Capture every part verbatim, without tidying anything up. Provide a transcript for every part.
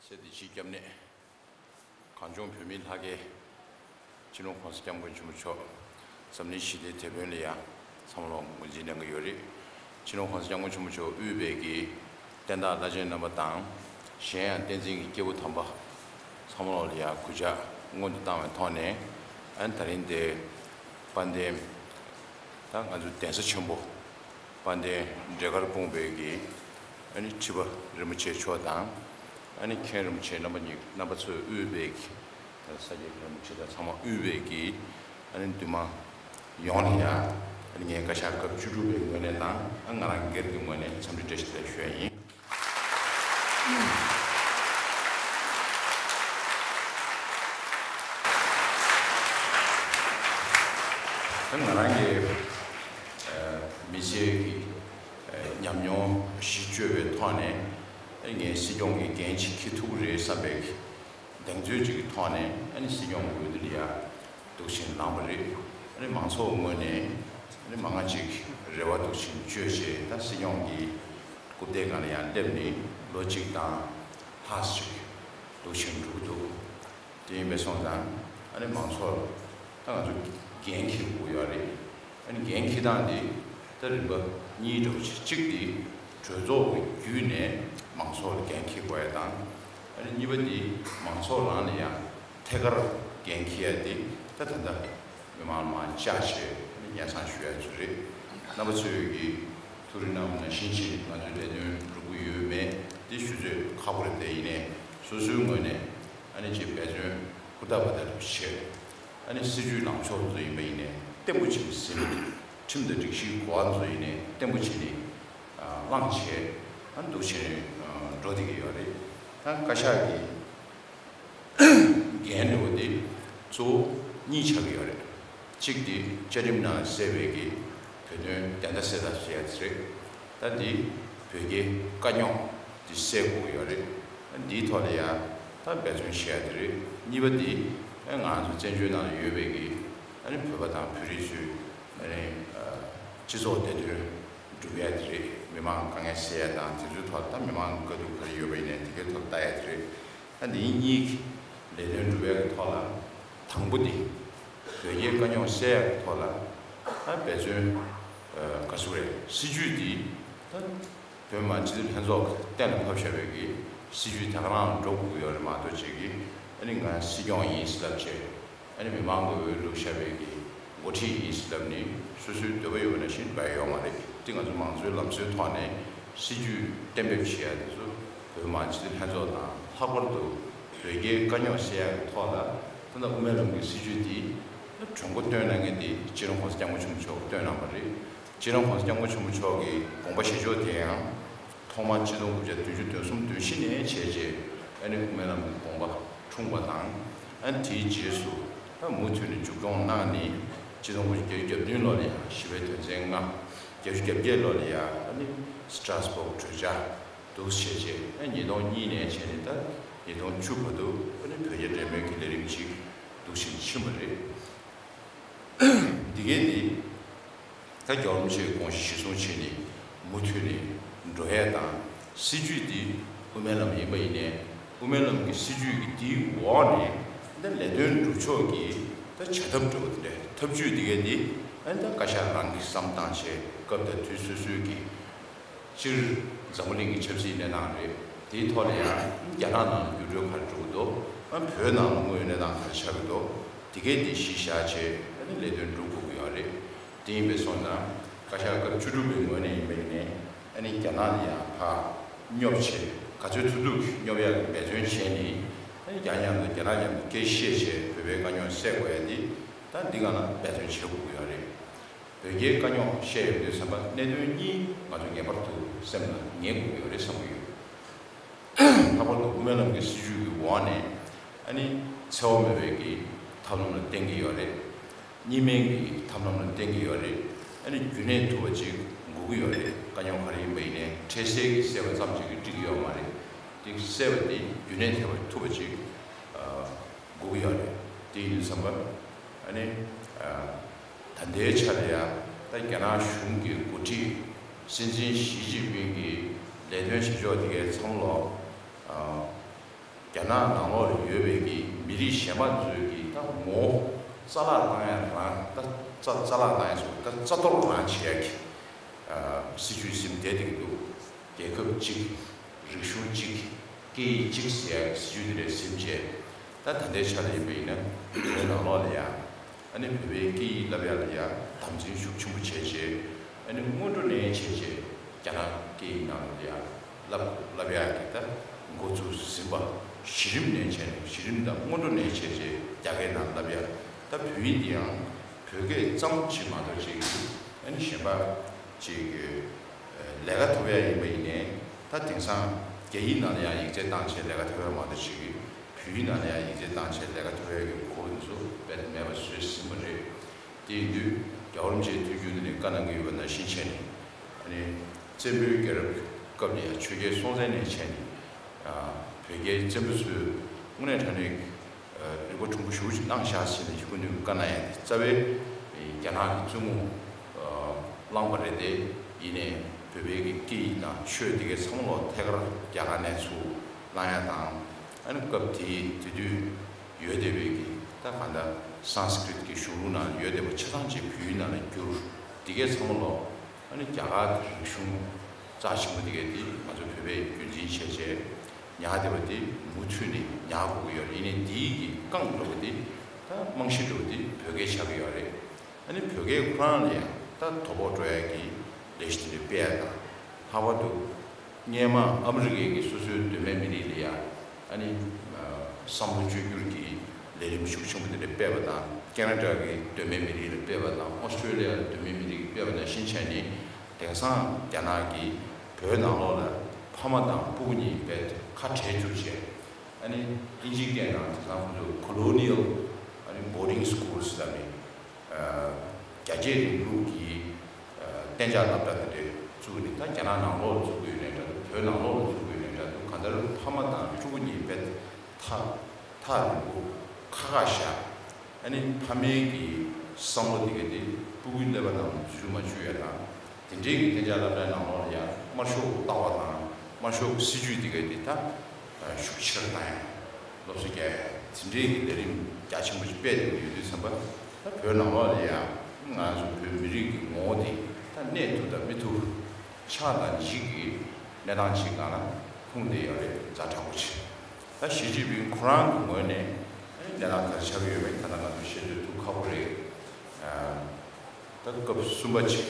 ཚེ་འདི་ཕྱིའི་སྐྱབས་གནས། གངས་ལྗོངས་བོད་མིའི་ལྷ་སྐལ། སྤྱི་ནོར་༸གོང་ས་༸སྐྱབས་མགོན་ཆེན་པོ་མཆོག་འཛམ་གླིང་ཞི་བདེའི་དེད་དཔོན་ལ་ཡང་ཚང་མ་ལོག་ངོས་འཛིན་གནང་གི་ཡོད་རེད། སྤྱི་ནོར་༸གོང་ས་༸སྐྱབས་མགོན་ཆེན་པོ་མཆོག་དབུས་པའི་གི་བསྟན་བདག་བླ་ཆེན་རྣམ་པ་དང་། གཞན་ཡང་བསྟན་འཛིན་གྱི་སྐྱེས་བུ་དམ་པ་ཚང་མ་ལོག་ལ་ཡང་གུས་ཕྱག་སྔོན་དུ་བཏང་བའི་ཐོག་ནས། ཨ་ནི་ད་རིང་འདིར་དཔལ་ལྡན་ད་ང་ཚོ་གདན་ས་ཆེན་པོ་དཔལ་ལྡན་འབྲས་དཀར་སྤུངས་པའི་གི་ཨ་ནི་ཁྲི་པ་རིན་པོ་ཆེ་མཆོག་དང་། ཨ་ནི་མཁན་རིན་པོ་ཆེ་རྣམ་པ་གཉིས་རྣམ་པ་ཚོས་དབུས་པའི་གི་ད་ས་སྐྱའི་རིན་པོ་ཆེ་དང་ཚང་མ་དབུས་པའི་གི་ཨ་ནི་འདུས་མང་ཡོངས་ལ་ཡང་ཨ་ནི་ངས་བཀའ་ཤག་སྐབས་བཅུ་དྲུག་པའི་ངོས་ནས་དང་། ཨ་ང་རང་སྒེར་གྱི་ངོས་ནས་འཚམས་འདྲི་བཀྲ་ཤིས་བདེ་ལེགས་ཞུ་ཡ་ཡིན། ད་ང་རང་གི་ཨ་མི་ཚེ་གི་ཨ་ཉམས་མྱོང་གཞི་བཅོལ་བའི་ཐོག་ནས། ཨ་ངས་སྲིད་སྐྱོང་གི་འགན་ཅིག་འཁྱེར་ཐུབ་ཀྱི་རེད་བསམ་པའི་གདེང་ཚོད་ཅིག་གི་ཐོག་ནས། ཨ་ནི་སྲིད་སྐྱོང་གི་འོས་བསྡུ་ལ་ཡ་འདུག་བཞིན་ལངས་པ་རེད། ཨ་ནི་མང་ཚོགས་ངོས་ནས་ཨ་ནི་མང་ང་ཅིག་རེ་བ་འདུག་བཞིན་བཅོལ་བྱས། ད་སྲིད་སྐྱོང་གི་རྐུབ་སྟེགས་སྒང་ལ་ཡང་སླེབས་ནས་ལོ་གཅིག་དང་ལྷག་ཅིག་འདུག་བཞིན་འགྲོ་གི་འདུག་དེ་ཡིན་པས་སོང་ཙང་། ཨ་ནི་མང་ཚོགས་ད་ང་ཚོ་འགན་འཁྱེར་དགོས་ཡོད་རེད། ཨ་ནི་འགན་འཁྱེར་སྟངས་འདི་ད་རིམ་པ་གཉིས་འདྲ་བོ་ཅིག་གཅིག་འདི་གྲོས་ཚོགས་ཀྱི་བརྒྱུད་ནས་མང་ཚོགས་ལ་འགན་འཁྱེར་དགོས་ཡ་དང་། ཨ་ནི་གཉིས་པ་འདི་མང་ཚོགས་རང་ལ་ཡང་ཐད་ཀར་འགན་འཁྱེར་ཡ་འདི་ད་ད་ལྟ་མི་མང་མང་བཅར་བྱས་ཨ་ནི་སྙན་སེང་ཞུ་ཡ་ཚོ་རེད། རྣམ་པ་ཚོས་ཀྱི་ཐུགས་རེ་གནང་བ་ནང་བཞིན་བྱས་ང་ཚོའི་ལས་དོན་སྒྲུབ་ཀྱི་ཡོད་མེད་འདི་ཞུ་ཚོད་ཁག་པོ་རེད། དེ་ཡིན་ནའི་སོ་སོའི་ངོས་ནས་ཨ་ནི་ཅིག་འབད་བརྩོན་ཧུར་ཐག་འབད་ཐག་བྱས། ཨ་ནི་སྲིད་ཇུས་ལངས་ཕྱོགས་ཚོ་ཡིན་པ་ཡིན་ནའི་བརྟན་པོ་བྱས་ནས་ཟིན། ཁྲིམས་དང་སྒྲིག་གཞིའི་གོ་བ་ཚོ་ཡིན་ནའི་བརྟན་པོ་བྱས་ནས་ཨ་བླངས་བྱས། ཨ་ནི་འདུག་བྱས་ནས་ཨ་འགྲོ་བསྡད་ཀྱི་ཡོད་རེད། ད་བཀའ་ཤག་གི་འགན་འདྲ་བོ་དེ་གཙོ་བོ་གཉིས་ཆགས་ཀྱི་ཡོད་རེད། གཅིག་དེ་བཅའ་ཁྲིམས་ནང་གསལ་བའི་གི་བོད་དོན་བདེན་མཐའ་གསལ་ཐབས་བྱེད་ཡ་དེ་རེད། ད་འདི་བོད་རྒྱའི་དཀའ་རྙོག་འདི་སེལ་དགོས་ཀྱི་ཡོད་རེད། འདིའི་ཐོག་ལ་ཡ་ད་འབད་བརྩོན་བྱེད་ཡ་དེ་རེད། གཉིས་པ་འདི་ཨ་ང་ཚོ་བཙན་བྱོལ་ནང་ལ་ཡོད་པའི་གི་ཨ་ནི་བོད་པ་དང་བོད་རིགས་ཚོའི་ཨ་ནི་ཨ་སྤྱི་ཚོགས་བདེ་དོན་སྒྲུབ་ཡ་དེ་རེད། མི་མང་དཀའ་ངལ་སེལ་ཡ་དང་དེ་ཚོའི་ཐོག་ད་མི་མང་དཀའ་སྡུག་ག་རེ་ཡོད་པ་ཡིན་ནའི་དེ་གའི་ཐོག་ལྟ་ཡ་དེ་རེད། ད་འདི་གཉིས་ཀྱི་ལས་དོན་སྒྲུབ་ཡ་གི་ཐོག་ལ་དང་པོ་འདི་བོད་རྒྱའི་དཀའ་རྙོག་སེལ་ཡ་གི་ཐོག་ལ་ད་འབད་བརྩོན་ཨ་ག་ཚོད་རེད། སྲིད་ཇུས་འདི་ད་བོད་མི་མང་སྤྱི་འཐུས་ལྷན་ཚོགས་གཏན་ལ་ཕབ་བཞག་པའི་གི་སྲིད་ཇུས་དེ་ག་རང་འགྲོ་དགོས་ཀྱི་ཡོད་རེད་མ་གཏོགས། ཅིག་གིས་ཨ་ནི་ང་སྲིད་སྐྱོང་ཡིན་ཟེར་ལབ་བྱས། ཨ་ནི་མི་མང་གི་འོས་བླུགས་བཞག་པའི་གི་འགོ་ཁྲིད་ཡིན་ཟེར་ལབ་ནས་སོ་སོའི་འདོད་པ་ཡོད་པ་ནང་བཞིན་འབད་ཡོད་མ་རེད། དེ་ང་ཚོ་མང་གཙོའི་ལམ་སྲོལ་ཐོག་ནས་སྲིད་ཇུས་གཏན་འབེབས་བྱེད་ཡ་དེ་ཚོ་བོད་མི་མང་སྤྱི་འཐུས་ལྷན་ཚོགས་དང་། ལྷག་པར་དུ་བོད་རྒྱའི་དཀའ་རྙོག་སེལ་ཡ་གི་ཐོག་ལ་ད་ལྟ་དབུ་མའི་ལམ་གྱི་སྲིད་ཇུས་དེ་ད་གྲོས་འགོ་བཏོན་གནང་མཁན་དེ་སྤྱི་ནོར་༸གོང་ས་༸སྐྱབས་མགོན་ཆེན་པོ་མཆོག་བཏོན་གནང་བ་རེད། སྤྱི་ནོར་༸གོང་ས་༸སྐྱབས་མགོན་ཆེན་པོ་མཆོག་གི་དགོངས་པ་བཞེས་ཕྱོགས་དེ་ཡང་ཐོག་མར་གཅིག་སྟོང་དགུ་བརྒྱ་བདུན་ཅུ་དོན་གསུམ་དོན་བཞི་ནས་བྱས་རྗེས་ཨ་ནི་དབུ་མའི་ལམ་གྱི་དགོངས་པ་འཁྲུངས་པ་དང་། ཨ་ནི་དེའི་རྗེས་སུ་ད་མུ་མཐུད་ནས་མཇུག་སྐྱོང་གནང་ནས་གཅིག་སྟོང་དགུ་བརྒྱ་བརྒྱད་ཅུ་གྱ་བདུན་ལོ་ལ་ཡང་ཞི་བའི་དོན་ཚན་ལྔ། བརྒྱད་ཅུ་གྱ་བརྒྱད་ལོ་ལ་ཡང་ཨ་ནི་སི་ཏྲ་སི་བྷོག་གྲོས་འཆར་འདུག་བྱས་རྗེས། ཨ་ཉིས་སྟོང་གཉིས་ནས་བྱས་ནས་ད་ཉིས་སྟོང་བཅུ་བར་དུ་ཨ་ནི་བོད་རྒྱ་འབྲེལ་མོལ་གྱི་ལས་རིམ་ཅིག་འདུག་བྱས་ནས་ཕྱིན་པ་རེད། འདི་གའི་འདི་ད་རྒྱལ་བ་རིན་པོ་ཆེའི་དགོངས་གཞི་གཞིར་བཟུང་བྱས་ནས་མུ་མཐུད་ནས་འགྲོ་ཡས་དང་། སྲིད་ཇུས་འདི་དབུ་མའི་ལམ་ཡིན་པ་ཡིན་ནའི་དབུ་མའི་ལམ་གྱི་སྲིད་ཇུས་ཀྱི་འདིའི་འོག་ནས་ད་ལས་དོན་སྒྲུབ་ཕྱོགས་ཀྱི་ད་བྱ་ཐབས་འདྲ་བོ་དེ་འདྲ་ཐབས་ཇུས་འདི་གའི་འདི་ཨ་ནི་ད་བཀའ་ཤག་རང་གིས་བསམ་བཏང་བྱས་སྐབས་དང་དུས་སོ་སོའི་གི་སྤྱིར་འཛམ་བུ་གླིང་གི་ཆབ་སྲིད་གནས་སྟངས་རེད། དེའི་ཐོག་ལ་ཡང་རྒྱ་ནག་ནང་ལ་འགྱུར་འགྲོས་ག་རེ་འགྲོ་གི་འདུག་ཨ་བོད་ནང་ལ་དངོས་ཡོད་གནས་སྟངས་ག་རེ་ཆགས་ཀྱི་འདུག་དེ་གས་དེ་གཞི་བཞག་བྱས་ཨ་ནི་ལས་དོན་སྒྲུབ་དགོས་ཀྱི་ཡོད་རེད། དེ་ཡིན་པས་སོང་ཙང་བཀའ་ཤག་སྐབས་བཅུ་དྲུག་པའི་ངོས་ནས་ཡིན་པ་ཡིན་ནའི་ཨ་ནི་རྒྱ་ནག་ལ་ཡང་ཕར་སྙོབ་བྱས། ག་ཚོད་ཐུབ་ཐུབ་སྙོབ་ཡག་གི་འབད་བརྩོན་བྱས་ནས་ཨ་ནི་རྒྱ་མཉམ་དུ་རྒྱ་ནག་མཉམ་དུ་སྐད་བཤད་བྱས་བོད་པའི་དཀའ་རྙོག་སེལ་དགོས་ཡ་འདི་ད་འདི་སྒང་ལ་འབད་བརྩོན་བྱེད་དགོས་ཀྱི་ཡོད་རེད། བོད་རྒྱའི་དཀའ་རྙོག་བཤད་ཡོང་དུས་ཙམ་པ་གནད་དོན་གཉིས་ང་ཚོ་ངེས་པར་དུ་སེམས་ལ་ངེས་དགོས་ཀྱི་ཡོད་རེད་བསམ་གྱི་ཡོད། ལྷག་པར་དུ་དབུ་མའི་ལམ་གྱི་སྲིད་ཇུས་ཀྱི་འོག་ནས་ཨ་ནི་འཚེ་བ་མེད་པའི་གི་ཐབས་ལམ་ལ་བརྟེན་གྱི་ཡོད་རེད། གཉིས་སྨན་གྱི་ཐབས་ལམ་ལ་བརྟེན་གྱི་ཡོད་རེད། ཨ་ནི་རྒྱུན་གནས་ཐུབ་པ་ཅིག་དགོས་ཀྱི་ཡོད་རེད། དཀའ་རྙོག་ག་རེ་ཡིན་པ་ཡིན་ནའི་འཕྲལ་སེལ་གྱི་སེལ་བ་ཙམ་ཞིག་གིས་འགྲིག་གི་ཡོད་མ་རེད། དེ་སེལ་བ་དེ་རྒྱུན་གནས་ཐུབ་པ་ཐུབ་པ་ཅིག་ཨ་དགོས་ཀྱི་ཡོད་རེད། དེ་ཡིན་དུས་ཙམ་པ་ཨ་ནི་ཨ། ད་ལྟའི་ཆར་ཡང་ད་རྒྱ་ནག་གཞུང་གི་འགོ་ཁྲིད་སྲིད་འཛིན་ཞི་ཅིན་ཕིང་གི་ལས་དོན་བྱེད་ཕྱོགས་དེ་གའི་ཚང་མ་ལོག་ཨ་ ནག་ནང་ལོགས་ལ་ཡོད་པའི་གི་མི་རིགས་གཞན་པ་ཚོའི་གི་ད་ངོ་བོ་རྩ་བརླག་བཏང་ཡ་རང་ད་རྩ་རྩ་བརླག་བཏང་ཡ་ཚོ་ད་རྩ་གཏོར་རང་བྱེད་ཡ་གི་ཨ་སྲིད་ཇུས་ཟིན་བསྡད་འདུག་རྒྱལ་ཁབ་གཅིག་རིག་གཞུང་གཅིག་སྐད་ཡིག་གཅིག་ཟེར་ཡ་གི་སྲིད་ཇུས་དེ་འདྲ་ཟིན་བྱས། ད་ད་ལྟའི་ཆ་ལ་ཡིན་པ་ཡིན་ན་བོད་ནང་ལོགས་ལ་ཡ་ཨ་ནི་བོད་པའི་སྐད་ཡིག་བསླབ་ཡ་ལ་ཡ་དམ་འཛིན་ཤུགས་ཆེན་པོ་བྱས་བྱས། ཨ་ནི་སྔོན་འགྲོ་ནས་བྱས་བྱས་རྒྱ་ནག་སྐད་ཡིག་ནང་ལ་ཡ་བསླབ་བསླབ་ཡ་གི་ད་འགོ་ཚུགས་ཟིན་པ། གཞི་རིམ་ནས་བྱས་ནས་གཞི་རིམ་དང་སྔོན་འགྲོ་ནས་བྱས་བྱས་རྒྱ་སྐད་ནང་བསླབ་ཡ། ད་བོད་ཡིག་འདི་ཡང་བོད་སྐད་ཙམ་ཅིག་མ་གཏོགས་ཅིག་ཨ་ནི་གཞན་པ་ཅིག་ལས་ཀ་ཐོབ་ཡ་ཡིན་པ་ཡིན་ནའི། ད་དེང་སང་རྒྱ་ཡིག་ནང་ལ་ཡང་ཡིག་ཚད་བཏང་བྱས་ལས་ཀ་ཐོབ་ཡ་མ་གཏོགས་ཅིག་བོད་ཡིག་ནང་ལ་ཡང་ཡིག་ཚད་བཏང་བྱས་ལས་ཀ་ཐོབ་ཡ་གི་གོ་སྐབས་འདི་ཚོ་རྦད་དེ་མེད་པ་བཟོས་ཟིན་པ་རེད། དེ་ཡིན་དུས་རྒྱལ་བ་རིན་པོ་ཆེའི་ཐུགས་རྒྱུད་འདི་ནས་བཀའ་གནང་གི་ཡོད་པ་ནང་བཞིན་བྱས་ནས། ཨ་ནི་བཙན་པོའི་རྒྱལ་རབས་སྐབས་ནས་ཆོས་རྒྱལ་སྲོང་བཙན་ནས་བྱས་ནས་བོད་རྒྱའི་བཙན་པོ་ཚོས་དངོས་གནས་དྲང་གནས་རིག་པ་གྲུང་པོ་ཞེ་པོ་ཅིག་གནང་ཤག་ཟེར་ནས་སྐུ་མདུན་གྱི་བཀའ་གནང་ཡ་དེ་རྩ་བའི་རྒྱ་ནག་གི་བཙུན་མོ་བླངས་པ་རེད་དེ། ཡིན་ནའི་བོད་པའི་གི་སྐད་ཡིག་དང་ཆོས་དེ་གའི་ཚང་མ་ལོག་ཐད་ཀར་རྒྱ་གར་ནས་ཚུར་བླང་ཡ་དང་། ཨ་ནི་སྐབས་དེའི་དེ་དུས་ཡོད་བསྡད་པའི་གི་ད་གང་ལྟར་སཾ་སྐྲྀཏ་གི་གཞུང་ལུགས་ནང་ཡོད་བསྡད་པ་ཆ་ཚང་ཅིག་བོད་ཡིག་ནང་ལ་བསྒྱུར། དེ་གའི་ཚང་མ་ལོག་ཨ་ནི་རྒྱ་གར་གྱི་རིག་གཞུང་རྩ་ཆེན་པོ་དེ་གའི་དེ་ང་ཚོ་བོད་པས་རྒྱུན་འཛིན་བྱས་བྱས་ཉར་བསྡད་པ་དེ་མུ་མཐུད་ནས་ཉར་དགོས་ཀྱི་ཡོད་རེད། ཡིན་ནའི་དེའི་གི་རྐང་འགྲོ་བ་དེ་ད་རྨང་གཞི་འགྲོ་བ་དེ་བོད་སྐད་ཆགས་ཀྱི་ཡོད་རེད། ཨ་ནི་བོད་སྐད་ཁོ་རང་ལ་ཡང་ད་དོ་ཕོག་འགྲོ་ཡ་གི་ལས་གཞི་དེ་འདྲ་སྤེལ་ཡ་དང་། ལྷག་པར་དུ་སྔོན་མ་ཨ་མི་རི་ཀའི་གི་སོ་སོའི་གདོད་མའི་མི་རིགས་ལ་ཡ་ཨ་ནི་བསམ་བློ་བཅོས་བསྒྱུར་གྱི་ལས་རིམ་ཤུགས་ཆེན་པོ་དེ་འདྲ་སྤེལ་བ་དང་། ཁེ་ན་ཌ་གི་གདོད་མའི་མི་རིགས་ལ་སྤེལ་བ་དང་། ཨོ་སི་ཀྲོ་ལི་ཡ་གདོད་མའི་མི་རིགས་ཀྱིས་སྤེལ་བ་ནང་བཞིན་བྱས་ནས། དེང་སང་རྒྱ་ནག་གིས་བོད་ནང་ལོགས་ལ་ཕ་མ་དང་སྤུ་གུ་གཉིས་རྦད་ཁ་བྲལ་བཅུག་བྱས། ཨ་ནི་དབྱིན་ཇིའི་སྐད་ནང་དེང་སང་ཁོང་ཚོ་colonial ཨ་ནི་boarding schools ཟེར་ནས། རྒྱ་སྐྱེད་རིང་ལུགས་ཀྱི་གཏན་འཇགས་སློབ་གྲྭ་དེ་འདྲ་བཙུགས་ནས། ད་རྒྱ་ནག་ནང་ལོགས་ལ་བཙུགས་ཀྱི་ཡོད་ནའི་འདྲ་འདུག་བོད་ནང་ལོགས་ལ་བཙུགས་ཀྱི་ཡོད་ནའི་འདྲ་འདུག་གང་ལྟར་ཕ་མ་དང་ཕྲུ་གུ་གཉིས་རྦད་ཐག་ཐག་རིང་པོ་ཁ་ཁ་བཞག་ཨ་ནི་ཕ་མའི་གི་བསམ་བློ་དེ་ག་དེ་སྤུ་གུའི་ཀླད་པ་ནང་འཛུལ་མ་བཅུག་ཡ་དང་། དེ་འདྲའི་གི་གཏན་འཇགས་སློབ་གྲྭའི་ནང་ལོགས་ལ་ཡང་དམར་ཤོག་ལྟ་བ་དང་དམར་ཤོག་སྲིད་ཇུས་དེ་ག་དེ་ད་ཤུགས་ཆེར་བཏང་ཡ། སློབ་གསོ་རྒྱག་ཡ། དེ་འདྲའི་གི་ལས་རིམ་རྒྱ་ཆེན་པོ་ཞིག་སྤེལ་བསྡད་ཀྱི་ཡོད་དུས་ཙམ་པ། ད་བོད་ནང་ལོགས་ལ་ཡང་ང་ཚོ་བོད་མི་རིགས་ཀྱི་ངོ་བོ་དེ་ད་གནས་ཐུབ་དང་མི་ཐུབ། ཆགས་དང་འཇིག་གི་གནས་སྟངས་ཤིག་སྒང་ལ་ལྷུང་བསྡད་ཡོད་རེད། ཛ་དྲག་པོ་ཅིག་ད་ཞི་ཅིན་ཕིང་ཁོ་རང་གི་ངོས་ནས་གནས་སྟངས་ག་རེ་ཆགས་ཀྱི་ཡོད་མེད་ད་ལྟ་ང་ཚོ་བཤད་ཚོད་ཐུག་ཁག་པོ་རེད། ད་སྐབས་གསུམ་པ་ཅིག་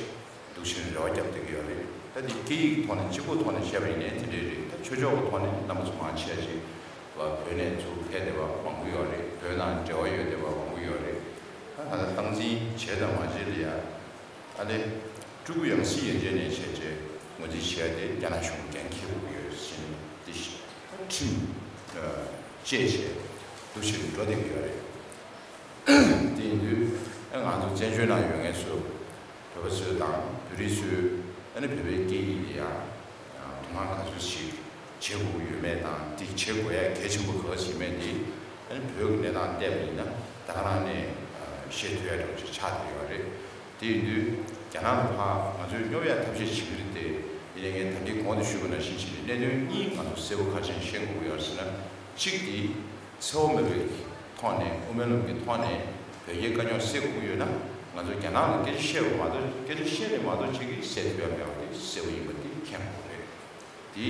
འདུག་བྱས་ནས་རེ་བ་བརྒྱབ་བསྡད་ཀྱི་ཡོད་རེད། ད་འདི་སྐད་ཡིག་གི་ཐོག་ནས་གཅིག་པོ་ཐོག་ནས་བཤད་པ་ཡིན་ནའི་དེ་འདྲས་རེད། ད་ཆོས་ཕྱོགས་ཀྱི་ཐོག་ནས་རྣམ་པ་ཚོ་མང་ཆེ་ཅིག་བ་བོད་ནས་ཚུར་ཕེབས་བསྡད་པ་མང་པོ་ཡོད་རེད། བོད་ནང་འབྲེལ་བ་ཡོད་བསྡད་པ་མང་པོ་ཡོད་རེད། ད་ང་ཚོ་སྟངས་འཛིན་བྱས་དང་མ་བྱས་ལ་ཡ། ཨ་ནི་སྤྲུལ་སྐུ་ཡང་སྲིད་ཡན་ཆད་ནས་བྱས་རྗེས་ངོས་འཛིན་བྱས་ཏེ་རྒྱ་ནག་གཞུང་འགན་འཁྱེར་དགོས་ཀྱི་ཡོད་ཟེར་ནས་འདི་ཁྲིམས་བཅས་བྱས་འདུག་བྱས་འགྲོ་བསྡད་ཀྱི་ཡོད་རེད། དེ་ཡིན་དུས་ཨ་ང་ཚོ་བཙན་བྱོལ་ནང་ཡོད་མཁན་ཚོ་བོད་པ་ཚོས་དང་བོད་རིགས་ཚོས་ཨ་ནི་བོད་པའི་སྐད་ཡིག་ལ་ཡང་དོ་སྣང་ག་ཚོད་ཞིག་བྱེད་དགོས་ཀྱི་ཡོད་མེད་དང་། འདི་བྱེད་དགོས་ཡ་གལ་ཆེན་པོ་ག་ཚོད་ཡིན་མེད་དེ་ཨ་ནི་བོད་ཀྱི་གནས་སྟངས་བལྟས་པ་ཡིན་ན་ད་ག་རང་ནས་ཤེས་ཐུབ་ཡ་འདྲ་བོ་ཅིག་ཆགས་བསྡད་ཡོད་རེད། དེ་ཡིན་དུས་རྒྱ་ནག་ལ་ཕར་ང་ཚོས་སྙོབ་ཡ་ཐབས་ཤེས་བྱེད་ཀྱི་རེད་དེ། ཡིན་ནའི་ངས་ད་ལྟའི་གོང་དུ་ཞུས་པ་ནང་བཞིན་བྱས་ནས་གནད་དོན་གཉིས་ང་ཚོ་གསལ་པོ་ཁ་ཅན་ཤེས་དགོས་ཀྱི་ཡོད་རེད་ཟེར་ན། གཅིག་དེ་གསལ་བོ་མེད་པའི་ཐོག་ནས་དབུ་མའི་ལམ་གྱི་ཐོག་ནས་བོད་རྒྱའི་དཀའ་རྙོག་སེལ་དགོས་ཀྱི་ཡོད་ན་ང་ཚོ་རྒྱ་ནག་ལ་སྐད་ཆ་བཤད་པ་མ་གཏོགས། སྐད་ཆ་བཤད་ནས་མ་གཏོགས་ཅིག་གིས་སེལ་ཐུབ་ཡ་མེད་པ་དེ་གསལ་པོ་ཡིན་པ་དེ་མཁྱེན་དགོས་རེད། དེ་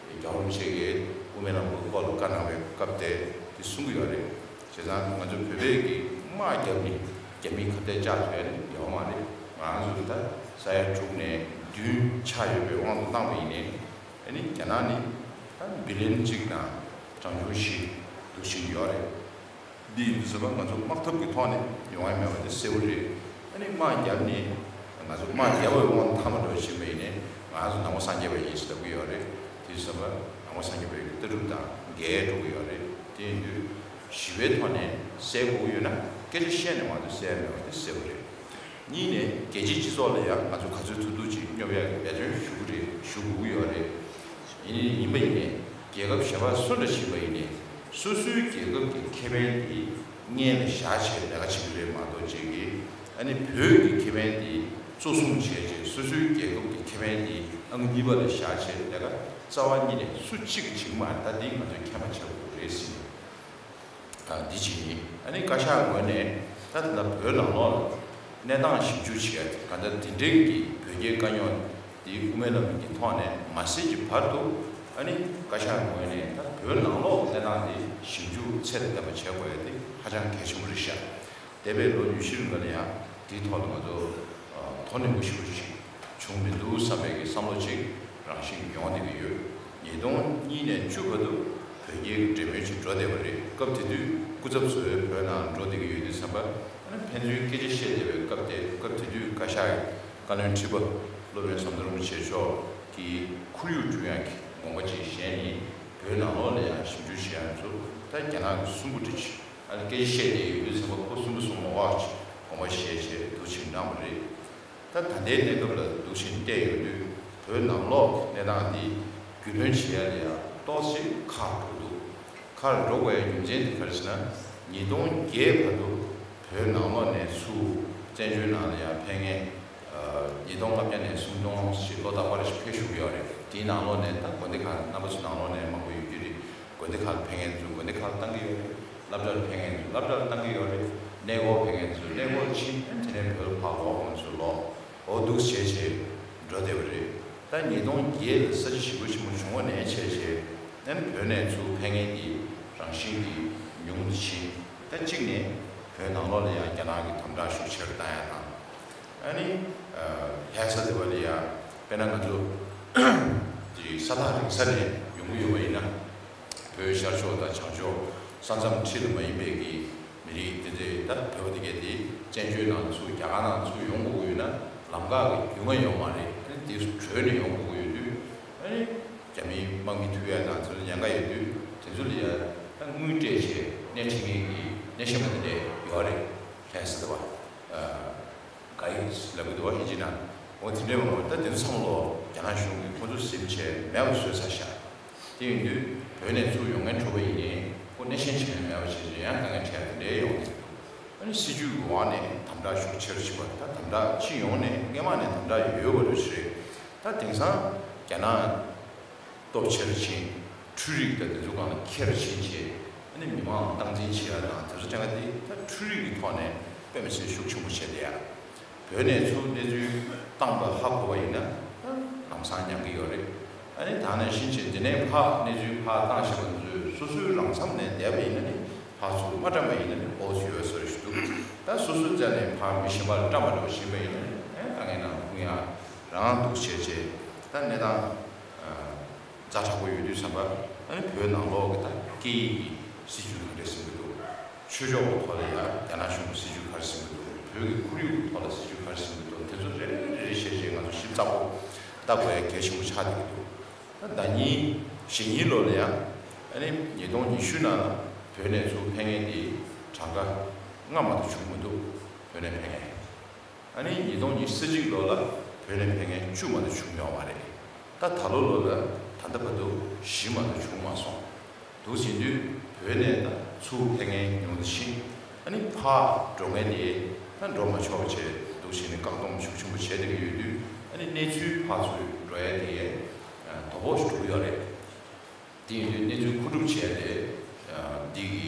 རྒྱལ་བ་རིན་པོ་ཆེ་གིས་དབུ་མའི་ལམ་གྱི་སྐོར་ལ་བཀའ་གནང་བའི་སྐབས་དེ་དེ་གསུང་གི་ཡོད་རེད། བྱས་ཙང་ང་ཚོ་བོད་པས་ཀྱི་དམག་བརྒྱབ་ནས་རྒྱ་མིའི་ཁ་གཏད་བཅག་ཐུབ་ཡ་ནི་ཡོད་མ་རེད། ང་ཚོ་ད་ས་ཡ་དྲུག་ནས་བདུན་ཆགས་ཡོད་པའི་དབང་དུ་བཏང་བ་ཡིན་ནའི། ཨ་ནི་རྒྱ་ནག་ནི་ད་བི་ལི་ཡན་གཅིག་དང་གྲངས་ཆུང་བཞི་འདུག་བཞིན་ཡོད་རེད། འདི་ཡིན་དུས་ཙམ་པ་ང་ཚོ་དམག་འཐབ་ཀྱི་ཐོག་ནས་ཡོང་ཡ་མེད་པ་དེ་གསལ་པོ་རེད། ཨ་ནི་དམག་བརྒྱབ་ནས་ང་ཚོ་དམག་བརྒྱབ་པའི་དབང་དུ་བཏང་བ་འདྲ་བོ་ཞིག་ཡིན་པ་ཡིན་ནའི་ང་ཚོ་ནང་པ་སངས་རྒྱས་པ་ཡིན་ཟེར་ལབ་ཀྱི་ཡོད་རེད། དེ་དུས་ཙམ་པ་ནང་པ་སངས་རྒྱས་པའི་ལྟ་གྲུབ་དང་འགལ་འགྲོ་གི་ཡོད་རེད། དེ་ཡིན་དུས་ཞི་བའི་ཐོག་ནས་སེལ་དགོས་ཀྱི་ཡོད་ན་སྐད་ཆ་བཤད་ནས་མ་གཏོགས་སེལ་ཡ་མེད་པ་དེ་གསལ་པོ་རེད། གཉིས་ནས་རྒྱལ་སྤྱིའི་སྤྱི་ཚོགས་ལ་ཡང་ང་ཚོ་ག་ཚོད་ཐུབ་ཐུབ་ཅིག་སྙོབ་ཡག་གི་འབད་བརྩོན་ཞུ་གི་རེད། ཞུ་དགོས་ཀྱི་ཡོད་རེད། ཡིན་ཡིན་པ་ཡིན་ནའི་རྒྱལ་ཁབ་གཞན་པ་སུ་འདྲ་ཞིག་ཡིན་པ་ཡིན་ནའི་སོ་སོའི་རྒྱལ་ཁབ་ཀྱི་ཁེ་ཕན་དེ་སྔོན་ལ་བཞག་བྱས་ལས་ཀ་བྱེད་ཀྱི་རེད་མ་གཏོགས་ཅིག་གིས་ཨ་ནི་བོད་ཀྱི་ཁེ་ཕན་དེ་ གཙོ་བཟུང་བྱས་རྗེས་སོ་སོའི་རྒྱལ་ཁབ་ཀྱི་ཁེ་ཕན་དེ་ཨང་གཉིས་པ་ལ་བཞག་བྱས་ལས་ཀ་རྩ་བ་ཉིད་ནས་སུ་གཅིག་བྱེད་ཀྱི་མ་རེད། ད་འདི་ང་ཚོས་མཁྱེན་པ་བྱེད་དགོས་རེད་ཟེར་ནས། ཨ། འདི་བྱེད་ཀྱི་ཡིན། ཨ་ནི་བཀའ་ཤག་ངོས་ནས་ད་ལྟ་བོད་ནང་ལོགས་ལ་གནས་སྟངས་ཞིབ་འཇུག་བྱེད་ཡ་དེ་ག་འདྲ་འདི་འདྲའི་གི་བོད་རྒྱའི་དཀའ་རྙོག་འདི་དབུ་མའི་ལམ་གྱི་ཐོག་ནས་མ་སེལ་གྱི་བར་དུ། ཨ་ནི་བཀའ་ཤག་ངོས་ནས་ད་བོད་ནང་ལོགས་གནས་སྟངས་འདི་ཞིབ་འཇུག་ཚད་ལྡན་པ་བྱེད་དགོས་ཡ་དེ་ཧ་ཅང་གལ་ཆེན་པོ་རེད་ཤག་འདས་པའི་ལོ་ཉི་ཤུ་རིང་ལ་ཡང་དེའི་ཐོག་ལ་ང་ཚོ་ཨ་མཐོ་རིམ་པ་ཞིག་ཅིག་བྱུང་མི་འདུག་བསམ་པའི་གི་བསམ་བློ་ཅིག་རང་བཞིན་ཡོང་བསྡད་ཀྱི་ཡོད། ཉིས་སྟོང་གཉིས་ནས་བཅུ་བར་དུ་བོད་རྒྱའི་གི་འབྲེལ་མོལ་ཅིག་འགྲོ་བསྡད་པ་རེད། སྐབས་དེ་དུས་སྐུ་ཚབ་ཚོས་བོད་ནང་འགྲོ་བསྡད་ཀྱི་ཡོད་དུས་ཙམ་པ། ཨ་ནི་ཕན་ཚུན་སྐད་ཆ་བཤད་བསྡད་པའི་སྐབས་དེ། སྐབས་དེ་དུས་བཀའ་ཤག་གི་བཀའ་བློན་ཁྲི་པ་སློབ་དཔོན་ཟམ་གདོང་རིན་པོ་ཆེ་མཆོག་གིས་ཁོར་ཡུག་བསྐྲུན་ཡག་གི་དགོངས་པ་ཅིག་བཞེས་ནས། བོད་ནང་ལོགས་ལ་ཡང་ཞིབ་འཇུག་བྱེད་ཡག་ཚོ་ད་རྒྱ་ནག་གི་གསུམ་པོ་འདྲ་ཅིག་ཨ་ནི་སྐད་ཆ་བཤད་བསྡད་ཡོད་དུས་ཙམ་པ་ཁོ་གསུམ་པོ་གསུམ་མོ་འོག་ཅིག་དགོངས་པ་བཞེས་བྱས་འདུག་ཕྱིན་གནང་བ་རེད། ད་ད་ལྟའི་གནས་སྐབས་ལ་འདུག་ཕྱིན་བལྟས་ཡོང་དུས་བོད་ནང་ལོགས་གནས་སྟངས་འདི་རྒྱུས་ལོན་བྱེད་ཡ་ལ་ཡང་ཏོག་ཙམ་ཁག་འགྲོ་འདུག་ཁག་འགྲོ་དགོས་ཡ་རྒྱུ་མཚན་དེ་ག་རེ་ཟེར་ན། ཉིས་སྟོང་བརྒྱད་བར་དུ་བོད་ནང་ལོགས་ནས་ཚུར་བཙན་བྱོལ་ནང་ལ་ཡང་ཕེབས་མཁན་ཉིས་སྟོང་ལྔ་བརྒྱ་ནས་སུམ་སྟོང་ཞིག་ལོ་རྟག་པར་ཞིག་ཕེབས་བཞུགས་ཡོད་རེད། དེའི་ནང་ལོགས་ནས་ད་དགོན་སྡེ་ཁག་རྣམ་པ་ཚོ་ནང་ལོགས་ནས་མང་པོ་ཡོད་ཀྱི་རེད། དགོན་སྡེ་ཁག་ལ་ཕེབས་མཁན་ཚོ་དགོན་སྡེ་ཁག་ལ་བཏང་གི་ཡོད་རེད། སློབ་གྲྭ་ལ་ཕེབས་མཁན་ཚོ་སློབ་གྲྭ་ལ་བཏང་གི་ཡོད་རེད། གནས་སྐོར་ཕེབས་མཁན་ཚོ་གནས་སྐོར་ཕྱིན། དེ་ནས་བོད་ལ་ཕར་ལོག་མཁན་ཚོ་ལོག་འོ་འདུག་བྱས་བྱས་འགྲོ་བསྡད་པ་རེད། ད་ཉིས་སྟོང་བརྒྱད་ལ་ས་བྱི་ཞི་རྒོལ་ཆེན་པོ་བྱུང་བ་ནས་བྱས་བྱས་ཨ་ནི་བོད་ནས་ཚུར་ཕེབས་མཁན་གྱི་རང་བཞིན་གྱིས་ཉུང་དུ་ཕྱིན། ད་གཅིག་ནས་བོད་ནང་ལོགས་ལ་ཡང་རྒྱ་ནག་གི་དམ་དྲག་ཤུགས་ཆེ་རུ་བཏང་ཡ་དང་། ཨ་ནི་ལྷ་ས་དེ་བ་ལ་ཡང་དཔེར་ན་ང་ཚོ་དེ་ས་ཐག་རིང་ས་ནས་ཡོང་གི་ཡོད་པ་ཡིན་ན། བོད་ཤར་ཕྱོགས་དང་བྱང་ཕྱོགས་ས་མཚམས་འཁྲིས་ལ་མ་ཡིན་པའི་གི་མི་རིགས་དེ་འདྲའི་ད་བོད་པ་དེ་གས་དེ་བཙན་བྱོལ་ནང་ཚུར་རྒྱ་གར་ནང་ཚུར་ཡོང་དགོས་ཀྱི་ཡོད་ན་ལམ་ཁ་གི་རྒྱུས་མངའ་ཡོད་མ་རེད། ཨ་ནི་དེ་བྲོས་ནས་ཡོང་དགོས་ཀྱི་ཡོད་དུས། ཨ་ནི་རྒྱ་མིའི་དམག་མི་ཐུག་ཡ་དང་དེ་ཚོ་ཉེན་ཁ་ཡོད་དུས། དེ་ཚོ་ལ་ཡ་ད་དངུལ་སྤྲད་བྱས་སྣེ་ཁྲིད་མཁན་གྱི་སྣེ་ཤན་པ་དེ་འདྲས་ཡོད་རེད། ལྷ་ས་དེ་བ། ཨ། ག་ཡིག་ལབ་གི་འདུག་བ། ཨིན་ཇི་ནང་། འོ་དེ་འདྲའི་འོ་ད་དེ་ཚོ་ཚང་མ་ལོ་རྒྱ་ནག་གཞུང་གིས་ཁོ་ཚོ་ཟིན་བྱས་མེད་པ་བཟོས་ཚར་ཤག་དེ་ཡིན་དུས་བོད་ནས་ཚུར་ཡོང་མཁན་གྲོགས་པོ་ཡིན་ནའི་ཁོ་སྣེ་ཤན་བྱེད་མཁན་མེད་པ་བྱས་ནས་ཡང་དཀའ་ངལ་འཕྲད་དེ་འདྲའི་ཡོང་གི་འདུག་ཨ་ནི་སྲིད་ཇུས་ཀྱི་འོག་ནས་དམ་དྲག་ཤུགས་ཆེ་རུ་ཕྱིན་པ། ད་དམ་དྲག་ཕྱིན་ཡོང་ནས་སྔོན་མ་ནས་དམ་དྲག་ཡོད་པ་རེད་ཤག་ད་དེང་སང་རྒྱ་ནག་སྟོབས་ཆེར་ཕྱིན། འཕྲུལ་རིག་དང་དེ་ཚོ་སྒང་ལ་འཁྱེར་ཕྱིན་བྱས། ཨ་ནི་མི་མང་སྟངས་འཛིན་བྱེད་ཡ་དང་དེ་ཚོ་སྤྲད་ཡ་དེ་ད་འཕྲུལ་རིག་གི་ཐོག་ནས་དཔེ་མི་སྲིད་ཤུགས་ཆེན་པོ་བྱས་བསྡད་ཡ། བོད་ནས་ཚུར་གནས་ཚུལ་བཏང་བ་ཧ་གོ་བ་ཡིན་ན་ད་ལམ་སང་མྱངས་ཀྱི་ཡོད་རེད། ཨ་ནི་ད་ནང་བཞིན་བྱས་འདི་ནས་ཕར་གནས་ཚུལ་ཕར་བཏང་བཞག་པ་ཚོས་སོ་སོའི་རང་མཚམས་ནས་བསྡད་པ་ཡིན་ན་ནི་ཕར་ཚུར་མ་བཀྲམ་པ་ཡིན་ན་ནི་ཨོ་ཚོད་ཡོད་ས་རེད་ཞུ་འདུག་ད་སོ་སོའི་རྩ་ནས་ཕར་མི་གཞན་པ་ལ་བཀྲམ་པ་འདྲ་བོ་བྱིན་པ་ཡིན་ན་ནི་ཨ་དཀའ་ངལ་ནང་ལྷུང་ཡ་རང་འདུག་བྱས་བྱས་ད་གནས་སྟངས། ཛ་དྲག་པོ་ཡོད་དུས་ཙམ་པ། ཨ་ནི་བོད་ནང་ལོགས་ཀྱི་ད་སྐད་ཡིག་གི་སྲིད་བྱུས་ག་འདྲས་ཟིན་གྱི་འདུག་ཆོས་ཕྱོགས་ཀྱི་ཐོག་ལ་ཡང་རྒྱ་ནག་གཞུང་གི་སྲིད་བྱུས་ག་རེ་ཟིན་གྱི་འདུག་བོད་ཀྱི་ཁོར་ཡུག་གི་ཐོག་ལ་སྲིད་བྱུས་ག་རེ་ཟིན་གྱི་འདུག་དེ་ཚོ་རེ་རེ་རེ་རེ་བྱས་བྱས་ང་ཚོ་ཞིབ་ཚགས་པོ་ལྟ་དགོས་ཡ་གལ་ཆེན་པོ་ཆགས་བསྡད་ཀྱི་འདུག་ད་ཟླ་ཉིན་གཞེས་ཉིན་ལོ་ལ་ཡང་ཨ་ནི་ཉིས་སྟོང་ཉི་ཤུ་ནང་ལ་བོད་ནས་ཚུར་ཕེབས་མཁན་དེ་གྲངས་ཀ་ལྔ་མ་གཏོགས་བྱུང་མི་འདུག་བོད་ནས་ཕེབས་མཁན། ཨ་ནི་ཉིས་སྟོང་ཉི་ཤུ་རྩ་གཅིག་ལོ་ལ་བོད་ནས་ཕེབས་མཁན་བཅུ་མ་གཏོགས་བྱུང་མྱོང་བ་རེད། ད་ད་ལོ་ལོ་ལ་ད་ལྟ་བར་དུ་བཞི་མ་གཏོགས་བྱུང་མ་སོང་། འདུག་བྱེད་དུས་བོད་ནས་ད་ཚུར་ཕེབས་མཁན་ཉུང་དུ་ཕྱིན། ཨ་ནི་ཕར་འགྲོ་མཁན་དེ་ད་འགྲོ་མ་ཆོག་བྱས་འདུག་བྱེད་ནས་བཀག་སྡོམ་ཤུགས་ཆེན་པོ་བྱས་བསྡད་ཀྱི་ཡོད་དུས། ཨ་ནི་གནས་ཚུལ་ཕར་ཚུར་འགྲོ་ཡ་དེ་དོ་ཕོག་ཞིག་འགྲོ་གི་ཡོད་རེད། དེ་ཡིན་དུས་གནས་ཚུལ་མཁོ་སྒྲུབ་བྱས་ཏེ། འདི་གི་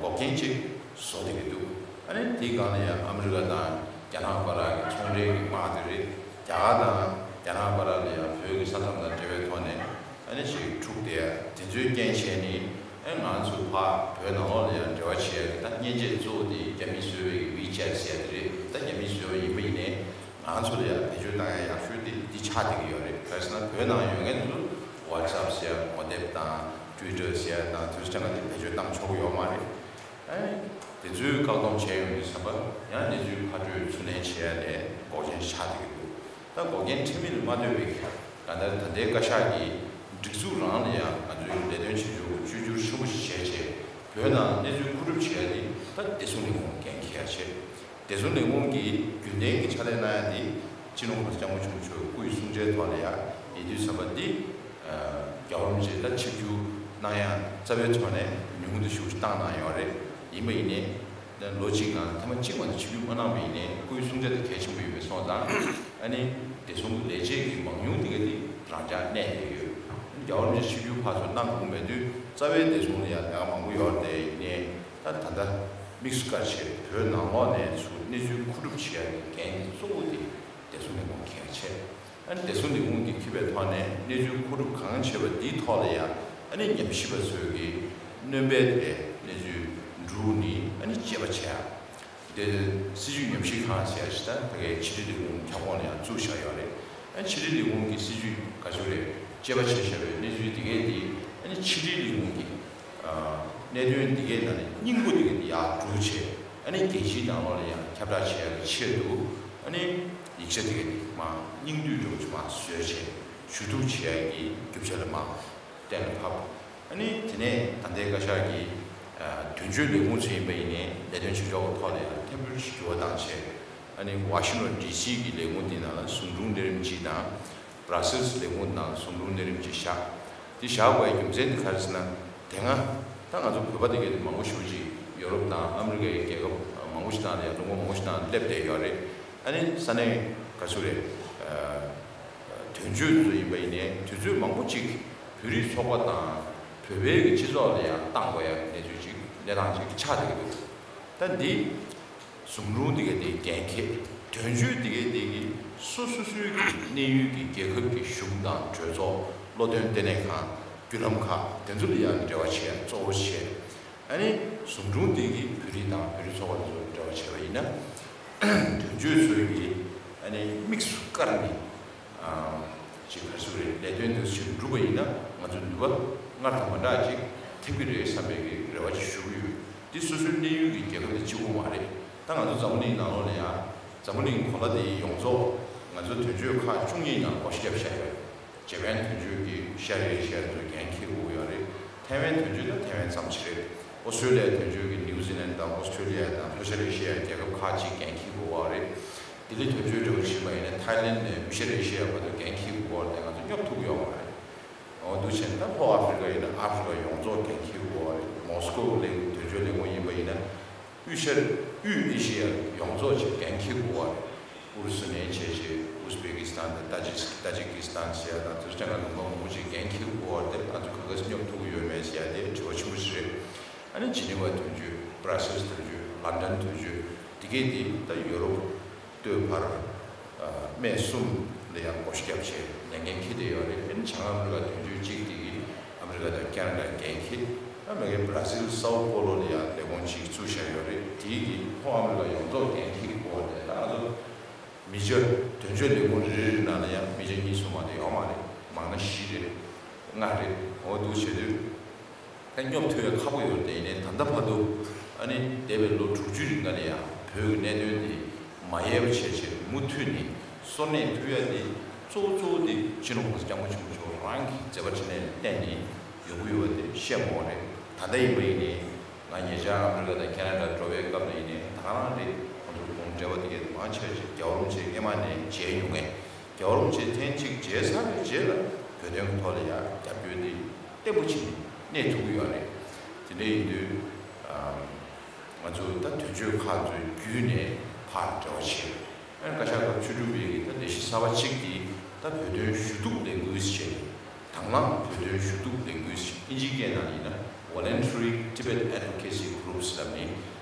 འགོག་རྐྱེན་ཅིག་བཟོ་བསྡད་ཀྱི་འདུག་ཨ་ནི་དེའི་སྒང་ལ་ཡང་ཨ་མི་རི་ཀ་དང་རྒྱ་ནག་བར་གྱི་ཚོང་འབྲེལ་གྱི་དམག་དེ་རེད། རྒྱ་གར་དང་རྒྱ་ནག་བར་ལ་ཡང་བོད་ཀྱི་ས་མཚམས་དང་འབྲེལ་བའི་ཐོག་ནས་ཨ་ནི་ཅིག་འཁྲུག་བསྡད་ཡ་དེ་ཚོའི་རྐྱེན་བྱས་ནས། ཨ་ང་ཚོ་ཕར་བོད་ནང་ལོགས་ལ་ཡང་འབྲེལ་བ་བྱེད་ཡ་གི་ད་མཉེན་ཆས་གཙོ་བོ་དེ་རྒྱ་མིས་བཟོས་པའི་གི་ཝི་ཆེ་ཊི་ཟེར་ཡ་དེ་རེད། ད་རྒྱ་མིས་བཟོས་པ་ཡིན་པ་ཡིན་ནའི། ང་ཚོ་ལ་ཡང་བེད་སྤྱོད་བཏང་ཡ་ཡག་ཤོས་དེ་འདི་ཆགས་བསྡད་ཀྱི་ཡོད་རེད། ག་རེ་ཟེར་ན་བོད་ནང་ཡོད་མཁན་ཚོ་ཝ་ཊི་སེབ་ཟེར་ཡ། མོ་དེབ་དང་ཊུའི་ཊར་ཟེར་ཡ་དང་དེ་ཚོ་ཅང་ག་དེ་བེད་སྤྱོད་བཏང་ཆོག་གི་ཡོད་མ་རེད། ཨ་ནི་དེ་ཚོའི་བཀག་སྡོམ་བྱས་ཡོང་དུས་ཙམ་པ་ཡང་གནས་ཚུལ་ཕར་སྤྲོད་ཚུར་ལེན་བྱེད་ཡ་ལས་འགོག་རྐྱེན་ཆགས་བསྡད་ཀྱི་འདུག་ད་འགོག་རྐྱེན་ཁྲིམས་མེད་ལ་མ་ལྟོས་པའི་གང་ལྟར་ད་ལྟའི་བཀའ་ཤག་གི་སྒྲིག་འཛུགས་རང་ལ་ཡང་ང་ཚོའི་ལས་དོན་བྱེད་ཕྱོགས་ཀྱི་བཅོས་བསྒྱུར་ཆེན་པོ་ཞིག་བྱས་རྗེས་བོད་ནང་གནས་ཚུལ་མཁོ་སྒྲུབ་བྱེད་ཡ་དེ་ད་བདེ་སྲུང་ལས་ཁུངས་འགན་འཁྱེར་ཡ་བྱས། བདེ་སྲུང་ལས་ཁུངས་ཀྱིས་རྒྱུན་ལྡན་གྱི་ཕྱག་ལས་གནང་ཡ་དེ་སྤྱི་ནོར་༸གོང་ས་༸སྐྱབས་མགོན་ཆེན་པོ་མཆོག་སྐུའི་གསུང་བཤད་ཐོག་ལ་ཡང་ཡིན་དུས་ཙམ་པ་འདི་རྒྱལ་བ་རིན་པོ་ཆེ་ད་ཆིབས་བསྒྱུར་གནང་ཡ་རྩ་བའི་ཐོག་ནས་ཉུང་དུ་ཞེ་པོ་ཅིག་བཏང་གནང་ཡོད་རེད། ཡིན་པ་ཡིན་ནའི་ ལོ་གཅིག་ནང་ཐེངས་མ་གཅིག་མ་གཏོགས་ཆིབས་བསྒྱུར་མ་གནང་བ་ཡིན་ནའི་སྐུའི་གསུང་ཆ་དེ་གལ་ཆེན་པོ་ཡོད་པས་སོང་ཙང་། ཨ་ནི་བདེ་སྲུང་གི་ལས་བྱེད་ཀྱི་མང་ཉུང་དེ་ག་དེ་རང་འཇགས་གནས་བསྡད་ཡོད། ཨ་ནི་རྒྱལ་བ་རིན་པོ་ཆེ་ཆིབས་བསྒྱུར་ཕར་ཚུར་གནང་དགོས་མེད་དུས་རྩ་བའི་བདེ་སྲུང་ལ་ཡང་ལས་ཀ་མང་པོ་ཡོད་རེད། ཡིན་ནའི་ད་ད་ལྟ་དམིགས་སུ་བཀར་བྱས་བོད་ནང་ལོགས་ནས་ཚུར་གནས་ཚུལ་མཁོ་སྒྲུབ་བྱེད་ཡག་གི་འགན་དེ་གཙོ་བོ་དེ་བདེ་སྲུང་ལས་ཁུངས་གལ་ཆེ། ཨ་ནི་བདེ་སྲུང་ལས་ཁུངས་ཀྱིས་འཁྱེར་བའི་ཐོག་ནས་གནས་ཚུལ་མཁོ་སྒྲུབ་གང་བྱེད་པ་འདིའི་ཐོག་ལ་ཡང་ཨ་ནི་ཉམས་ཞིབ་པ་ཚོས་ཀྱིས་སྣོན་པའི་དེ་གནས་ཚུལ་བསྒྲུབས་ནས་ཨ་ནི་དཔྱད་པ་བྱེད་ཡ། དེ་སྲིད་བྱུས་ཉམས་ཞིབ་ཁང་ཟེར་ཡ་ཞིག་ད་ཕ་གིའི་ཕྱི་དྲིལ་ལས་ཁུངས་ཁྱབ་ཁོངས་ལ་ཡང་བཙུགས་བཞག་ཡོད་རེད། ཨ་ནི་ཕྱི་དྲིལ་ལས་ཁུངས་ཀྱིས་སྲིད་བྱུས་ག་ཚོད་རེད་དཔྱད་པ་བྱས་བཞག་པའི་གནས་ཚུལ་དེ་གས་དེ་ཨ་ནི་ཕྱི་དྲིལ་ལས་ཁུངས་ཀྱིས་གནད་དོན་འདི་གའི་ནང་ནས་སྙིང་པོ་འདི་གའི་འདི་ཡར་སྒྲུག་བྱས། ཨ་ནི་རྒྱལ་སྤྱིའི་ནང་ལོགས་ལ་ཡང་ཁྱབ་བསྒྲགས་བྱེད་ཡག་གི་ཆེད་དུ་ཨ་ནི་ཡིག་ཆ་འདི་གའི་འདི་མར་སྙིང་བསྡུས་འདྲ་བོ་ཅིག་མར་བཟོས་བྱས་ཞུ་གཏུག་བྱེད་ཡག་གི་རྒྱུ་ཆ་ལ་མར་གཏན་ལ་ཕབ། ཨ་ནི་དེ་ནས་ད་ལྟའི་བཀའ་ཤག་གི་དོན་གཅོད་ལས་ཁུངས་ཚོ་ཡིན་པ་ཡིན་ནའི་ལས་དོན་བྱེད་ཕྱོགས་ཀྱི་ཐོག་ལ་ཡང་ཐད་འཕུར་ཞིག་འགྱུར་བ་བཏང་བྱས། ཨ་ནི་ཝ་ཤིང་ཊོན་ཌི་སི་གི་ལས་ཁུངས་འདི་ནང་ལ་ཟུང་དྲུང་གནས་རིམ་གཅིག་དང་། བྷ་ར་སིལ་ལས་ཁུངས་ནང་ཟུང་དྲུང་གནས་རིམ་གཅིག་བཞག་འདི་བཞག་དགོས་ཡ་རྒྱུ་མཚན་དེ་ག་རེ་ཟེར་ན། དེ་སྔ་ད་ང་ཚོ་བོད་པ་དེ་གས་དེ་མང་པོ་ཞེ་པོ་ཅིག་ཡོ་རོབ་དང་ཨ་མི་རི་ཀའི་རྒྱལ་ཁབ་མང་པོ་ཞིག་ནང་ལ་ཡང་ལུང་པ་མང་པོ་ཞིག་ནང་སླེབས་བསྡད་ཡོད་རེད། ཨ་ནི་ས་གནས་ག་ཚོད་རེད། དོན་གཅོད་ཚོ་ཡིན་པ་ཡིན་ནའི་དུས་ཚོད་མང་པོ་ཅིག་བོད་རིགས་ཚོགས་པ་དང་བོད་པའི་གི་སྤྱི་ཚོགས་ལ་ཡང་བཏང་དགོས་ཡ་གནས་ཚུལ་ཅིག་གནས་སྟངས་ཅིག་ཆགས་བསྡད་ཀྱི་འདུག་ད་འདི། ཟུང་དྲུང་དེ་ག་དེ་འགན་འཁྱེར། དོན་གཅོད་དེ་ག་དེ་གི་སོ་སོ་སོའི་གི་གནས་ཡུལ་གྱི་རྒྱལ་ཁབ་ཀྱི་གཞུང་དང་གྲོས་ཚོགས། བློ་འདོན་ལྟེ་གནས་ཁང་། བརྒྱུད་ལམ་ཁག་དེ་ཚོ་ལ་ཡང་འབྲེལ་བ་བྱེད་ཡ་གཙོ་བོ་བྱས། ཨ་ནི་ཟུང་དྲུང་དེ་གི་བོད་རིགས་དང་བོད་རིགས་ཚོགས་པ་དེ་ཚོ་འབྲེལ་བ་བྱས་པ་ཡིན་ན། དོན་གཅོད་ཚོའི་གི་ཨ་ནི་དམིགས་སུ་བཀར་ནས། ཅིག་ག་རེ་ཟེར་རེད། ལས་དོན་དེ་ཚོ་ཞིག་འགྲུབ་པ་ཡིན་ན་ང་ཚོ་ནུས་པ་སྔར་དང་མ་འདྲ་ཅིག་ཐེབས་ཀྱི་རེད་བསམ་པའི་གི་རེ་བ་ཅིག་ཞུ་གི་ཡོད། འདི་སོ་སོའི་གནས་ཡུལ་གྱི་རྒྱལ་ཁབ་དེ་གཅིག་པོ་མ་རེད། ད་ང་ཚོ་འཛམ་བུ་གླིང་ནང་ལོགས་ལ་ཡང་འཛམ་བུ་གླིང་གོ་ལ་དེའི་ཡོངས་རྫོགས་ང་ཚོ་དོན་གཅོད་ཁག་བཅུ་གཉིས་ནང་སྒོ་ཕྱེ་བཞག་ཡོད། ཇེ་པན་དོན་གཅོད་ཀྱིས་ཤར་ཨེ་ཤི་ཡ་ཚོའི་འགན་འཁྱེར་དགོས་ཡོད་རེད། ཐའེ་ཝན་དོན་གཅོད་ད་ཐའེ་ཝན་ཙམ་ཞིག་རེད། ཨོ་སི་ཀྲོ་ལི་ཡ་དོན་གཅོད་ཀྱིས་ནིའུ་ཛི་ལན་དང་ཨོ་སི་ཀྲོ་ལི་ཡ་དང་ལྷོ་ཤར་ཨེ་ཤི་ཡའི་རྒྱལ་ཁབ་ཁག་ཅིག་འགན་འཁྱེར་དགོས་པ་རེད། ལྡི་ལི་དོན་གཅོད་འདྲ་བོ་ཞིག་མ་ཡིན་ན་ཐའི་ལེན་ནས་དབུས་ཤར་ཨེ་ཤི་ཡ་བར་དུ་འགན་འཁྱེར་དགོས་པ་རེད། ང་ཚོ་སྙོབ་ཐུབ་ཡོད་མ་རེད། འོ་འདུག་བྱས་ན་ད་ལྷོ་ཨ་ཧྥི་རི་ཀ་ཡིན་ན་ཨ་ཧྥི་རི་ཀ་ཡོངས་རྫོགས་འགན་འཁྱེར་དགོས་པ་རེད། མོ་སི་ཀོ་ལས་དོན་གཅོད་ལས་ཁུངས་ཡིན་པ་ཡིན་ན། དབུས་ཤར་དབུས་ཨེ་ཤི་ཡ་ཡོངས་རྫོགས་ཀྱི་འགན་འཁྱེར་དགོས་པ་རེད། ཨུ་རུ་སུ་ནས་བྱས་བྱས་ཨུ་ཟི་པེ་ཀི་སི་ཐན་དང་ཏ་ཇི་ཏ་ཇི་ཀི་སི་ཐན་ཟེར་ཡ་དང་དེ་ཚོ་སྤྱང་ཀ་ལུང་པ་མང་པོ་ཅིག་འགན་འཁྱེར་དགོས་པ་རེད། དེ་ང་ཚོ་ག་ག་སྙོབ་ཐུབ་ཀྱི་ཡོད་མེད་ཟེར་ཡ་དེ་དྲི་བ་ཆེན་པོ་ཞིག་རེད། ཨ་ནི་ཇི་ནི་ཝ་དོན་གཅོད། བྷ་ར་སིལ་དོན་གཅོད། ལན་ཌན་དོན་གཅོད། འདི་གས་འདི་ད་ཡོ་རོབ་སྟོད་བར་སྨད་གསུམ་ལ་ཡང་སྒོ་ཕྱེ་བརྒྱབ་བྱས་ལས་འགན་འཁྱེར་བསྡད་ཡོད་རེད། ཨ་ནི་བྱང་ཨ་མི་རི་ཀ་དོན་གཅོད་གཅིག་འདི་གིས་ཨ་མི་རི་ཀ་དང་ཁེ་ན་ཌ་འགན་འཁྱེར། ཨ་མི་རི་ཀའི་བྷ་ར་སིལ་སའོ་པོ་ལོ་ལ་ཡང་ལས་ཁུངས་གཅིག་བཙུགས་བཞག་ཡོད་རེད། དེའི་གི་ལྷོ་ཨ་མི་རི་ཀ་ཡོངས་རྫོགས་འགན་འཁྱེར་གྱི་སྐོར་དེ་ད་ང་ཚོ་མི་སྤྱོད་དོན་གཅོད་ལས་ཁུངས་རེ་རེ་རེ་ནང་ལ་ཡང་མི་སྤྱོད་གཉིས་གསུམ་མ་གཏོགས་ཡོད་མ་རེད། མང་ན་བཞི་རེད། ལྔ་རེད། འོ་འདུག་བྱེད་དུས། ད་སྙོབ་ཐུབ་ཡ་ཁག་པོ་ཡོད་རེད། དེ་ཡིན་ནའི་ད་ལྟ་བར་དུ་ཨ་ནི་འདས་པའི་ལོ་དྲུག་ཅུ་རིང་ག་ལ་ཡང་བོད་ཀྱི་གནད་དོན་དེ་མ་ཡལ་བ་བྱས་བྱས་མུ་མཐུད་ནས་སོར་གནས་ཐུབ་ཡ་དེ་གཙོ་བོ་གཙོ་བོ་དེ་སྤྱི་ནོར་༸གོང་ས་༸སྐྱབས་མགོན་ཆེན་པོ་མཆོག་རང་གི་མཛད་པ་འཕྲིན་ལས་ལ་བརྟེན་ནས་ཡོང་གི་ཡོད་པ་དེ་བཤད་མ་དགོས་རེད། ད་ལྟ་ཡིན་པ་ཡིན་ནའི་ང་ཉེ་ཆར་ཨ་མི་རི་ཀ་དང་ཁེ་ན་ཌ་འགྲོ་བའི་སྐབས་ལ་ཡིན་ནའི་ད་ག་རང་རེད། ཁོང་ཚོ་དགོངས་འགྲེལ་པ་དེ་གས་མང་ཆེ་བ་ཞིག་རྒྱལ་བ་རིན་པོ་ཆེ་སྔས་མ་ནས་མཇལ་མྱོང་མཁན། རྒྱལ་བ་རིན་པོ་ཆེ་ཐེངས་གཅིག་མཇལ་ཚར་བའི་རྗེས་ལ་བོད་དོན་གྱི་ཐོག་ལ་ཡང་རྒྱབ་སྐྱོར་དེ་བརྟན་པོ་བྱས་ནས་གནས་ཐུབ་ཀྱི་ཡོད་རེད། དེ་འདྲ་ཡིན་དུས་ང་ཚོ་ད་དོན་གཅོད་ཁག་ཚོའི་བརྒྱུད་ནས་ཕར་འབྲེལ་བ་བྱས། ཨ་ནི་བཀའ་ཤག་སྐབས་བཅུ་དྲུག་པའི་གི་ད་ལས་གཞི་གསར་པ་གཅིག་དེ་ད་བོད་དོན་ཞུ་གཏུག་ལས་འགུལ་ཟེར་བྱས། དང་བླངས་བོད་དོན་ཞུ་གཏུག་ལས་འགུལ་ཟེར་ཨིན་ཇིའི་སྐད་ནང་ཡིན་ན་Voluntary Tibet Advocacy Groups ལབ་ནས་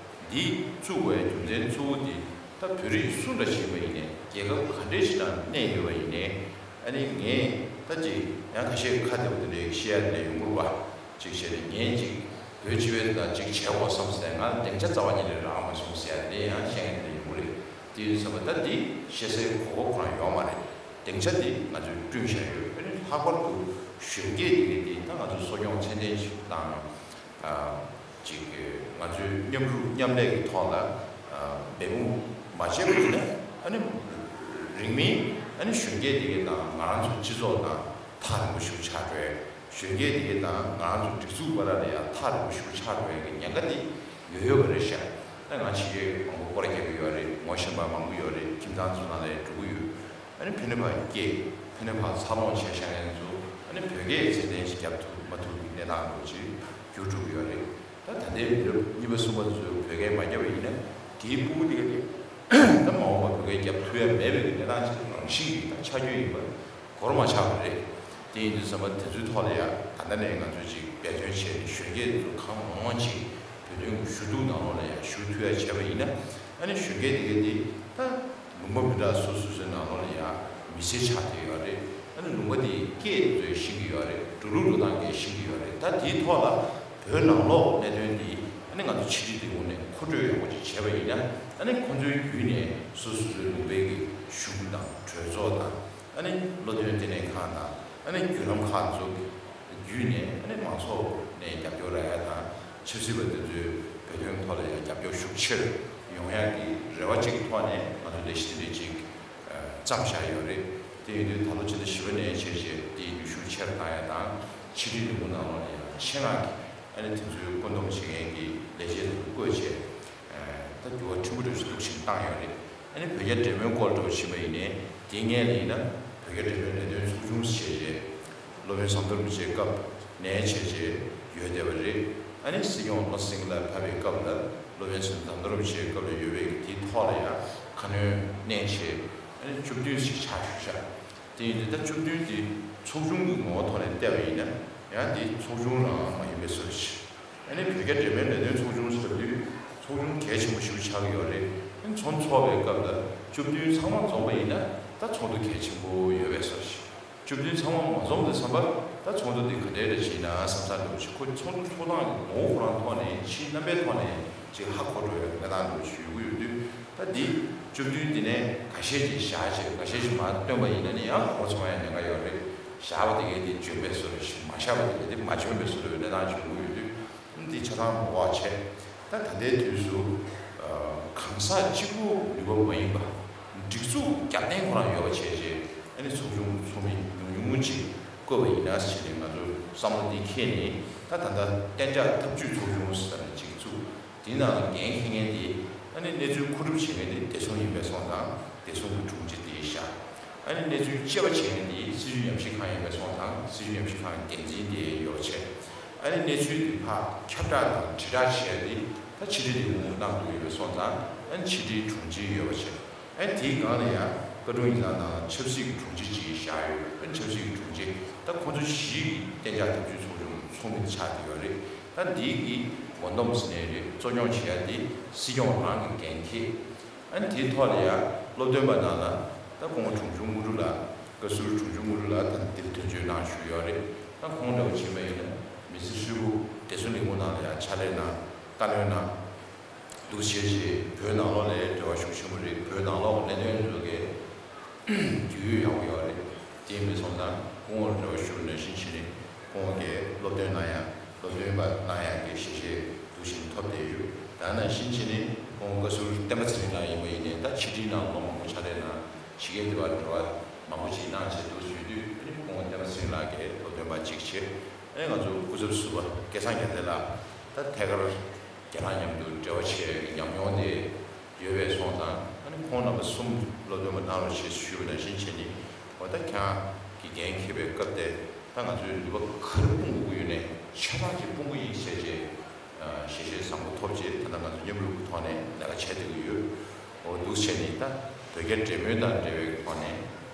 འདི་བཙུགས་དགོས་ཡ་རྒྱུ་མཚན་གཙོ་བོ་དེ། ད་བོད་རིགས་སུ་འདྲ་ཞིག་ཡིན་པ་ཡིན་ནའི་རྒྱལ་ཁབ་ག་འདྲས་ཞིག་ནང་གནས་ཡོད་པ་ཡིན་ནའི། ཨ་ནི་ངས་ད་ཅིག་ཡང་ཁ་ཤས་ཁ་བདེ་པོ་དེ་འདྲའི་བཤད་ཡ་དེ་འདྲ་ཡོང་གི་རེད་པ། ཅིག་བཤད་ནས་ངས་ཅིག་བོད་སྤྱི་པའི་དོན་དག་ཅིག་བྱེད་དགོས་བསམ་སྟེ་ང་སྡིངས་ཆ་རྩ་བ་ཉིད་ནས་རག་མ་སོང་ཟེར་ཡ་དེ་ཡང་བཤད་མཁན་དེ་འདྲ་ཡོང་གི་རེད། དེ་ཡིན་ཙང་ད་འདི་བཤད་སའི་གོ་སྐབས་ཁོ་རང་ཡོད་མ་རེད། སྡིངས་ཆ་དེ་ང་ཚོས་བསྐྲུན་བཞག་ཡོད། ཨ་ནི་ལྷག་པར་དུ་གཞོན་སྐྱེས་དེ་གས་དེ་ད་ང་ཚོ་གསོ་སྐྱོང་ཚད་ལྡན་ཞིག་དང་། ཅིག་ང་ཚོའི་མཉམ་རུབ་མཉམ་ལས་ཀྱི་ཐོག་ལ་འབད་འབུངས་མ་བྱས་པ་ཡིན་ན། ཨ་ནི་རིང་མིན་ཨ་ནི་གཞོན་སྐྱེས་དེ་གས་དང་ང་རང་ཚོ་སྤྱི་ཚོགས་དང་ཐག་རིང་པོ་ཞིག་ཆགས་འགྲོ་ཡ། གཞོན་སྐྱེས་དེ་གས་དང་ང་རང་ཚོ་སྒྲིག་འཛུགས་བར་ལ་ཡང་ཐག་རིང་པོ་ཞིག་ཆགས་འགྲོ་ཡ་གི་ཉེན་ཁ་དེ་ཡོད་ཡོད་པ་རེད་ཤག་ད་ང་ཕྱི་རྒྱལ་མང་པོ་སྐོར་ར་རྒྱག་གི་ཡོད་རེད། ངོ་ཤེས་པ་མང་པོ་ཡོད་རེད། ཁྱིམ་ཚང་ཚོ་ནང་ལ་ཡང་འགྲོ་གི་ཡོད། ཨ་ནི་ཕ་ནས་ཕར་སྐྱེས། ཕ་ནས་ཕར་འཚར་ལོངས་བྱས་བཞག་མཁན་ཚོ་ཨ་ནི་བོད་སྐད་ཚད་ལྡན་ཞིག་རྒྱབ་ཐུབ་མ་ཐུབ་ཀྱི་གནས་སྟངས་འདྲ་བོ་ཅིག་འགྱུར་འགྲོ་གི་ཡོད་རེད། ད་ད་ལྟའི་མི་རབས་གཉིས་པ་གསུམ་པ་ཚོས་བོད་སྐད་མ་བརྒྱབ་པ་ཡིན་ན། དེའི་ཕྲུ་གུ་དེ་ག་དེ་ད་མ་འོངས་པར་བོད་སྐད་རྒྱབ་ཐུབ་ཡ་མེད་པའི་གི་གནས་སྟངས་ཅིག་རང་བཞིན་གྱིས་ད་ཆགས་རྒྱུ་ཡིན་པ་གོར་མ་ཆགས་པ་རེད། དེ་ཡིན་དུས་ཙམ་པ་དེ་ཚོའི་ཐོག་ལ་ཡང་ད་ལྟ་ནས་ང་ཚོས་ཅིག་འབད་བརྩོན་བྱས་ནས་གཞོན་སྐྱེས་ཚོ་གང་མང་མང་ཅིག་བོད་དོན་གྱི་ཞུ་གཏུག་ནང་ལོགས་ལ་ཡང་ཞུགས་ཐུབ་ཡ་བྱས་པ་ཡིན་ན། ཨ་ནི་གཞོན་སྐྱེས་དེ་ག་དེ་ད་ལུང་པ་མི་འདྲ་སོ་སོ་སོའི་ནང་ལོགས་ལ་ཡང་མི་སེར་ཆགས་བསྡད་ཡོད་རེད། ཨ་ནི་ལུང་པ་དེའི་སྐད་དེ་ཚོ་ཤེས་ཀྱི་ཡོད་རེད། འགྲོ་ལུགས་འགྲོ་སྟངས་སྐད་ཤེས་ཀྱི་ཡོད་རེད། ད་དེའི་ཐོག་ལ་བོད་ནང་ལོགས་གནད་དོན་འདི་ཨ་ནི་ང་ཚོ་ཕྱི་དྲིལ་ལས་ཁུངས་ནས་མཁོ་སྤྲོད་ཡག་པོ་ཅིག་བྱས་པ་ཡིན་ན། ཨ་ནི་ཁོང་ཚོའི་བརྒྱུད་ནས་སོ་སོ་སོའི་ལུང་པའི་གི་གཞུང་དང་གྲོས་ཚོགས་དང་། ཨ་ནི་བློ་འདོན་ལྟེ་གནས་ཁང་དང་། ཨ་ནི་བརྒྱུད་ལམ་ཁག་ཚོ་བརྒྱུད་ནས་ཨ་ནི་མང་ཚོགས་ནས་རྒྱབ་སྐྱོར་རག་ཡ་དང་། ཆབ་སྲིད་པ་དེ་ཚོའི་བོད་དོན་ཐོག་ལ་ཡང་རྒྱབ་སྐྱོར་ཤུགས་ཆེར་ཡོང་ཡ་གི་རེ་བ་གཅིག་གི་ཐོག་ནས་ང་ཚོ་ལས་གཞི་དེ་འདྲ་ཅིག་བརྩམས་བཞག་ཡོད་རེད། དེ་ཡིན་དུས་ད་ལོ་ཕྱི་ཟླ་བཞི་པ་ནས་བྱས་རྗེས་དེའི་ནུས་ཤུགས་ཆེར་བཏང་ཡ་དང་། ཕྱི་དྲིལ་ལས་ཁུངས་ནང་ལོགས་ནས་ཡང་ཆེད་མངགས་ཀྱིས་ཨ་ནི་དེ་ཚོའི་བཀོད་འདོམས་བྱེད་མཁན་གྱི་ལས་བྱེད་དེ་ཚོ་བསྐོས་བྱས། ད་འགྱུར་བ་ཕྲན་བུ་འདྲ་ཞིག་འདུག་ཕྱིན་བཏང་ཡོད་རེད། ཨ་ནི་བོད་རྒྱ་འབྲེལ་མོལ་སྐོར་འདྲ་བོ་ཕྱིན་པ་ཡིན་ནའི་དེའི་སྔོན་ལ་ཡིན་ན་བོད་རྒྱ་འབྲེལ་མོལ་ལས་དོན་ཚོགས་ཆུང་ཞེས་བྱས། སློབ་དཔོན་ཟམ་གདོང་རིན་པོ་ཆེའི་སྐབས་ནས་བྱས་རྗེས་ཡོད་བསྡད་པ་རེད། ཨ་ནི་སྲིད་སྐྱོང་བློ་བཟང་སེང་གེ་ལགས་ཕེབས་པའི་སྐབས་ལ་སློབ་དཔོན་ཟམ་གདོང་རིན་པོ་ཆེའི་སྐབས་ལ་ཡོད་པའི་དེའི་ཐོག་ལ་ཡང་ཁ་སྣོན་གནང་བྱས། ཨ་ནི་བཅུ་བདུན་ཞིག་ཆགས་བཞག་དེ་ཡིན་དུས་ད་བཅུ་བདུན་དེ་ཚོགས་ཆུང་གི་ངོ་བོ་ཐོག་ནས་བལྟས་པ་ཡིན་ན་ཡང་དེ་ཚོགས་ཆུང་རང་མ་ཡིན་པའི་བཟོ་འདྲ་ཞིག་ཨ་ནི་བོད་རྒྱ་འབྲེལ་མོལ་ལས་དོན་ཚོགས་ཆུང་ཟེར་དུས་ཚོགས་ཆུང་གལ་ཆེན་པོ་ཞིག་ཆགས་ཀྱི་ཡོད་རེད། ཨ་ནི་ཚོགས་འདུ་འཚོགས་པའི་སྐབས་ལ་བཅུ་བདུན་ཚང་མ་འཛོམས་པ་ཡིན་ན་ད་ཚོགས་འདུ་གལ་ཆེན་པོ་ཡོད་པའི་བཟོ་འདྲ་ཞིག་བཅུ་བདུན་ཚང་མ་མ་འཛོམས་དུས་ཙམ་པ་ད་ཚོགས་འདུ་འདི་ག་འདྲའི་རེད་ཅེ་ན་བསམ་ས་འདྲ་བོ་ཞིག་ཁོ་ཚོགས་འདུ་ཚོགས་སྟངས་ཀྱི་ངོ་བོ་ཁོ་རང་ཐོག་ནས་ཕྱིའི་རྣམ་པའི་ཐོག་ནས་ཅིག་ཧ་གོ་འགྲོ་བའི་གནས་སྟངས་འདྲ་བོ་ཞིག་ཡོང་གི་ཡོད་དུས། ད་འདི་བཅུ་བདུན་འདི་ནས་ཁ་ཤས་ཅིག་བཞག་བྱས་ཁ་ཤས་ཅིག་མར་བཏོན་པ་ཡིན་ན་ནི་ཡང་ཁོ་ཚང་མ་ཡང་ཉེན་ཁ་ཡོད་རེད། བཞག་པ་དེ་གས་དེ་འཇོན་པའི་བཟོ་འདྲ་ཞིག་མ་བཞག་པ་དེ་གས་དེ་མ་འཇོན་པའི་བཟོ་འདྲ་བའི་གནས་སྟངས་ཅིག་ཡོང་གི་ཡོད་དུས། འདི་ཆ་ཚང་མ་བ་བྱས། ད་ད་ལྟའི་དུས་སུ་གང་ཟག་གཅིག་པུ་ནུས་པ་མ་ཡིན་པ། སྒྲིག་འཛུགས་རྒྱབ་རྟེན་ཁོ་རང་ཡོད་པ་བྱས་རྗེས་ཨ་ནི་ཚོགས་ཆུང་ཚོགས་མི་ཉུང་ཉུང་ཅིག་བསྐོས་པ་ཡིན་ན་ཟེར་ནས་ང་ཚོ་བསམ་བློ་འདི་འཁྱེར་ནས། ད་ད་ལྟ་གཏན་འཇགས་ཐབས་ཇུས་ཚོགས་ཆུང་ཟེར་ནས་ཅིག་བཙུགས། དེའི་ནང་ལ་འགན་འཁྱེར་མཁན་དེ་ཨ་ནི་གནས་ཚུལ་མཁོ་སྒྲུབ་བྱེད་མཁན་དེ་བདེ་སྲུང་ཡིན་པའི་སོང་དང་བདེ་སྲུང་གི་དྲུང་ཆེ་དེ་བཞག་ཨ་ནི་གནས་ཚུལ་དཔྱད་པ་བྱེད་མཁན་དེ་སྲིད་བྱུས་ཉམས་ཞིབ་ཁང་ཡིན་པའི་སོང་དང་སྲིད་བྱུས་ཉམས་ཞིབ་ཁང་འགན་འཛིན་དེ་ཡོད་པ་བྱས། ཨ་ནི་གནས་ཚུལ་དེ་ཕར་ཁྱབ་བསྒྲགས་དང་དྲིལ་བསྒྲགས་བྱས་ཏེ་ད་ཕྱི་དྲིལ་ལས་ཁུངས་གནང་འདུག་ཡོད་པའི་སོང་དང་། ཨ་ནི་ཕྱི་དྲིལ་དྲུང་ཆེ་ཡོད་པ་བྱས། ཨ་ནི་དེའི་སྒང་ལ་ཡང་བཀའ་དྲུང་ཡིག་ཚང་ནང་ཆབ་སྲིད་ཀྱི་དྲུང་ཆེ་ཅིག་བཞག་ཡོད། ཨ་ནི་ཆབ་སྲིད་ཀྱི་དྲུང་ཆེ་ད་ཁོང་ཚོ་བཞི་གི་གཏན་འཇགས་ཐབས་ཇུས་ཚོགས་ཆུང་ཚོགས་མི་ཆགས་བསྡད་ཡོད་རེད། ད་འདིའི་གི་བཀོད་འདོམས་ཟེར་ནའི་རེད། གཙོ་སྐྱོང་བྱེད་ཡ་དེ་སྲིད་སྐྱོང་རང་གི་འགན་འཁྱེར། ཨ་ནི་དེའི་ཐོག་ལ་ཡང་སློབ་སྟོན་པ་ནང་ལ་ད་ཁོང་དྲུང་ཆུང་དངོས་གྲུབ་ལགས། བཀའ་ཟུར་དྲུང་ཆུང་དངོས་གྲུབ་ལགས་ད་འདིར་དོན་གཅོད་གནང་བཞུགས་ཡོད་རེད། ད་ཁོང་འདྲ་བོ་བྱས་པ་ཡིན་ན་མི་སེར་ཧྲིལ་པོ་བདེ་སྲུང་ལས་ཁུངས་ནང་ལ་ཡང་ཕྱག་ལས་གནང་བཀའ་བློན་གནང་འདུག་བྱས་རྗེས་བོད་ནང་ལོགས་ལ་འབྲེལ་བ་ཤུགས་ཆེན་པོ་རེད། བོད་ནང་ལོགས་གནད་དོན་ཚོ་གའི་རྒྱུས་ཡོད་ཡག་པོ་ཡོད་རེད། དེ་མིན་སོང་ཙང་སྐུ་ངོར་འབྲེལ་བ་ཞུ་ནང་བཞིན་བྱས་ནས་ཁོང་གིས་སློབ་སྟོན་གནང་ཡ་སློབ་སྟོན་པ་གནང་ཡ་གི་ཞལ་བཞེས་འདུག་བཞིན་ཐོབ་བསྡད་ཡོད། ད་ནང་བཞིན་བྱས་ནས་ཁོང་བཀའ་ཟུར་བསྟན་པ་ཚེ་རིང་ལགས་ཡིན་པ་ཡིན་ནའི་ད་ཕྱི་དྲིལ་ནང་ལོ་མང་པོ་ཕྱག་ལས་གནང་། ཕྱི་རྒྱལ་དུ་བ་འགྲོ་བ་མང་པོ་ཅིག་གནང་བྱས་འདུག་ཞུས་དུས་ཨ་ནི་ཁོང་བསྟན་པ་ཚེ་རིང་ལགས་ཀྱིས་སློབ་སྟོན་པ་གཅིག་བྱས། ཨ་ནི་ང་ཚོ་སྐུ་ཚབ་ཟུར་པ་སྐལ་བཟང་རྒྱལ་མཚན་ལགས་ད་ཐད་ཀར་རྒྱ་ནག་མཉམ་དུ་འབྲེལ་བ་བྱེད་ཡ་གི་ཉམས་མྱོང་དེ་ཡོད་པའི་སོང་ཙང་། ཨ་ནི་ཁོང་རྣམ་པ་གསུམ་སློབ་སྟོན་པ་གནང་རོགས་ཞེས་ཞུས་པ་ནང་བཞིན་བྱས་ནས། འོ་ད་ཁྱེད་རང་གིས་འགན་འཁྱེར་བའི་སྐབས་དེ་ད་ང་ཚོའི་ནུས་པ་ག་རེ་སྤུངས་དགོས་ཀྱི་ཡོད་ནའི་ཆ་ཚང་ཅིག་སྤུངས་ཀྱི་ཡིན་ཟེར་བྱས། ཨ་ཞལ་བཞེས་བཟང་པོ་ཐོབ་རྗེས་ད་ལྟ་ང་ཚོ་མཉམ་རུབ་ཀྱི་ཐོག་ནས་ལས་ཀ་བྱས་བསྡད་ཀྱི་ཡོད། འོ་འདུག་བྱས་ནས་ད་བོད་རྒྱ་འབྲེལ་མོལ་དང་འབྲེལ་བའི་ཐོག་ནས་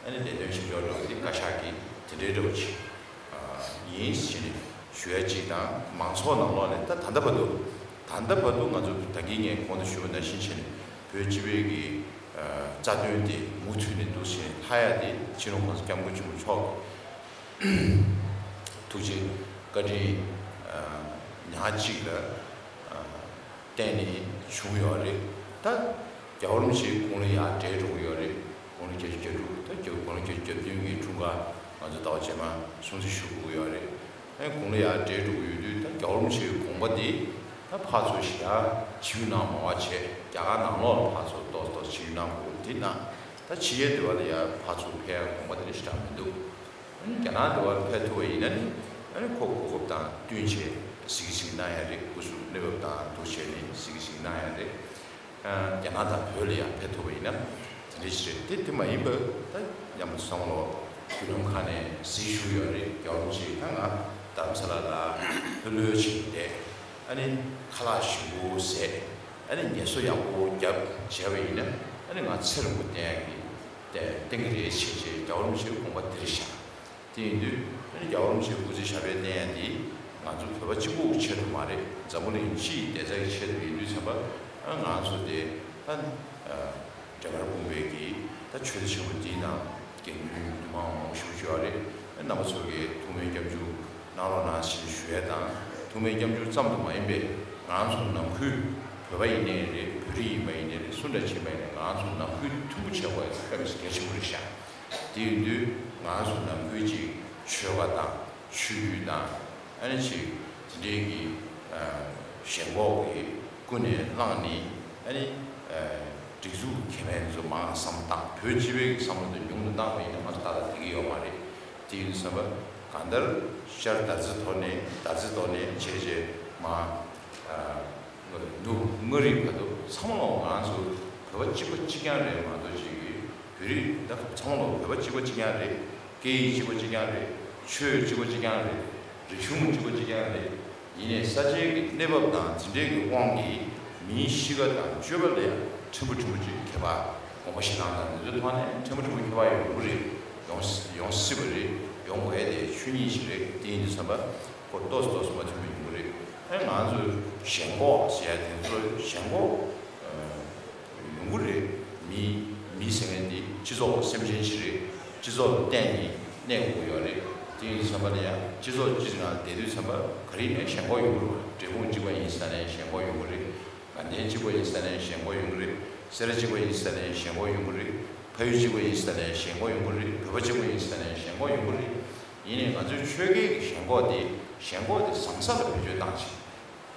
ཨ་ནི་ལས་དོན་ཞིབ་འཇུག་འདྲ་བོ་འདི་བཀའ་ཤག་གིས་དེ་འདྲའི་འདྲ་བོ་ཅིག་ཨ་ཡིན་ཟེར་ནས་ཞུ་ཡ་གཅིག་དང་། མང་ཚོགས་ནང་ལོགས་ནས་ད་ད་ལྟ་བར་དུ་ད་ལྟ་བར་དུ་ང་ཚོ་ད་གིན་ངས་གོང་དུ་ཞུས་པ་ནང་བཞིན་བྱས་ནས་བོད་སྤྱི་པའི་གི་ཨ་རྩ་དོན་དེ་མུ་མཐུད་ནས་འདུག་བྱས་ནས་ལྷག་ཡ་དེ་སྤྱི་ནོར་༸གོང་ས་༸སྐྱབས་མགོན་ཆེན་པོ་མཆོག་ཐུགས་རྗེ་བཀའ་དྲིན་ཉག་གཅིག་ལ་བརྟེན་ནས་བྱུང་ཡོད་རེད། ད་རྒྱལ་བ་རིན་པོ་ཆེ་དགུང་ལོ་ཡར་བགྲེས་འགྲོ་གི་ཡོད་རེད། དགུང་ལོ་བརྒྱད་ཅུ་གྱ་དྲུག་ད་རྒྱལ་དགུང་ལོ་བརྒྱད་ཅུ་གྱ་བདུན་གྱི་འཁྲུངས་སྐར་ང་ཚོ་ཟླ་བ་རྗེས་མ་སྲུང་བརྩི་ཞུ་དགོས་ཀྱི་ཡོད་རེད། ཨ་དགུང་ལོ་ཡར་བགྲེས་འགྲོ་གི་ཡོད་དུས་ད་རྒྱལ་བ་རིན་པོ་ཆེའི་དགོངས་པ་འདི་ད་ཕར་ཚུར་ཞེ་དྲག་ཕྱིར་གནང་མ་བ་བྱས་རྒྱ་གར་ནང་ལོགས་ལ་ཕར་ཚུར་ཏོག་ཏོག་ཕྱིར་གནང་དགོས་འདི་ན། ད་ཕྱི་རྒྱལ་དུ་བ་ལ་ཡར་ཕར་ཚུར་ཕེབས་ཡ་དགོངས་པ་དེ་འདྲ་ཞེ་དྲག་མི་འདུག་ཨ་ནི་རྒྱ་ནག་དུ་བ་ལ་ཕེབས་ཐུབ་པ་ཡིན་ན་ནི་ཨ་ནི་ཁོ་གོ་སྐབས་དང་བསྟུན་བྱས་གཟིགས་གཟིགས་གནང་ཡ་རེད། སྐུ་གཟུགས་གནས་བབ་དང་འདུ་བྱས་ནས་གཟིགས་གཟིགས་གནང་ཡ་རེད། ཨ་རྒྱ་ནག་དང་བོད་ལ་ཡར་ཕེབས་ཐུབ་པ་ཡིན་ན་དེ་འདྲ་ཞིག་རེད། དེ་དེ་མ་ཡིན་པ་ད་ཡང་མ་སོང་ལོ་བརྒྱུད་ལམ་ཁག་ནས་གཟིགས་ཞུ་ཡོད་རེད། རྒྱལ་བ་རིན་པོ་ཆེ་ད་ང་རྡ་རམ་ས་ལ་ལ་ལྷོད་ལྷོད་བྱས་བསྡད། ཨ་ནི་ཁ་ལག་ཞིམ་པོ་བཟས། ཨ་ནི་ངལ་གསོ་ཡག་པོ་བརྒྱབ་བྱས་པ་ཡིན་ན། ཨ་ནི་ང་ཚེ་རིང་པོ་བསྟེན་ཡག་གི་བསྟེན་བསྟེན་གི་རེད་བྱས་བྱས། རྒྱལ་བ་རིན་པོ་ཆེའི་དགོངས་པ་དེ་རེད་ཤག་དེ་ཡིན་དུས་ཨ་ནི་རྒྱལ་བ་རིན་པོ་ཆེའི་སྐུ་ཚེ་ཞབས་པད་བརྟན་ཡག་འདི་ང་ཚོ་བོད་པ་གཅིག་པོ་གི་ཆེད་དུ་མ་རེད། འཛམ་བུ་གླིང་སྤྱི་ཡི་བདེ་རྩ་གི་ཆེད་དུ་ཡིན་དུས་ཙམ་པ། ཨ་ང་ཚོ་དེ་ད་འབྲས་དཀར་སྤུངས་པའི་གི་ད་ཆོས་སྡེ་ཆེན་པོ་འདིའི་ནང་དགེ་འདུན་འདུས་མང་མང་ཞིག་ཡོད་རེད། རྣམ་པ་ཚོ་གིས་ཐུགས་སྨོན་སྐྱབས་འཇུག་གནང་རོགས་གནང་ཞེས་ཞུ་ཡས་དང་། ཐུགས་སྨོན་སྐྱབས་འཇུག་ཙམ་དུ་མ་ཡིན་པའི་ང་ཚོ་ནང་ཁུལ་བོད་པ་ཡིན་ནའི་རེད། བོད་རིགས་ཡིན་པ་ཡིན་ནའི་རེད། སུ་འདྲ་ཕྱིན་པ་ཡིན་ནའི་ང་ཚོ་ནང་ཁུལ་མཐུན་པོ་བྱེད་དགོས་ཡ་དཔེ་མི་སྲིད་གལ་ཆེན་པོ་རེད་ཤག་དེ་ཡིན་དུས་ང་ཚོ་ནང་ཁུལ་གྱི་ཆོལ་ཁ་དང་ཆོས་བརྒྱུད་དང་། ཨ་ནི་ཅིག་དེ་འདྲའི་གི་ཨ་ཞེན་ཁོག་གི་ཀུན་ནས་བསླངས་ནས། ཨ་ནི་ཨ་སྒྲིག་འཛུགས་ཁེ་ཕན་ཚོ་མང་བསམ་བཏང་། བོད་སྤྱི་པའི་བསམ་བློ་དེ་ཉུང་དུ་བཏང་བ་ཡིན་ན་ང་ཚོ་ཏག་ཏག་བསྡད་ཀྱི་ཡོད་མ་རེད། དེ་ཡིན་བསམ་པ་གང་ལྟར་ཤར་དར་རྩེ་དོར་ནས་དར་རྩེ་དོར་ནས་བྱས་བྱས་མ་ཨ་ནུབ་མངའ་རིས་བར་དུ་ཚང་མ་ལོག་ང་ཚོ་བོད་པ་གཅིག་པ་གཅིག་རྐྱང་རེད་མ་གཏོགས་ཅིག་གི་བོད་རིགས་ད་ཚང་མ་ལོག་བོད་པ་གཅིག་པ་གཅིག་རྐྱང་རེད། སྐད་ཡིག་གཅིག་པ་གཅིག་རྐྱང་རེད། ཆོས་གཅིག་པ་གཅིག་རྐྱང་རེད། རིག་གཞུང་གཅིག་པ་གཅིག་རྐྱང་རེད། ཡིན་ནའི་ས་ཆའི་གི་གནས་བབ་དང་འཛིན་གྲྭའི་གི་དབང་གིས་མིའི་གཤིས་ཀ་དང་སྤྱོད་པ་ལ་ཡང་ཕྲན་བུ་ཕྲན་བུ་ཅིག་ཁྱད་པར། དགོངས་པ་བཞེས་སྟངས་དང་དེ་ཚོའི་ཐོག་ནས་ཕྲན་བུ་ཕྲན་བུ་ཁྱད་པར་ཡོང་གི་རེད། ཡོང་ཡོང་སྲིད་པ་རེད། ཡོང་དགོས་ཡ་དེ་ཆོས་ཉིད་ཞིག་རེད། དེ་ཡིན་དུས་ཙམ་པ་ཁོ་ཏོག་ཙམ་ཏོག་ཙམ་མ་མཐུན་པ་ཡོང་གི་རེད། ཨ་ང་ཚོས་ཞེན་ཁོག་ཟེར་ཡ་དེ་ཚོ་ཞེན་ཁོག་ཡོང་གི་རེད། མི་མི་ཟེར་མཁན་དེ་སྤྱི་ཚོགས་སེམས་ཅན་ཞིག་རེད། སྤྱི་ཚོགས་ལ་བརྟེན་ནས་གནས་དགོས་ཀྱི་ཡོད་རེད། དེ་ཡིན་དུས་ཙམ་པ་ལ་ཡང་སྤྱི་ཚོགས་སྤྱི་ནང་བསྡད་དུས་ཙམ་པ་ག་རེ་ཡིན་ནའི་ཞེན་ཁོག་ཡོང་གི་རེད། འབྲས་སྤུངས་གཅིག་པ་ཡིན་ས་ནས་ཞེན་ཁོག་ཡོང་གི་རེད། དགའ་ལྡན་གཅིག་པ་ཡིན་ས་ནས་ཞེན་ཁོག་ཡོང་གི་རེད། སེ་ར་གཅིག་པ་ཡིན་ས་ནས་ཞེན་ཁོག་ཡོང་གི་རེད། ཕ་ཡུལ་གཅིག་པ་ཡིན་ས་ནས་ཞེན་ཁོག་ཡོང་གི་རེད། བོད་པ་གཅིག་པ་ཡིན་ས་ནས་ཞེན་ཁོག་ཡོང་གི་རེད། ཡིན་ནའི་ང་ཚོའི་ཆོལ་ཁའི་གི་ཞེན་ཁོག་དེ་ཞེན་ཁོག་དེ་བཟང་ས་ལ་བེད་སྤྱོད་བཏང་ཕྱིན།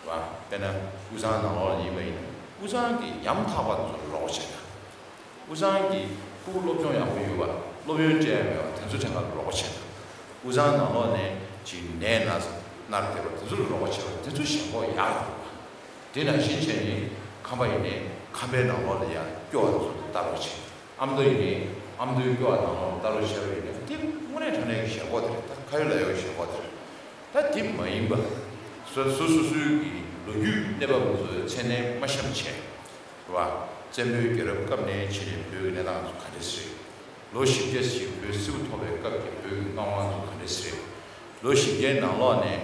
རེད་བ། དཔེར་ན་དབུས་གཙང་ནང་ལོགས་ལ་ཡིན་པ་ཡིན་ན་དབུས་གཙང་གི་ཉམ་ཐག་པ་ཚོར་རོགས་བྱེད་དང་། དབུས་གཙང་གི་ཕྲུ་གུ་སློབ་སྦྱོང་ཡག་པོ་ཡོད་པ། སློབ་ཡོན་སྤྲད་ཡ་མེད་པ། དེ་ཚོ་ཐད་ཀར་རོགས་བྱེད་དང་། དབུས་གཙང་ནང་ལོགས་ནས་ཅིག་ནད་ན་ཚ་མནར་བསྡད་པ་དེ་ཚོར་རོགས་བྱེད་པ། དེ་ཚོ་ཞེན་ཁོག་ཡག་རེད་བ། དེ་ནང་བཞིན་བྱས་ནས་ཁམས་པ་ཡིན་ནའི་ཁམས་པའི་ནང་ལོགས་ལ་ཡ་སྐྱོ་བ་ཚོ་ལ་ལྟ་རོགས་བྱེད། ཨ་མདོ་ཡིན་ནའི་ཨ་མདོའི་སྐྱོ་བ་ནང་ལོགས་ལ་ལྟ་རོགས་བྱས་པ་ཡིན་ན་དེ་དངོས་གནས་དྲང་གནས་ཀྱི་ཞེན་ཁོག་དེ་རེད། ད་ཁ་ཡོད་ལག་ཡོད་ཀྱི་ཞེན་ཁོག་དེ་རེད། ད་དེ་མ་ཡིན་པ། སོ་སོ་སོ་སོའི་གི་ལོ་རྒྱུས་གནས་བབ་ཚོའི་མཚན་གནས་མ་བཤམས་བྱས། རེད་བ། བཙན་པོའི་རྒྱལ་རབས་སྐབས་ནས་བྱས་ནས་བོད་ཀྱི་གནས་སྟངས་ཚོ་ག་འདྲ་ཞིག་རེད། ལོ་བཞི་བརྒྱ་ཞིག་བོད་སིལ་བུ་ཐོར་བའི་སྐབས་ཀྱི་བོད་ཀྱི་མངའ་དབང་ཚོ་ག་འདྲ་ཞིག་རེད། ལོ་བཞི་བརྒྱའི་ནང་ལོགས་ནས་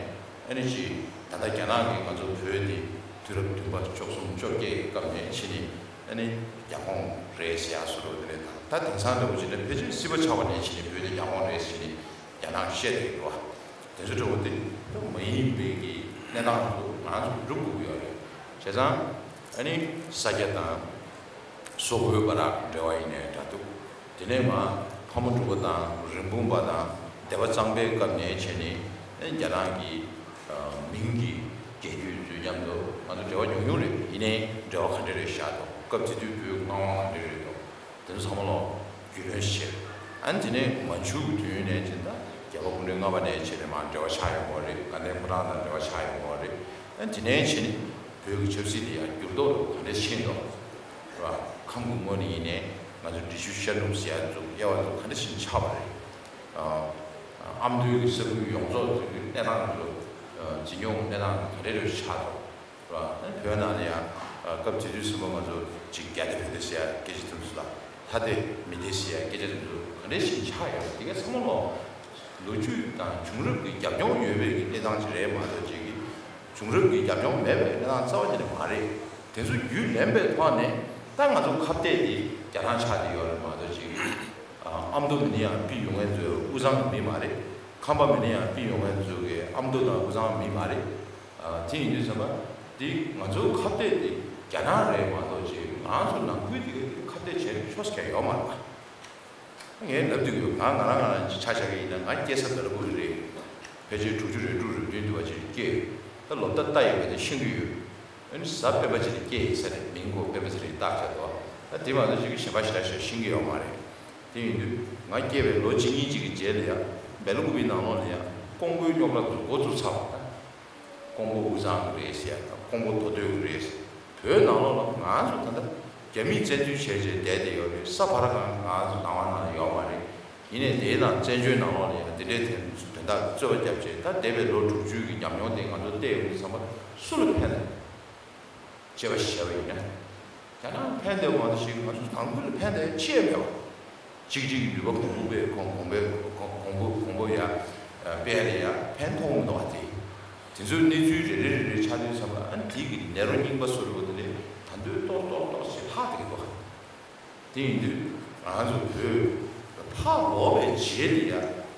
ཨ་ནི་ཅིག་ད་ལྟ་རྒྱ་ནག་གིས་ང་ཚོ་བོད་འདི་དུས་རབས་བདུན་པ་བཅུ་གསུམ་བཅོ་བརྒྱད་ཀྱི་སྐབས་ནས་བྱས་ནས་ཨ་ནི་རྒྱ་ཁོངས་རེད་ཟེར་ཡག་བཟོ་འདྲ་དེ་རེད། ད་ད་དེང་སང་འདྲ་བོ་བྱས་ན་ཕལ་ཆེར་སྲིད་པ་ཆགས་པ་ནས་བྱས་ནས་བོད་འདི་རྒྱ་ཁོངས་རེད་ཟེར་ནས་རྒྱ་ནག་བཤད་བསྡད་ཀྱི་འདུག་བ། དེ་ཚོ་འདྲ་བོ་དེ་མ་ཡིན་པའི་གི་གནས་སྟངས་ཚོ་ང་ཚོ་སྒྲུབ་དགོས་ཀྱི་ཡོད་རེད། བྱས་ཙང་ཨ་ནི་ས་སྐྱ་དང་སོག་པོའི་བར་འབྲེལ་བ་ཡིན་ནའི་འདྲ་འདུག་དེ་ནས་མ་ཕག་མོ་གྲུ་པ་དང་རིན་སྤུངས་པ་དང་སྡེ་པ་གཙང་པའི་སྐབས་ནས་བྱས་ནས་ཨ་ནི་རྒྱ་ནག་གི་ཨ་མིང་གི་རྒྱལ་རྒྱུད་ཚོའི་མཉམ་དུ་ང་ཚོ་འབྲེལ་བ་ཉུང་ཉུང་རེད། ཡིན་ནའི་འབྲེལ་བ་ག་འདྲ་རེད་བཞག་འདུག་སྐབས་དེ་དུས་བོད་མངའ་དབང་ག་འདྲ་རེད་འདུག་དེ་ཚོ་ཚང་མ་ལོག་རྒྱུས་ལོན་བྱས། ཨ་ནི་དེ་ནས་མན་ཇུ་གི་དུས་ཡུན་ནས་ཅི་འདྲ་རྒྱལ་བ་སྐུ་ཕྲེང་ལྔ་པ་ནས་བྱས་ནས་མར་འབྲེལ་བ་ཆགས་ཡོང་གི་རེད། དགའ་ལྡན་ཕོ་བྲང་དང་འབྲེལ་བ་ཆགས་ཡོང་གི་རེད། ཨ་ནི་དེ་ནས་བྱས་ནས་བོད་ཀྱི་ཆབ་སྲིད་དེ་ཡང་འགྱུར་ལྡོག་ག་འདྲ་ཕྱིན་འདུག་རེད་བ། ཁམས་ཀྱི་ངོས་ནས་ཡིན་ནའི་ང་ཚོ་འབྲི་ཆུ་ཤར་ནུབ་ཟེར་ཡ་ཚོ་དབྱེ་བ་ཚོ་ག་འདྲ་ཞིག་ཆགས་པ་རེད། ཨ་མདོའི་གི་ས་ཁུལ་ཡོངས་རྫོགས་ཀྱི་གནས་སྟངས་ཚོ་འཛིན་སྐྱོང་གི་གནས་སྟངས་ག་འདྲ་རེ་ཆགས་འདུག་རེད་བ། བོད་ནང་ལ་ཡང་སྐབས་དེ་དུས་ཙམ་པ་ང་ཚོ་ཅིག་རྒྱ་དེ་བོད་དེ་ཟེར་ཡ་སྐད་ཆ་དེ་ཚོ་དང་། ལྷ་དེ་མི་དེ་ཟེར་ཡ་སྐད་ཆ་དེ་ཚོ་ག་འདྲ་ཞིག་ཆགས་ཡོད་པ་དེ་ག་ཚང་མ་ལོ་ལོ་རྒྱུས་དང་བྱུང་རབས་ཀྱི་རྒྱབ་ལྗོངས་ཡོད་པའི་གི་གནས་སྟངས་ཅིག་རེད་མ་གཏོགས་ཅིག་གི་བྱུང་རབས་ཀྱི་རྒྱབ་ལྗོངས་མེད་པའི་གནས་སྟངས་རྩ་བ་ཉིད་ནས་མ་རེད། དེ་ཚོ་རྒྱུས་ལེན་པའི་ཐོག་ནས་ད་ང་ཚོ་ཁ་གཏད་དེ་རྒྱ་ནག་ཆགས་བསྡད་ཡོད་རེད་མ་གཏོགས་ཅིག་གི་ཨ་མདོ་མི་ནི་ཡང་པི་ཡོང་མཁན་ཚོ་དབུས་གཙང་གི་མི་མ་རེད། ཁམས་པ་མི་ནི་ཡང་པི་ཡོང་མཁན་ཚོ་གི་ཨ་མདོ་དང་དབུས་གཙང་མི་མ་རེད། ཨ་དེ་ཡིན་དུས་ཙམ་པ་འདི་ང་ཚོའི་ཁ་གཏད་དེ་རྒྱ་ནག་རེད་མ་གཏོགས་ཅིག་ང་ཚོ་ནང་ཁུལ་དེ་ག་དེ་ཁ་གཏད་བྱས་ཆོག་ས་གང་ཡོད་མ་རེད་པ། ངས་ལབ་དུས་ཡོད། ང་ང་རང་ང་རང་ཆ་བཞག་གི་ཡིན་ན་ང་སྐྱེས་ས་སྦེལ་ཀོབ་རེད། ཕལ་ཆེར་དྲུག་ཅུ་རེ་དྲུག་རེ་བདུན་དུ་བ་ཅིག་སྐྱེས། ད་ལོ་ད་ལྟ་ཡོད་པ་དེ་ཤེས་ཀྱི་ཡོད། ཨ་ནི་གཟའ་སྤེན་པ་ཅིག་ལ་སྐྱེས་ཡིན་ས་རེད། མིང་གོ་སྤེན་པ་ཚེ་རིང་བཏགས་བྱས་ཏོ། ད་དེ་མ་གཏོགས་ཅིག་གཞན་པ་ཞེ་དྲག་ཞེ་ཤེས་ཀྱི་ཡོད་མ་རེད། དེ་ཡིན་དུས་ང་སྐྱེས་པའི་ལོ་གཅིག་གཉིས་ཅིག་གི་རྗེས་ལ་ཡང་སྦེལ་ཀོབ་པའི་ནང་ལོགས་ལ་ཡང་ཀོང་པོའི་རྙོག་དྲ་ཚོ་འགོ་བཙུགས་ཚར་བ་དང་། ཀོང་པོ་དབུས་གཙང་གི་རེད་ཟེར་ཡ་དང་ཀོང་པོ་མདོ་སྟོད་ཀྱི་རེད་ཟེར། བོད་ནང་ལོགས་ལ་ང་ཚོ་ད་ལྟ་རྒྱ་མིས་བཙན་འཛུལ་བྱས་བྱས་བསྡད་བསྡད་ཡོད་རེད། ས་ཕར་གང་ང་ཚོ་ནང་པ་ནང་ཡོད་མ་རེད། ཡིན་ནའི་དེའི་ནང་བཙན་བྱོལ་ནང་ལོགས་ལ་ཡང་དེ་འདྲའི་དོན་དོན་དག་རྩོད་པ་བརྒྱབ་བྱས་ད་འདས་པའི་ལོ་དྲུག་ཅུའི་གི་ཉམས་མྱོང་དེ་ང་ཚོ་བལྟས་ཡོང་དུས་ཙམ་པ། སུ་ལ་ཕན་ཐོགས། ཅེས་པ་ཞིག་བྱས་པ་ཡིན་ན། རྒྱ་ནག་ཕན་བདེ་བ་མ་གཏོགས་ཞིག་ང་ཚོ་དང་པོ་ལ་ཕན་བདེ་ཆེ་མེད་པ། གཅིག་གཅིག་གི་ནུས་པ་གོང་འཕེལ་གོང་གོང་འཕེལ་གོང་འཕེལ་གོང་འཕེལ་ཡ་སྤེལ་ལ་ཡ་ཕན་ཐོགས་མི་འདུག་བ་དེ། དེ་ཚོའི་གནས་ཚུལ་རེ་རེ་རེ་རེ་ཆགས་དུས་ཙམ་པ་ཨ་ནི་དེ་གི་ནད་རོ་རྙིང་པ་བཟོ་འདྲ་བོ་དེ་ལས་ད་འདོད་ཏོག་ཏོག་ཏོག་ཞིག་ལྷག་བསྡད་ཀྱི་འདུག་བ། དེ་ཡིན་དུས་ང་ཚོ་བོད་ཕར་ལོག་པའི་རྗེས་ལ་ཡ་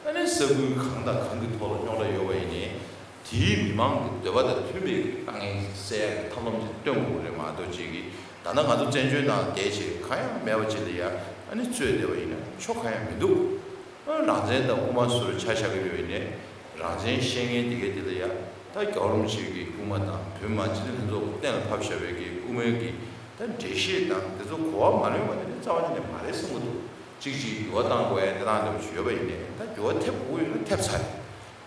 ཨ་ནི་ས་ཁུལ་གང་དང་གང་གི་ཐོག་ལ་རྙོག་དྲ་ཡོད་པ་ཡིན་ནའི་དེའི་མི་མང་གི་འདོད་པ་དང་མཐུན་པའི་དཀའ་ངལ་སེལ་ཡག་གི་ཐབས་ལམ་ཅིག་སྟོན་དགོས་རེད་མ་གཏོགས་ཅིག་གིས་ད་ལྟ་ང་ཚོ་བཙན་བྱོལ་ནང་བསྡད་བྱས་གང་ཡང་མེད་པ་ཅིག་ལ་ཡ་ཨ་ནི་རྩོད་བསྡད་པ་ཡིན་ན་ཆོ་ག་ཡང་མི་འདུག་རང་བཙན་དང་དབུ་མ་སུ་ལ་ཆ་བཞག་གི་ཡོད་ཡིན་ནའི། རང་བཙན་བཤད་མཁན་དེ་གའི་དེ་ལ་ཡ་ད་རྒྱལ་བ་རིན་པོ་ཆེ་གི་སྐུ་ཕྲེང་དང་བོད་མི་མང་སྤྱི་འཐུས་ལྷན་ཚོགས་ཀྱི་གཏན་ལ་ཕབ་བཞག་པའི་གི་དབུ་མའི་གི་ད་འགྲེལ་བཤད་དང་དེ་ཚོ་གོ་བ་མ་ལོན་པ་དེ་ནི་རྩ་བ་ཉིད་ནས་མ་རེད་བསམ་གྱི་འདུག་གཅིག་གཅིག་འགྱུར་བ་གཏང་དགོས་ཡ་གནས་སྟངས་འདྲ་པོ་ཞིག་ཡོད་པ་ཡིན་ནའི་ད་འགྱུར་བ་ཐེབས་དགོས་ཡོད་ན་ཐེབས་ཚར་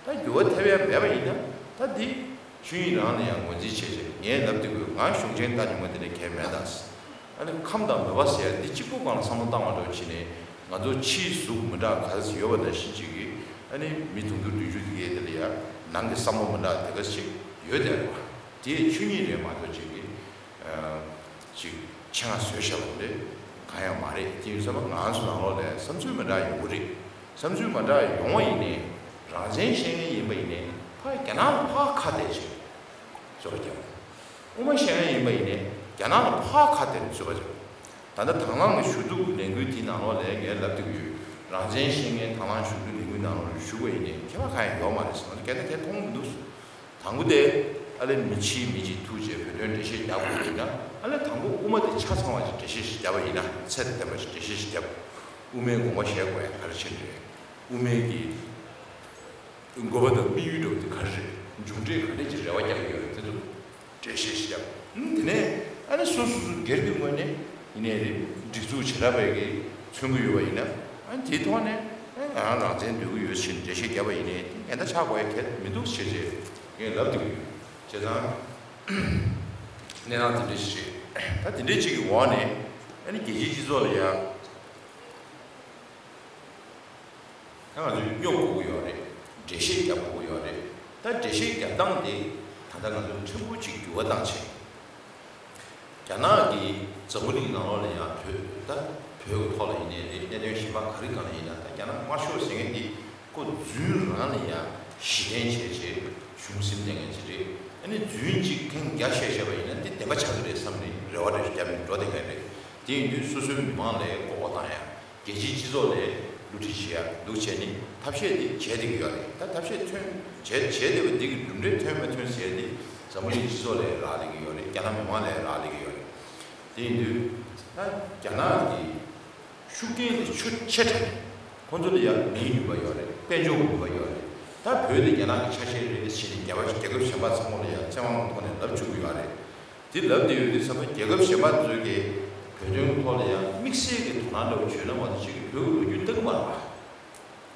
རེད། ད་འགྱུར་བ་ཐེབས་ཡ་མེད་པ་ཡིན་ན་ད་འདི་ཆོས་ཉིད་རང་ལ་ཡང་ངོས་འཛིན་བྱས་བྱས་ངས་ལབ་དེ་དགོས་ང་གཞུང་ཆེན་ལྟ་ཉུང་མ་དེ་ནས་གལ་མེད་ད། ཨ་ནི་ཁམས་དང་མོས་པ་ཟེར་ཡ་འདི་གཅིག་པུ་སྒང་ལ་བསམ་བློ་བཏང་བ་འདྲ་བྱས་ནས་ང་ཚོ་ཕྱིའི་གཟུགས་མི་འདྲ་ག་ཚོད་ཡོད་པ་ནང་བཞིན་ཅིག་གིས་ཨ་ནི་མི་དུང་ཕྱུར་བདུན་ཅུ་དེ་གའི་དེ་ལ་ཡ་ནང་གི་བསམ་བློ་མི་འདྲ་དེ་ག་ཞིག་ཡོད་དེ་རེད་བ། དེ་ཆོས་ཉིད་རེད་མ་གཏོགས་ཅིག་གིས་ཅིག་ཆེད་མངགས་བཟོས་བཞག་པ་རེད། གང་ཡང་མ་རེད། དེ་ཡིན་ཙང་ང་ཚོ་ནང་ལོགས་ལ་བསམ་ཚུལ་མི་འདྲ་ཡོང་གི་རེད། བསམ་ཚུལ་མི་འདྲ་ཡོང་བ་ཡིན་ནའི་རང་བཙན་བཤད་མཁན་ཡིན་པ་ཡིན་ནའི་ཕར་རྒྱ་ནག་ལ་ཕར་ཁ་གཏད་བྱས་རྩོད་པ་རྒྱག་དབུ་མ་བཤད་མཁན་ཡིན་པ་ཡིན་ནའི་རྒྱ་ནག་ལ་ཕར་ཁ་གཏད་ནས་རྩོད་པ་རྒྱག་ད་ལྟ་དང་བླངས་ཀྱི་ཞུ་གཏུག་གི་ལས་འགུལ་དེའི་ནང་ལོགས་ལ་ངས་ལབ་བསྡད་ཀྱི་ཡོད། རང་བཙན་བཤད་མཁན་དང་བླངས་ཞུ་གཏུག་ལས་འགུལ་ནང་ལོགས་ལ་ཞུགས་པ་ཡིན་ནའི་ཁྱད་པར་གང་ཡང་ཡོད་མ་རེད་ཟེར། ང་ཚོ་སྐད་ཆ་དེ་མཐོང་གི་མི་འདུག་དང་པོ་དེ་ཨ་ལས་མི་ཕྱིའི་མི་གཅིག་ཐུག་རྗེས་བོད་དོན་འགྲེལ་བཤད་རྒྱག་དགོས་ཡིན་ན་ཨ་ལས་དང་པོ་དབུ་མ་དེ་ཆ་ཚང་བ་ཞིག་འགྲེལ་བཤད་ཞིག་བརྒྱབ་པ་ཡིན་ན་ཚད་དང་ལྡན་པ་ཞིག་འགྲེལ་བཤད་ཞིག་བརྒྱབ། དབུ་མའི་དགོངས་པ་བཞེས་དགོས་ཡ་ག་རེ་བྱས་རེད། དབུ་མའི་གི་དགོས་པ་དང་དམིགས་ཡུལ་འདྲ་བོ་དེ་ག་རེ་རེད། མཇུག་འབྲས་ག་འདྲས་ཀྱི་རེ་བ་རྒྱག་གི་ཡོད་རེད་དེ་ཚོ་འགྲེལ་བཤད་ཞིག་བརྒྱབ། ཨུམ་དེ་ནས་ཨ་ནི་སོ་སོ་སོ་སྒེར་གྱི་ངོས་ནས་ཡིན་ནའི་རེད། སྒྲིག་འཛུགས་བྱེ་བྲག་པའི་གི་མཚོན་གྱི་ཡོད་པ་ཡིན་ན་ཨ་ནི་དེའི་ཐོག་ནས་ཨ་ང་རང་རང་བཙན་འདོད་ཀྱི་ཡོད་ཟེར་འགྲེལ་བཤད་བརྒྱབ་པ་ཡིན་ནའི་དེ་འགལ་ཟླ་ཆགས་དགོས་ཡ་གལ་མི་འདུག་ཟེར་བྱས་ངས་ལབ་བསྡད་ཀྱི་ཡོད། བྱས་ཙང་གནས་སྟངས་དེ་འདྲ་ཞིག་རེད། ད་དེ་འདྲའི་ཅིག་གི་འོག་ནས་ཨ་ནི་རྒྱལ་སྤྱིའི་སྤྱི་ཚོགས་ལ་ཡ། ད་ང་ཚོས་སྙོབ་དགོས་ཀྱི་ཡོད་རེད། འགྲེལ་བཤད་རྒྱབ་དགོས་ཀྱི་ཡོད་རེད། ད་འགྲེལ་བཤད་རྒྱབ་སྟངས་དེ་ད་ལྟ་ང་ཚོས་ཕྲན་བུ་ཅིག་འགྱུར་བ་བཏང་བྱས། རྒྱ་ནག་གིས་འཛམ་བུ་གླིང་ནང་ལོགས་ལ་ཡང་བོད་ད་བོད་ཀྱི་ཐོག་ལ་ཡིན་ནའི་རེད། གནད་དོན་གཞན་པ་ག་རེ་སྒང་ལ་ཡིན་ན་ད་རྒྱ་ནག་དམར་ཤོག་ཟེར་མཁན་འདི་ཁོ་རྫུན་རང་ལ་ཡང་གཞི་རྟེན་བྱས་བྱས་གཞུང་སེམས་གཏད་མཁན་ཅིག་རེད། ཨ་ནི་རྫུན་ཅིག་ཐེངས་བརྒྱ་བཤད་བཤད་པ་ཡིན་ན་འདི་བདེན་པ་ཆགས་ཀྱི་རེད་བསམ་ནས་རེ་བ་རེ་བརྒྱབ་ནས་འགྲོ་བསྡད་མཁན་རེད། དེ་ཡིན་དུས་སོ་སོའི་མི་མང་ལ་མགོ་སྐོར་བཏང་ཡ། རྒྱལ་སྤྱིའི་སྤྱི་ཚོགས་ལ་བསླུ་བྲིད་བྱེད་ཡ་འདུག་བྱས་ནས་ཐབས་ཤེས་དེ་བྱས་བསྡད་ཀྱི་ཡོད་རེད། ད་ཐབས་ཤེས་ཐོན་བྱས་བྱས་བསྡད་པ་འདི་གི་གྲུབ་འབྲས་ཐོན་མ་ཐོན་ཟེར་ཡ་དེ་འཛམ་བུ་གླིང་སྤྱི་ཚོགས་ལ་རག་ལས་ཀྱི་ཡོད་རེད། རྒྱ་ནག་མི་མང་ལ་རག་ལས་ཀྱི་ཡོད་རེད། དེ་ཡིན་དུས་ད་རྒྱ་ནག་གི་ཤུགས་རྐྱེན་དེ་ཆུ་ཆེ་དྲགས་ནས་ཁོང་ཚོ་ལ་ཡ་མིའི་ནུས་པ་ཡོད་རེད། དཔལ་འབྱོར་གྱི་ནུས་པ་ཡོད་རེད། ད་བོད་དེ་རྒྱ་ནག་གི་ཆ་ཤས་རེད་ཟེར་ནས་རྒྱལ་བ་རྒྱལ་ཁབ་གཞན་པ་ཚང་མ་ལ་ཡ་བཙན་དབང་གི་ཐོག་ནས་ལབ་བཅུག་གི་ཡོད་རེད། དེ་ལབ་བསྡད་ཡོད་དུས་ཙམ་པ་རྒྱལ་ཁབ་གཞན་པ་ཚོས་ཀྱིས་བོད་དོན་གྱི་ཐོག་ལ་ཡང་དམིགས་བསལ་གྱི་དོ་སྣང་འདྲ་བོ་བྱོས་ན་མ་གཏོགས་ཅིག་གིས་བོད་ཀྱི་ལོ་རྒྱུས་ལྟ་གི་མ་རེད་པ།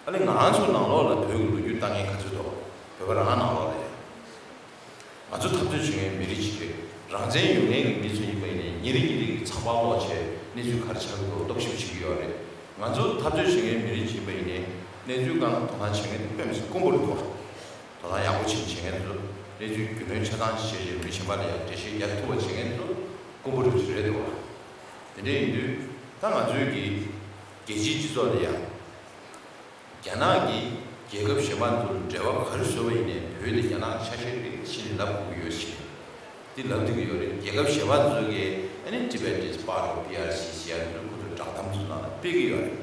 ཨ་ནི་ང་རང་ཚོ་ནང་ལོགས་ལ་བོད་ཀྱི་ལོ་རྒྱུས་ལྟ་མཁན་ག་ཚོད་འདུག་བོད་པ་རང་ནང་ལོགས་ལ་ཡང་། ང་ཚོ་འཐབ་རྩོད་བྱེད་མཁན་མི་རིགས་ཅིག་རེད། རང་བཙན་ཡོད་མཁན་གྱི་མི་ཚོ་ཡིན་པ་ཡིན་ནའི་ཉིན་རེ་ཉིན་རེ་གི་ཚགས་པར་ཀློག་བྱས་གནས་ཚུལ་ག་རེ་ཆགས་ཀྱི་འདུག་རྟོག་ཞིབ་བྱེད་ཀྱི་ཡོད་རེད། ང་ཚོ་འཐབ་རྩོད་བྱེད་མཁན་མི་རིགས་ཅིག་ཡིན་པ་ཡིན་ནའི་གནས་ཚུལ་སྒང་ལ་དོ་སྣང་བྱེད་མཁན་དེ་དཔེ་མི་སྲིད་དཀོན་པོ་རེད་འདུག་དོ་སྣང་ཡག་པོ་བྱེད་བྱེད་མཁན་ཚོ་གནས་ཚུལ་རྒྱུས་ལོན་ཆ་ཚང་ཞིག་བྱས་རྗེས་མི་གཞན་པ་ལ་ཡང་འགྲེལ་བཤད་རྒྱག་ཐུབ་པ་བྱེད་མཁན་ཚོ་དཀོན་པོ་རེད་རེད་འདུག་དེ་འདྲ་ཡིན་དུས་ད་ང་ཚོའི་གི་རྒྱལ་སྤྱིའི་སྤྱི་ཚོགས་ལ་ཡང་རྒྱ་ནག་གིས་རྒྱལ་ཁབ་གཞན་པ་ཚོར་འབྲེལ་བ་ག་རེ་བཟོས་པ་ཡིན་ནའི་བོད་དེ་རྒྱ་ནག་གི་ཆ་ཤས་རེད་ཅེས་ལབ་དགོས་ཀྱི་ཡོད་ཅེས་འདི་ལབ་སྡོད་ཀྱི་ཡོད་རེད། རྒྱལ་ཁབ་གཞན་པ་ཚོ་གིས་ཨ་ནི་Tibet is part of P R C ཟེར་ཡ་འདི་ཚོ་ཁོ་ཚོ་བསྒྲགས་གཏམ་ཚོ་ནང་ལ་སྤེལ་གྱི་ཡོད་རེད།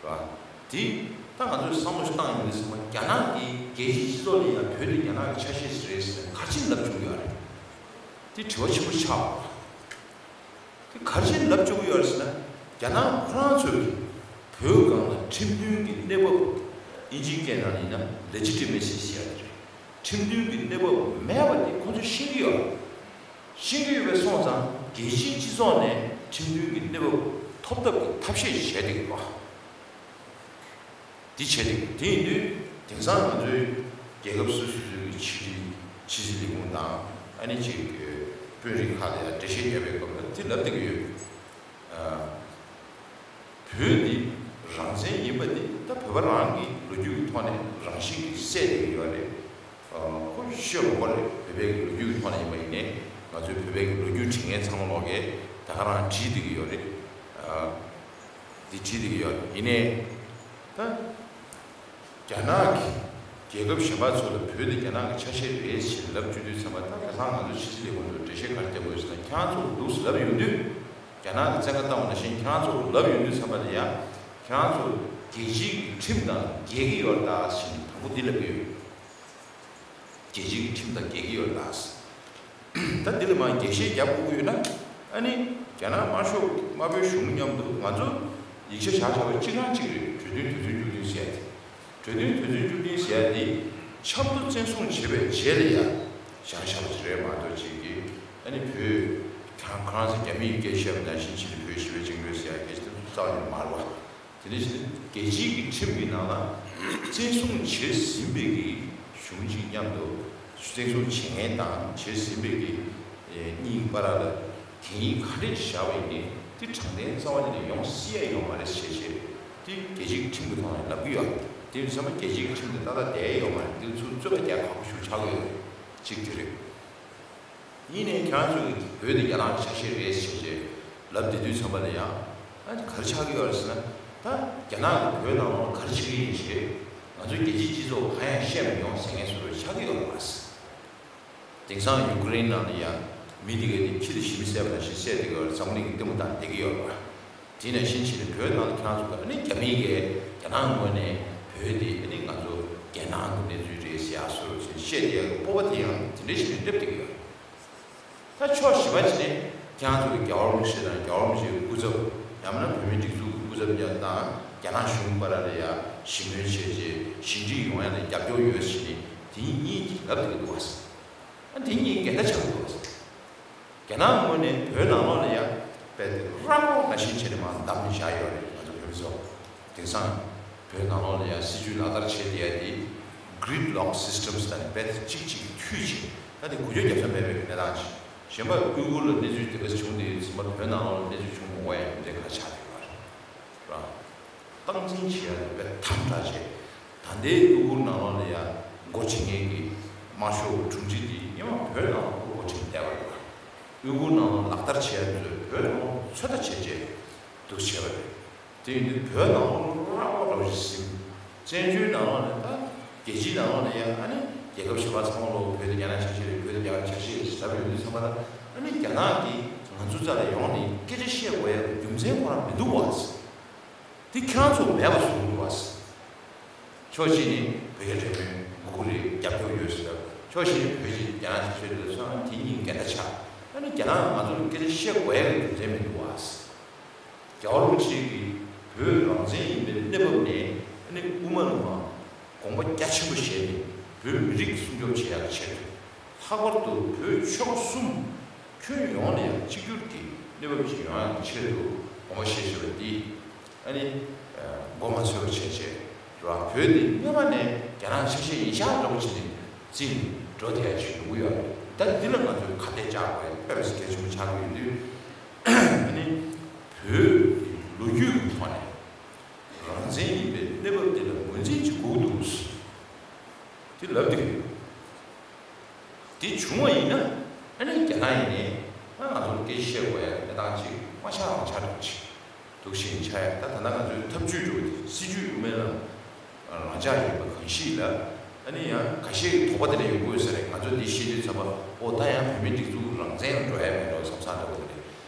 རེད་བ། དེ་ད་ང་ཚོས་བསམ་བློ་ཞིག་བཏང་ཡོང་དུས་ཙམ་པ་རྒྱ་ནག་གིས་རྒྱལ་སྤྱིའི་སྤྱི་ཚོགས་ལ་ཡང་བོད་དེ་རྒྱ་ནག་གི་ཆ་ཤས་ཤིག་རེད་ཟེར་ནས་ག་རེ་བྱས་ནས་ལབ་བཅུག་གི་ཡོད་རེད། དེ་དྲི་བ་ཆེན་པོ་ཆགས་པ་རེད། དེ་ག་རེ་བྱས་ནས་ལབ་བཅུག་གི་ཡོད་རེད་ཟེར་ན། རྒྱ་ནག་ཁོ་རང་ཚོས་བོད་སྒང་ལ་ཁྲིམས་མཐུན་གྱི་གནས་བབ། དབྱིན་ཇིའི་སྐད་ནང་ཡིན་ན་Legitimacy ཟེར་ཡ་དེ་རེད། ཁྲིམས་མཐུན་གྱི་གནས་བབ་མེད་པ་དེ་ཁོ་ཚོས་ཤེས་ཀྱི་ཡོད་རེད། ཤེས་ཀྱི་ཡོད་པ་སོང་ཙང་རྒྱལ་སྤྱིའི་སྤྱི་ཚོགས་ནས་ཁྲིམས་མཐུན་གྱི་གནས་བབ་ཐོབ་ཐབས་ཀྱི་ཐབས་ཤེས་བྱས་བསྡད་ཀྱི་ཡོད་རེད། འདི་བྱས་ཏེ་དེ་ཡིན་དུས་དེང་སང་ང་ཚོའི་རྒྱལ་ཁབ་སོ་སོ་སོའི་ཕྱི་དྲིལ་ཕྱི་སྲིད་ལས་ཁུངས་དང་ཨ་ནི་ཅིག་དཔོན་རིགས་ཁག་ལ་ཡང་འགྲེལ་བཤད་བརྒྱབ་པའི་སྐབས་ལ་འདི་ལབ་བསྡད་ཀྱི་ཡོད། ཨ། བོད་འདི་རང་བཙན་ཡིན་པ་འདི་ད་བོད་པ་རང་གི་ལོ་རྒྱུས་ཀྱི་ཐོག་ནས་རང་བཞིན་གྱིས་གསལ་བསྡད་ཀྱི་ཡོད་རེད། ཁོ་ཤོད་མ་དགོས་རེད། བོད་པའི་གི་ལོ་རྒྱུས་ཐོག་ནས་ཡིན་པ་ཡིན་ནའི་ང་ཚོའི་བོད་པའི་གི་ལོ་རྒྱུས་དྲི་མཁན་ཚང་མ་ལོག་གིས་ད་ག་རང་བྲིས་བསྡད་ཀྱི་ཡོད་རེད། འདི་བྲིས་བསྡད་ཀྱི་ཡོད་རེད། ཡིན་ནའི་ད་རྒྱ་ནག་གི་རྒྱལ་ཁབ་གཞན་པ་ཚོ་ལ་བོད་དེ་རྒྱ་ནག་གི་ཆ་ཤས་རེད་ཞེས་ལབ་བཅུག་དུས་ཙམ་པ། ད་ཁ་སང་ང་ཚོ་ཕྱི་སྲིད་ལས་ཁུངས་ཚོས་འགྲེལ་བཤད་ག་རེ་བརྒྱབ་དགོས་ཟེར་ན། ཁྱེད་རང་ཚོ་འདུག་ལབ་ཡོང་དུས། རྒྱ་ནག་གི་བཙན་བཀའ་བཏང་བ་ནང་བཞིན་ཁྱེད་རང་ཚོ་ལབ་ཡོང་དུས་ཙམ་པ་ལ་ཡང་། ཁྱེད་རང་ཚོ་རྒྱལ་སྤྱིའི་ཁྲིམས་དང་འགལ་གྱི་ཡོད་རེད་ད་ཟེར་ནས་དང་པོ་འདི་ལབ་ཀྱི་ཡོད། རྒྱལ་སྤྱིའི་ཁྲིམས་དང་འགལ་གྱི་ཡོད་རེད་ད་ཟེར། ད་འདི་ལ་མར་འགྲེལ་བཤད་རྒྱབ་དགོས་ཀྱི་ཡོད་ན། ཨ་ནི་རྒྱ་ནག་དམར་ཤོག་དམར་པོའི་གཞུང་མཉམ་དུ་ང་ཚོ་ཡིག་ཆ་བཞག་བཞག་པ་གཅིག་རང་གཅིག་རེད། གྲོས་མཐུན་དུས་ཚོད་བཅུ་བདུན་ཟེར་ཡ་དེ། གྲོས་མཐུན་དུས་ཚོད་བཅུ་བདུན་ཟེར་ཡ་དེ་ཆབ་མདོ་བཙན་བཟུང་བྱས་པའི་རྗེས་ལ་ཡ་བཞག་བཞག་པ་ཞིག་རེད་མ་གཏོགས། ཅིག་གིས་ཨ་ནི་བོད་གང་གང་ཟེར་རྒྱ་མིས་སྐད་བཤད་པ་ནང་བཞིན་བྱས་ནས་བོད་ཞི་བའི་བཅིངས་འགྲོལ་ཟེར་ཡ་སྐད་ཆ་དེ་རྩ་བ་ནས་མ་རེད་བ། དེ་ནས་བྱས་ནས་རྒྱལ་སྤྱིའི་གི་ཁྲིམས་ཀྱི་ནང་ལ་བཙན་བཟུང་བྱས་ཟིན་པའི་གི་གཞུང་གཅིག་མཉམ་དུ་བཙན་བཟུང་བྱེད་མཁན་དང་བྱས་ཟིན་པའི་གི་གཉིས་བར་ལ་གན་ཡིག་ག་རེ་བཞག་པ་ཡིན་ནའི་དེ་དྲང་བདེན་རྩ་བ་ཉིད་ནས་ཡོང་སྲིད་ཡ་ཡོད་མ་རེད་ཞེས་བྱས། དེ་རྒྱལ་སྤྱིའི་ཁྲིམས་ཀྱི་ཐོག་ནས་ལབ་ཀྱི་ཡོད། དེ་ཡིན་ཙང་རྒྱལ་སྤྱིའི་ཁྲིམས་དེ་ཏག་ཏག་བསྡད་ཡོད་མ་རེད། འདི་ཚོ་རྩོད་པ་རྒྱག་ཁག་པོ་ཞིག་ཆགས་ཀྱི་ཡོད་རེད། གཅིག་དེ་རེད། ཡིན་ནའི་ཁྱེད་རང་ཚོས་བོད་དེ་རྒྱ་ནག་གི་ཆ་ཤས་རེད་ཟེར་བྱས་ལབ་བསྡད་དུས་ཙམ་པ་ལ་ཡང་། ཨ་ནི་ག་རེ་ཆགས་ཀྱི་ཡོད་རེད་ཟེར་ན། ད་རྒྱ་ནག་གིས་བོད་ནང་ལོགས་ལ་ག་རེ་བྱེད་ཀྱི་ཡིན་ཞེས་ང་ཚོའི་རྒྱལ་སྤྱིའི་སྤྱི་ཚོགས་གང་ཡང་བཤད་མི་ཡོང་ཟེར་མཁན་བཟོ་འདྲ་ཆགས་ཀྱི་ཡོད་རེད་པ། དེང་སང་ཡུ་ཀེ་རེན་ནང་ལ་ཡང་མི་དེ་གའི་དེ་ཁྱི་དེ་ཞི་མི་བསད་པ་ནང་བཞིན་བསད་བསྡད་ཀྱི་ཡོད་རེད། འཛམ་གླིང་གི་ལྟད་མོ་བལྟས་བསྡད་ཀྱི་ཡོད་རེད་པ། དེ་ནང་བཞིན་བྱས་ནས་བོད་ནང་ལ་ཁྱེད་རང་ཚོ་ག་ནི་རྒྱ་མིའི་གིས་རྒྱ་ནག་ངོས་ནས་བོད་དེ་ཨ་ནི་ང་ཚོ་རྒྱལ་ནང་གི་གནས་ཚུལ་རེད་ཟེར་ཡག་བཟོ་འདྲ་བྱས་བཤད་བསྡད་ཡག་གི་སྤོབས་པ་དེ་ཡང་དེ་འདྲ་བྱས་ནས་སླེབས་བསྡད་ཀྱི་ཡོད་རེད། ད་ཕྱོགས་བཞི་པ་བྱས་ནས་ཁྱེད་རང་ཚོ་གི་རྒྱལ་བ་རིན་པོ་ཆེ་དང་རྒྱལ་བ་རིན་པོ་ཆེའི་སྐུ་ཚབ། ཡང་མིན་ན་བོད་མིའི་སྒྲིག་འཛུགས་ཀྱི་སྐུ་ཚབ་དང་རྒྱ་ནག་གཞུང་བར་ལ་ཡ་ཞི་མོལ་བྱས་རྗེས་ཞི་འགྲིག་ཡོང་ཡ་ལ་རྒྱབ་སྐྱོར་ཡོད་ཟེར་ནས་དེ་གཉིས་ཀྱིས་ལབ་བསྡད་ཀྱི་འདུག་བ། ཨ། དེ་གཉིས་འགལ་ཟླ་ཆགས་འདུག་རྒྱ་ནག་ངོས་ནས་བོད་ནང་ལོགས་ལ་ཡང་དཔེ་རང་རོགས་ནང་བཞིན་བྱས་ནས་མར་བསྡམས་ནས་བཞག་ཡོད་རེད། ང་ཚོ་བོད་མི་ཚོ། དེང་སང་བོད་ནང་ལོགས་ལ་ཡང་སྲིད་ཇུས་ལག་བསྟར་བྱས་བསྡད་ཡ་དེ་gridlock systems ལབ་ནས་དཔེ་གཅིག་གཅིག་མཐུད་བྱས། ད་དེ་འགུལ་སྐྱོད་རྒྱག་ས་མེད་པའི་གནས་སྟངས་ཤིག་གཞན་པ་ཨུ་གུར་ལ་གནས་ཚུལ་དེ་འདྲ་བྱུང་བསྡད་ཡོད་ཙང་། བོད་ནང་ལོགས་ལ་གནས་ཚུལ་བྱུང་མི་འོས་ཡ་དེ་འདྲ་ག་ཆགས་བསྡད་ཡོད་རེད། རང་སྟངས་འཛིན་བྱེད་ཡ་དེ་དཔེ་དམ་དྲག་བྱས། ད་ལྟའི་ཨུ་གུར་ནང་ལོགས་ལ་ཡ་འགོ་ཁྲིད་མཁན་གྱི་དམར་ཤོག་དྲུང་ཆེ་དེ་སྔོན་མ་བོད་ནང་ལ་འགོ་ཁྲིད་བསྡད་པ་རེད། ཨུ་གུར་ནང་ལ་ལག་བསྟར་བྱེད་ཡ་དེ་ཚོ་བོད་ནང་ལ་ཚོད་ལྟ་བྱས་བྱས་འདུག་བྱས་པ་རེད། དེ་ཡིན་དུས་བོད་ནང་ལོགས་ལ་རང་རོགས་རང་བཞིན་ཟིན། བཙན་བྱོལ་ནང་ལོགས་ནས་ད་རྒྱལ་སྤྱིའི་ནང་ལོགས་ནས་ཡང་ཨ་ནི་རྒྱལ་ཁབ་གཞན་པ་ཚང་མ་ལོག་བོད་དེ་རྒྱ་ནག་ཆ་ཤས་རེད། བོད་དེ་རྒྱ་ནག་ཆ་ཤས་རེད་ཟེར་ལབ་ཡོང་དུས་ཙམ་པ་ལ། ཨ་ནི་རྒྱ་ནག་གིས་ང་ཚོ་རྩ་ལ་ཡོང་ནས་སྐད་ཆ་བཤད་དགོས་ཡ་རྒྱུ་མཚན་ཁོ་རང་མི་འདུག་བ། དེ་ཁྱེད་རང་ཚོ་མེད་པ་བཟོ་གི་འདུག་བ། ཕྱོགས་གཅིག་ནས་བོད་རྒྱ་འབྲེལ་མོལ་དགོས་ཀྱི་རེད། རྒྱབ་སྐྱོར་ཡོད་ཟེར། ཕྱོགས་གཞན་ནས་བོད་ཀྱི་རྒྱ་ནག་ཆ་ཤས་རེད་ཟེར། ཨ་ནི་དེ་གཉིས་འགལ་ཟླ་ཆགས། ཨ་ནི་རྒྱ་ནག་ང་ཚོ་ལ་སྐད་ཆ་བཤད་དགོས་ཡ་རྒྱུ་མཚན་མི་འདུག་བ། རྒྱལ་བ་རིན་པོ་ཆེ་གིས་བོད་རང་བཙན་ཡིན་པའི་གནས་བབ་ནས་ཨ་ནི་དབུ་མ་ལ་མར་དགོངས་པ་རྒྱ་ཆེན་པོ་བཞེས་ནས་བོད་མི་རིགས་སྲུང་སྐྱོབ་བྱེད་ཡག་ཆེད་དུ། ལྷག་པར་དུ་བོད་ཆོལ་ཁ་གསུམ་ཁྱོན་ཡོངས་ནས་ཡང་གཅིག་གྱུར་གྱི་གནས་བབ་ཅིག་ཡོང་ཡག་ཆེད་དུ་དགོངས་པ་བཞེས་བཞིན་པ་འདི། ཨ་ནི་མགོ་མ་ཚོས་པ་བྱས་བྱས་རེད་བ། བོད་འདི་སྔོན་མ་ནས་རྒྱ་ནག་ཆ་ཤས་ཡིན་ཤག་འདྲ་པོ་བྱས་ནས་རྩིས་ནས་འགྲོ་བསྡད་ཡ་ཅིག་ཡོང་གི་ཡོད་རེད། ད་འདི་ལ་ང་ཚོས་ཁ་གཏད་བཅག་དགོས་ཡ་དཔེ་མི་སྲིད་གལ་ཆེན་པོ་ཆགས་ཀྱི་ཡོད་དུས། ཨ་ནི་བོད་ཀྱི་ལོ་རྒྱུས་ཀྱི་ཐོག་ནས་རང་བཙན་ཡིན་པའི་གནས་བབ་འདི་ལ་ངོས་འཛིན་བྱེད་དགོས་འདུག་དེ་ལབ་འདུག་དེ་བྱུང་བ་ཡིན་ན། ཨ་ནི་རྒྱ་ནག་ཡིན་ནའི་ང་ཚོར་སྐད་ཆ་བཤད་དགོས་ཡ་གནས་སྟངས་ཅིག་མ་ཆགས་རང་ཆགས་འགྲོ་ཅིག་འདུག་བཞིན་ཆགས་ཡ། ད་ད་ལྟ་ང་ཚོའི་ཐབས་ཇུས་འགྲོ་དེ་སྲིད་ཇུས་དབུ་མའི་ལམ་རང་འཇགས་ཡིན་པ་གང་ཞིག་ལ། ཨ་ནི་ཡང་ཁ་ཤས་ཀྱིས་དོགས་པ་དེ་འདྲ་ཡོང་གི་ཡོད་ས་རེད། ང་ཚོས་འདི་བཤད་དུས་ཙམ་པ། ཨོ་ད་ཡང་བོད་མིའི་སྒྲིག་འཛུགས་རང་བཙན་ལ་འགྲོ་ཡ་མེད་འགྲོ་བསམ་བསམ་འདྲ་པོ་དེ་རེད།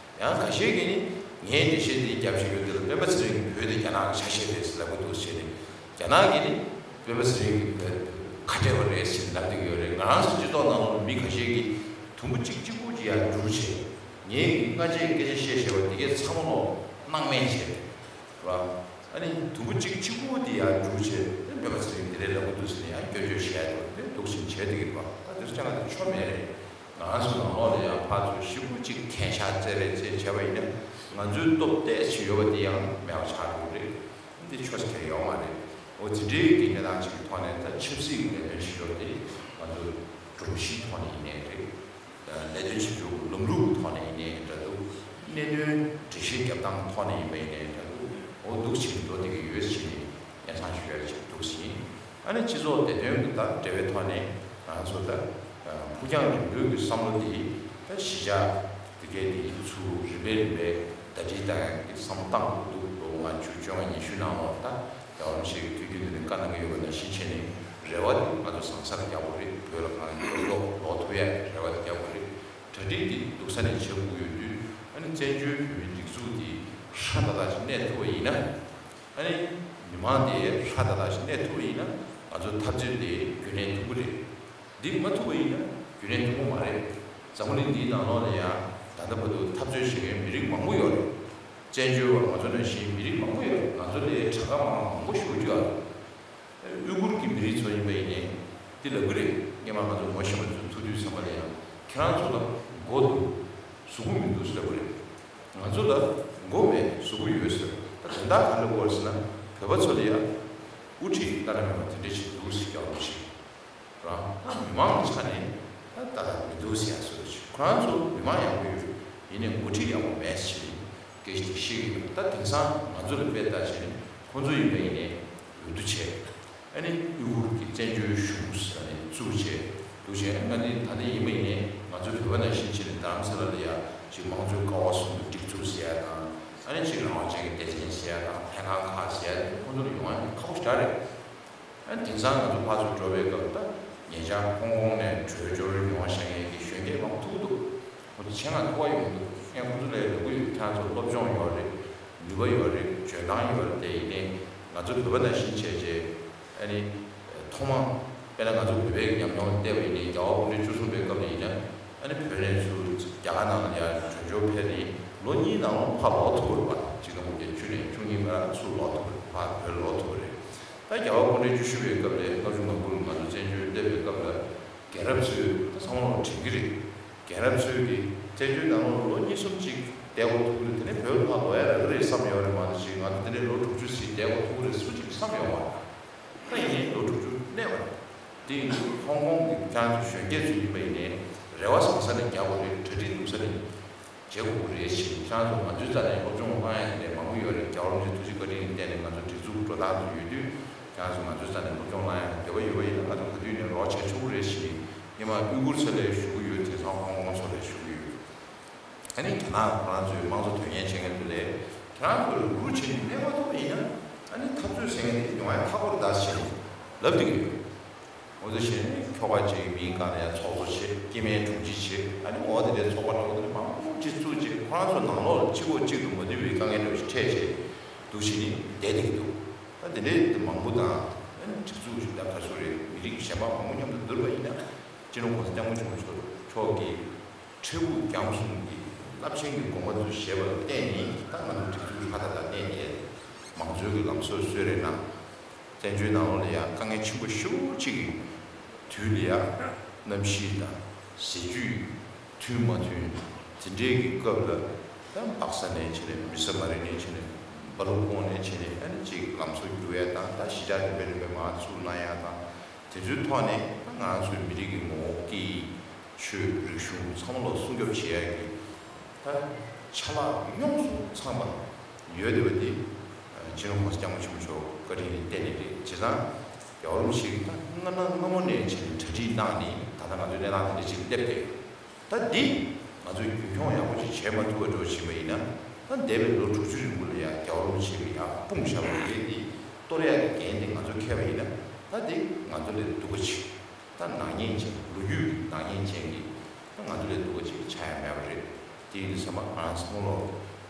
ཡང་ཁ་ཤས་ཀྱིས་ནི་ངས་འགྲེལ་བཤད་འདི་བརྒྱབ་བཞིན་ཡོད་དེ་ལ་སྤེན་པ་ཚེ་རིང་གིས་བོད་དེ་རྒྱ་ནག་གི་ཆ་ཤས་རེད་ཟེར་ལབ་ཀྱི་འདུག་ཟེར་ནས། རྒྱ་ནག་གིས་ནི་སྤེན་པ་ཚེ་རིང་གི་ཁ་བྲལ་བ་རེད་ཟེར་ལབ་ཀྱི་ཡོད་རེད། ང་རང་ཚོ་སྤྱི་ཚོགས་ནང་ལོགས་ལ་མི་ཁ་ཤས་ཀྱིས་དུམ་བུ་གཅིག་གཅིག་པུ་ཅིག་ཡར་འགྲོ་བྱས། ངས་ཀྱི་སྔ་རྗེས་སྐད་ཆ་བཤད་བཞག་པ་དེ་གའི་ཚང་མ་ལོག་སྣང་མེད་བྱས། ར། ཨ་ནི་དུམ་བུ་གཅིག་གཅིག་པུ་དེ་ཡར་འགྲོ་བྱས། སྤེན་པ་ཚེ་རིང་འདི་རེད་ལབ་ཀྱི་འདུག་ཟེར་ནས་ཡང་སྐྱོ་སྐྱོ་བྱས་འགྲོ་དེ་འདུག་བཞིན་བྱས་བསྡད་ཀྱི་འདུག་ད་དེ་ཚོ་ཅང་ག་དེ་ཆོ་མེད་རེད། ང་ཚོ་ནང་ལོགས་ལ་ཡང་ཕར་ཚུར་ཞེ་པོ་ཅིག་འཐེན་ཤག་རྩེད་རེས་རྩེད་བྱས་པ་ཡིན་ན། ང་ཚོའི་སྟོབས་ཏོག་ཙམ་ཡོད་པ་དེ་ཡང་མེད་པ་ཆགས་འགྲོ་གི་རེད། འདི་ཆོ་ཟེར་མཁན་ཡོད་མ་རེད། འོ་དེ་འདྲའི་གི་གནས་སྟངས་ཅིག་གི་ཐོག་ནས་ད་ཆབ་སྲིད་ཀྱི་ལས་དོན་བྱེད་ཕྱོགས་དེ་ང་ཚོ་སྒྲོམ་གཞིའི་ཐོག་ནས་ཡིན་ནའི་རེད། ལས་དོན་བྱེད་ཕྱོགས་ཀྱི་ལམ་ལུགས་ཀྱི་ཐོག་ནས་ཡིན་ནའི་འདྲ་འདུག་གནད་དོན་འགྲེལ་བཤད་རྒྱབ་སྟངས་ཐོག་ནས་ཡིན་པ་ཡིན་ནའི་འདྲ་འདུག་འོ་འདུག་བྱས་འགྲོ་བསྡད་ཀྱི་ཡོད་ཅེས་ནས་སྙན་སེང་ཞུ་ཡ་ཅིག་འདུག་ཟིན། ཨ་ནི་སྤྱི་ཚོགས་བདེ་དོན་གྱི་དང་འབྲེལ་བའི་ཐོག་ནས་ ང་ཚོ་ད་ཕུགས་རྒྱང་རིང་པོའི་གི་བསམ་བློ་དེ་ད་གཞིས་ཆགས་དེ་གའི་དེ་ཚུར་རིམ་པས་རིམ་པས་ཟླ་སྒྲིལ་བཏང་ཡག་གི་བསམ་བློ་བཏང་དགོས་འདུག་ལོ་ལྔ་བཅུ་བཅོ་ལྔ་ཉི་ཤུ་ནང་ལོགས་ད་རྒྱལ་བ་རིན་པོ་ཆེ་གི་ཐུགས་རྒྱུད་འདི་ནས་བཀའ་གནང་གི་ཡོད་པ་ནང་བཞིན་བྱས་ནས་རེ་བ་དེ་ང་ཚོ་བཟང་སར་རྒྱག་དགོས་རེད། བོད་ལ་གང་ཡོད་ལོག་ལོག་ཐུབ་ཡག་གི་རེ་བ་དེ་རྒྱག་དགོས་རེད། གྲ་སྒྲིག་དེ་སྡུག་ས་ནས་བྱེད་དགོས་ཡོད་དུས་ཨ་ནི་བཙན་བྱོལ་བོད་མིའི་སྒྲིག་འཛུགས་དེ་ཧྲ་ཏག་ཏག་ཞིག་གནས་ཐུབ་པ་ཡིན་ན། ཨ་ནི་མི་མང་དེ་ཧྲ་ཏག་ཏག་ཞིག་གནས་ཐུབ་པ་ཡིན་ན་ང་ཚོའི་འཐབ་རྩོད་དེ་རྒྱུན་གནས་ཐུབ་ཀྱི་རེད། འདི་མ་ཐུབ་པ་ཡིན་ན་རྒྱུན་གནས་ཐུབ་ཀྱི་མ་རེད། འཛམ་བུ་གླིང་འདིའི་ནང་ལོགས་ལ་ཡང་ད་ལྟ་བར་དུ་འཐབ་རྩོད་བྱེད་མཁན་མི་རིགས་མང་པོ་ཡོད་རེད། བཙན་བྱོལ་བ་ང་ཚོ་ནང་བཞིན་མི་རིགས་མང་པོ་ཡོད་རེད། ང་ཚོ་ལས་གྲངས་ཀ་མང་མང་པོ་ཞེ་པོ་ཅིག་ཡོད་རེད། ཨུ་ཀུར་གྱི་མི་རིགས་ཚོ་ཡིན་པ་ཡིན་ནའི་འདི་ལབ་ཀྱི་རེད། སྔོན་མ་ང་ཚོ་ངོ་ཤེས་པ་ཚོ་ཐུག་དུས་ཙམ་པ་ལ་ཡང་ཁྱེད་རང་ཚོ་ལ་མགོ་འདུག་གཟུགས་པོ་མི་འདུག་ཟེར་ལབ་ཀྱི་རེད། ང་ཚོ་ལ་མགོ་མེད་གཟུགས་པོ་ཡོད་ཟེར། ད་དོན་དག་ག་རེ་ལབ་དགོས་རེད་ཟེར་ན་བོད་པ་ཚོ་ལ་ཡང་དབུ་ཁྲིད་བླ་ན་མེད་པ་དེ་འདྲ་ཞིག་འདུག་ཟེར། རྒྱལ་བ་རིན་པོ་ཆེ་རང་ད་མི་མང་གི་ཆ་ནས་ད་ད་ལྟ་མི་འདུག་ཟེར་ཡ་བཟོ་འདྲ་ཞིག་ཁོ་རང་ཚོ་མི་མང་ཡག་པོ་ཡོད། ཡིན་ནའི་འགོ་ཁྲིད་ཡག་པོ་མེད་ཟེར་ནས་སྐད་ཆ་དེ་བཤད་ཀྱི་ཡོད། ད་དེང་སང་ང་ཚོ་ལ་དཔེ་ལྟ་བྱས་ནས་ཁོང་ཚོ་ཡིན་པ་ཡིན་ནའི་འོས་བསྡུ་བྱས། ཨ་ནི་ཨུ་ཁུར་གྱི་བཙན་བྱོལ་གཞུང་ཟེར་ནས་བཙུགས་བྱས་འདུག་བྱས། ཨ་ནི་ད་ནི་ཡིན་པ་ཡིན་ནའི་ང་ཚོ་བོད་པ་ནང་བཞིན་བྱས་ནས་རྡ་རམ་ས་ལ་ལ་ཡ་ཅིག་དམངས་གཙོའི་ཀ་བ་གསུམ་གྱི་སྒྲིག་འཛུགས་ཟེར་ཡ་དང་། ཨ་ནི་ཅིག་རང་དབང་ཅན་གྱི་སྡེ་ཚན་ཟེར་ཡ་དང་། ལྷན་ཁང་ཁག་ཟེར་ཡ་དེ་ཁོང་ཚོ་ལ་ཡོང་ཡ་ཁག་པོ་ཞེ་དྲག་རེད། ཨ་ནི་དེང་སང་ང་ཚོ་ཕར་ཚུར་འགྲོ་བའི་སྐབས་ད་ཉེ་ཆར་ཧོང་ཀོང་ནས་བྲོས་བྱོལ་ཡོང་བ་ཤེས་མཁན་གྱི་གཞོན་སྐྱེས་མང་པོ་ཐུག་འདུག་ཁོང་ཚོ་ཆེད་མངགས་ཐུག་པ་ཡོང་འདུག་ངས་ཁོང་ཚོ་ལ་ལབ་ཀྱི་ཡོད། ཁྱེད་རང་ཚོ་སློབ་སྦྱོང་ཡོད་རེད། ནུས་པ་ཡོད་རེད། འཇོན་ཐང་ཡོད་རེད། དེ་ཡིན་ནའི་ང་ཚོ་བོད་པ་ནང་བཞིན་བྱས་བྱས་ཨ་ནི་ཐོག་མ་དཔེར་ན་ང་ཚོ་བོད་པའི་ཉམས་མྱོང་བལྟས་པ་ཡིན་ནའི་རྒྱལ་བ་སྐུ་ཕྲེང་བཅུ་གསུམ་པའི་སྐབས་ལ་ཡིན་ན་ཨ་ནི་བོད་ནས་ཚུར་རྒྱ་གར་ནང་ལ་ཡར་བྲོས་བྱོལ་ཕེབས་ནས་ལོ་གཉིས་ནང་ལ་ཕར་ལོག་ཐུབ་པ་རེད་པ། ཆིག་སྟོང་དགུ་བརྒྱ་བཅུ་ནས་བཅུ་གཉིས་བར་ཚུར་ལོག་ཐུབ་པ་རེད། ཕར་བོད་ལོག་ཐུབ་པ་རེད། ད་རྒྱལ་བ་སྐུ་ཕྲེང་བཅུ་བཞི་པའི་སྐབས་ལ་ལྔ་བཅུ་ང་དགུ་ལ་ང་ཚོ་བཙན་བྱོལ་སླེབས་པའི་སྐབས་ལ་རྒན་རབས་ཚོས་ད་ཚང་མ་ལ་དྲན་གྱི་རེད། རྒན་རབས་ཚོས་ཀྱིས་བཙན་བྱོལ་ནང་ལོགས་ལོ་གཉིས་གསུམ་ཅིག་བསྡད་དགོས་ཐུག་གི་རེད། དེ་ནས་བོད་ལ་ཕར་ལོག་ཡ་རག་གི་རེད་བསམ་ཡོད་རེད། མ་གཏོགས་ཅིག་ང་ཚོ་དེ་ནས་ལོ་དྲུག་ཅུ་ཙམ་བསྡད་དགོས་ཐུག་གི་རེད། སུ་གཅིག་བསམ་ཡོད་མ་རེད། ད་ཡིན་ནའི་ལོ་དྲུག་ཅུ་གནས་པ་རེད། དེ་ཡིན་དུས་ཧོང་ཀོང་གི་ཁྱེད་རང་ཚོ་གཞོན་སྐྱེས་ཚོ་ཡིན་པ་ཡིན་ནའི་རེ་བ་བཟང་ས་ནས་རྒྱག་དགོས་རེད། གྲ་སྒྲིག་སྡུག་ས་ནས་བྱེད་དགོས་ཀྱི་རེད་ཞེས། ཁྱེད་རང་ཚོ་ང་ཚོའི་རྩ་ནས་སློབ་སྦྱོང་གནང་ཡ་དེ་འདྲ་མང་པོ་ཡོད་རེད། རྒྱལ་བ་རིན་པོ་ཆེའི་ཐུགས་རྗེ་བཀའ་དྲིན་ལ་བརྟེན་ནས་ང་ཚོ་སྒྲིག་འཛུགས་འགྲོ་སྟངས་ཚོ་ཡོད་དུས་ཁྱེད་རང་ཚོ་ང་ཚོའི་རྩ་ནས་སློབ་སྦྱོང་གནང་ཡ་འདོད་པ་ཡོད་པ་ཡིན་ན་ང་ཚོ་ག་དུས་ནས་རོགས་བྱས་ཆོག་གི་རེད་ཞེས་སྔོན་མ་ཨུ་ཀུར་ཚོ་ལ་ཞུ་གི་ཡོད། དེང་སང་ཧོང་ཀོང་ཚོ་ལ་ཞུ་གི་ཡོད། ཨ་ནི་རྒྱ་ནག་ཁོ་རང་ཚོའི་དམངས་གཙོ་དོན་གཉེར་བྱེད་མཁན་ཚོ་ལས་ཁྱེད་རང་ཚོ་རུ་བྱེད་ནས་གནས་མ་ཐུབ་པ་ཡིན་ན་ཨ་ནི་འཐབ་རྩོད་ཟེར་མཁན་དེ་ཡོང་ཡ་ཁག་པོ་རེད་ད་ཟེར་ནས་ལབ་བསྡད་ཀྱི་ཡོད། འོ་ཚོ་བྱས་ནས་ཁྱོ་ག་ཅིག་མིང་གང་ལ་ཡང་ཚོགས་གཙོ་བྱེད། སྐྱེ་དམན་དྲུང་ཆེ་བྱེད། ཨ་ནི་འོ་དེ་འདྲའི་ཚོགས་པ་འདྲ་བོ་དེ་འདྲ་མང་པོ་ཅིག་བཙུགས་རྗེས་ཁོ་རང་ཚོ་ནང་ལོགས་ལ་གཅིག་གོ་གཅིག་ཏུ་མ་འདུས་པའི་དཀའ་ངལ་འདྲ་བོ་ཞིག་འཕྲད་བྱས་འདུག་བྱས་ནས་བསྡད་བསྡད་ཀྱི་འདུག་ད་དེ་འདྲའི་མང་པོ་དང་ཨ་ནི་སྒྲིག་འཛུགས་ཞིག་ད་ག་ཚོད་རེད། མི་རིགས་གཞན་པ་མང་པོ་མཉམ་དུ་བསྡུར་བ་ཡིན་ན་སྤྱི་ནོར་༸གོང་ས་༸སྐྱབས་མགོན་ཆེན་པོ་མཆོག་མཆོག་གིས་འཕྲལ་ཕུགས་རྒྱང་གསུམ་གྱི་རླབས་ཆེན་གྱི་དགོངས་པ་ཚོ་བཞེས་པ་ལ་བརྟེན་ནས་ད་ང་ཚོ་སྒྲིག་འཛུགས་ཧྲ་ཏག་ཏག་གནས་ཏེ་མང་གཙོའི་གི་ལམ་སྲོལ་བཟོས་རེད་ན། བཙན་བྱོལ་ནང་ལོགས་ལ་ཡང་དཀའ་ངལ་ཆེན་པོ་ཞེ་པོ་ཅིག་གི་དུས་ལ་ཡང་གནམ་གཤིས་དང་ཟས་བཅུད་མཐུན་མ་མཐུན་དེ་འདྲའི་གི་སྐབས་ལ་ད་སྦག་ས་ནས་བྱས་ནས་མི་ས་མ་རི་ནས་བྱས་ནས་སྦ་ལུ་ཀོང་ནས་བྱས་ནས་ཨ་ནི་ཅིག་ལམ་སྲོལ་བསྒྱུར་ཡ་དང་ད་གཞིས་ཆགས་རིམ་པས་རིམ་པས་མར་བཙུགས་གནང་ཡ་དང་། དེ་ཚོའི་ཐོག་ནས་ང་རང་ཚོའི་མི་རིགས་ཀྱི་ངོ་བོ་སྐད་ཡིག་ཆོས་རིག་གཞུང་ཚང་མ་ལ་སྲུང་སྐྱོབ་བྱེད་ཡ་གི་ད་ཆ་ལག་ཡོངས་སུ་ཚང་བ་ཡོད་བསྡད་པ་འདི་སྤྱི་ནོར་༸གོང་ས་༸སྐྱབས་མགོན་ཆེན་པོ་མཆོག་བཀའ་དྲིན་ལ་བརྟེན་ནས་རེད། བྱས་ཙང་རྒྱལ་བ་རིན་པོ་ཆེ་གིས་ད་སྔ་ན་སྔ་མོ་ནས་བྱས་ནས་གྲ་སྒྲིག་གནང་ནས་ད་ལྟ་ང་ཚོའི་གནས་སྟངས་དེ་འདྲ་ཅིག་སླེབས་ཏེ། ད་འདི་ང་ཚོས་རྒྱུན་འཁྱོངས་ཡག་པོ་ཅིག་བྱས་མ་ཐུབ་པ་འདྲ་བོ་ཕྱིན་པ་ཡིན་ན། ད་འདས་པའི་ལོ་དྲུག་ཅུ་རིང་པོ་ལ་ཡང་རྒྱལ་བ་རིན་པོ་ཆེ་གིས་ཡར་སྤུངས་བཞག་པ་རེད། འདི་གཏོར་ཡག་གི་འགན་དེ་ང་ཚོས་འཁྱེར་བ་ཡིན་ན། ད་འདི་ང་ཚོ་ལས་སྡུག་པ་ཅིག་ད་ནག་ཉེས་ཅན་ལོ་རྒྱུས་ཀྱི་ནག་ཉེས་ཅན་གྱི་ད་ང་ཚོ་ལས་སྡུག་པ་ཅིག་ཆགས་ཡ་མེད་པ་རེད། དེ་ཡིན་དུས་ཙམ་པ་ང་རང་ཚོ་ལོ་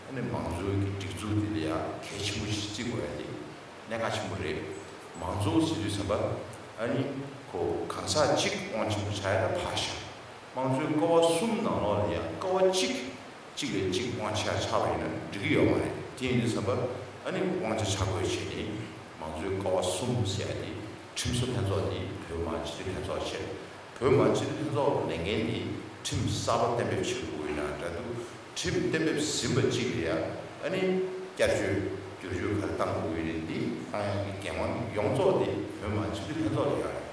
ཨ་ནི་མང་གཙོའི་གི་སྒྲིག་འཛུགས་འདི་ལ་ཡང་གལ་ཆེན་པོ་ཞིག་བརྩི་དགོས་ཡ་དེ་གནད་འགག་ཆེན་པོ་རེད། མང་གཙོ་ཟེར་དུས་ཙམ་པ་ཨ་ནི་ཁོ་གང་ཟག་གཅིག་དབང་ཆེན་པོ་ཆགས་ཡ་ད་ཕར་བཞག་དམངས་གཙོའི་ཀ་བ་གསུམ་ནང་ལོགས་ལ་ཡང་ཀ་བ་གཅིག་གཅིག་ལས་གཅིག་དབང་ཆ་ཆགས་པ་ཡིན་ན་འགྲིག་གི་ཡོད་མ་རེད། དེ་ཡིན་དུས་ཙམ་པ་ཨ་ནི་དབང་ཆ་ཆ་བགོས་བྱས་ནས་མང་གཙོའི་ཀ་བ་གསུམ་ཟེར་ཡ་དེ་ཁྲིམས་བཟོ་ལྷན་ཚོགས་དེ་བོད་མི་མང་སྤྱི་འཐུས་ལྷན་ཚོགས་བྱས། བོད་མི་མང་སྤྱི་འཐུས་ལྷན་ཚོགས་ལས་འགན་དེ་ཁྲིམས་གསར་པ་གཏན་འབེབས་བྱེད་དགོས་ཡིན་ན་འདྲ་འདུག་ཁྲིམས་གཏན་འབེབས་ཟིན་པ་གཅིག་ལ་ཡང་ཨ་ནི་བསྐྱར་བཅོས་བསྒྱུར་བཅོས་ག་རེ་གཏང་དགོས་ཡིན་ནའི་འདི་གཏང་ཡག་གི་འགན་དབང་ཡོངས་རྫོགས་དེ་བོད་མི་མང་སྤྱི་འཐུས་ལྷན་ཚོགས་ལ་ཡོད་རེད།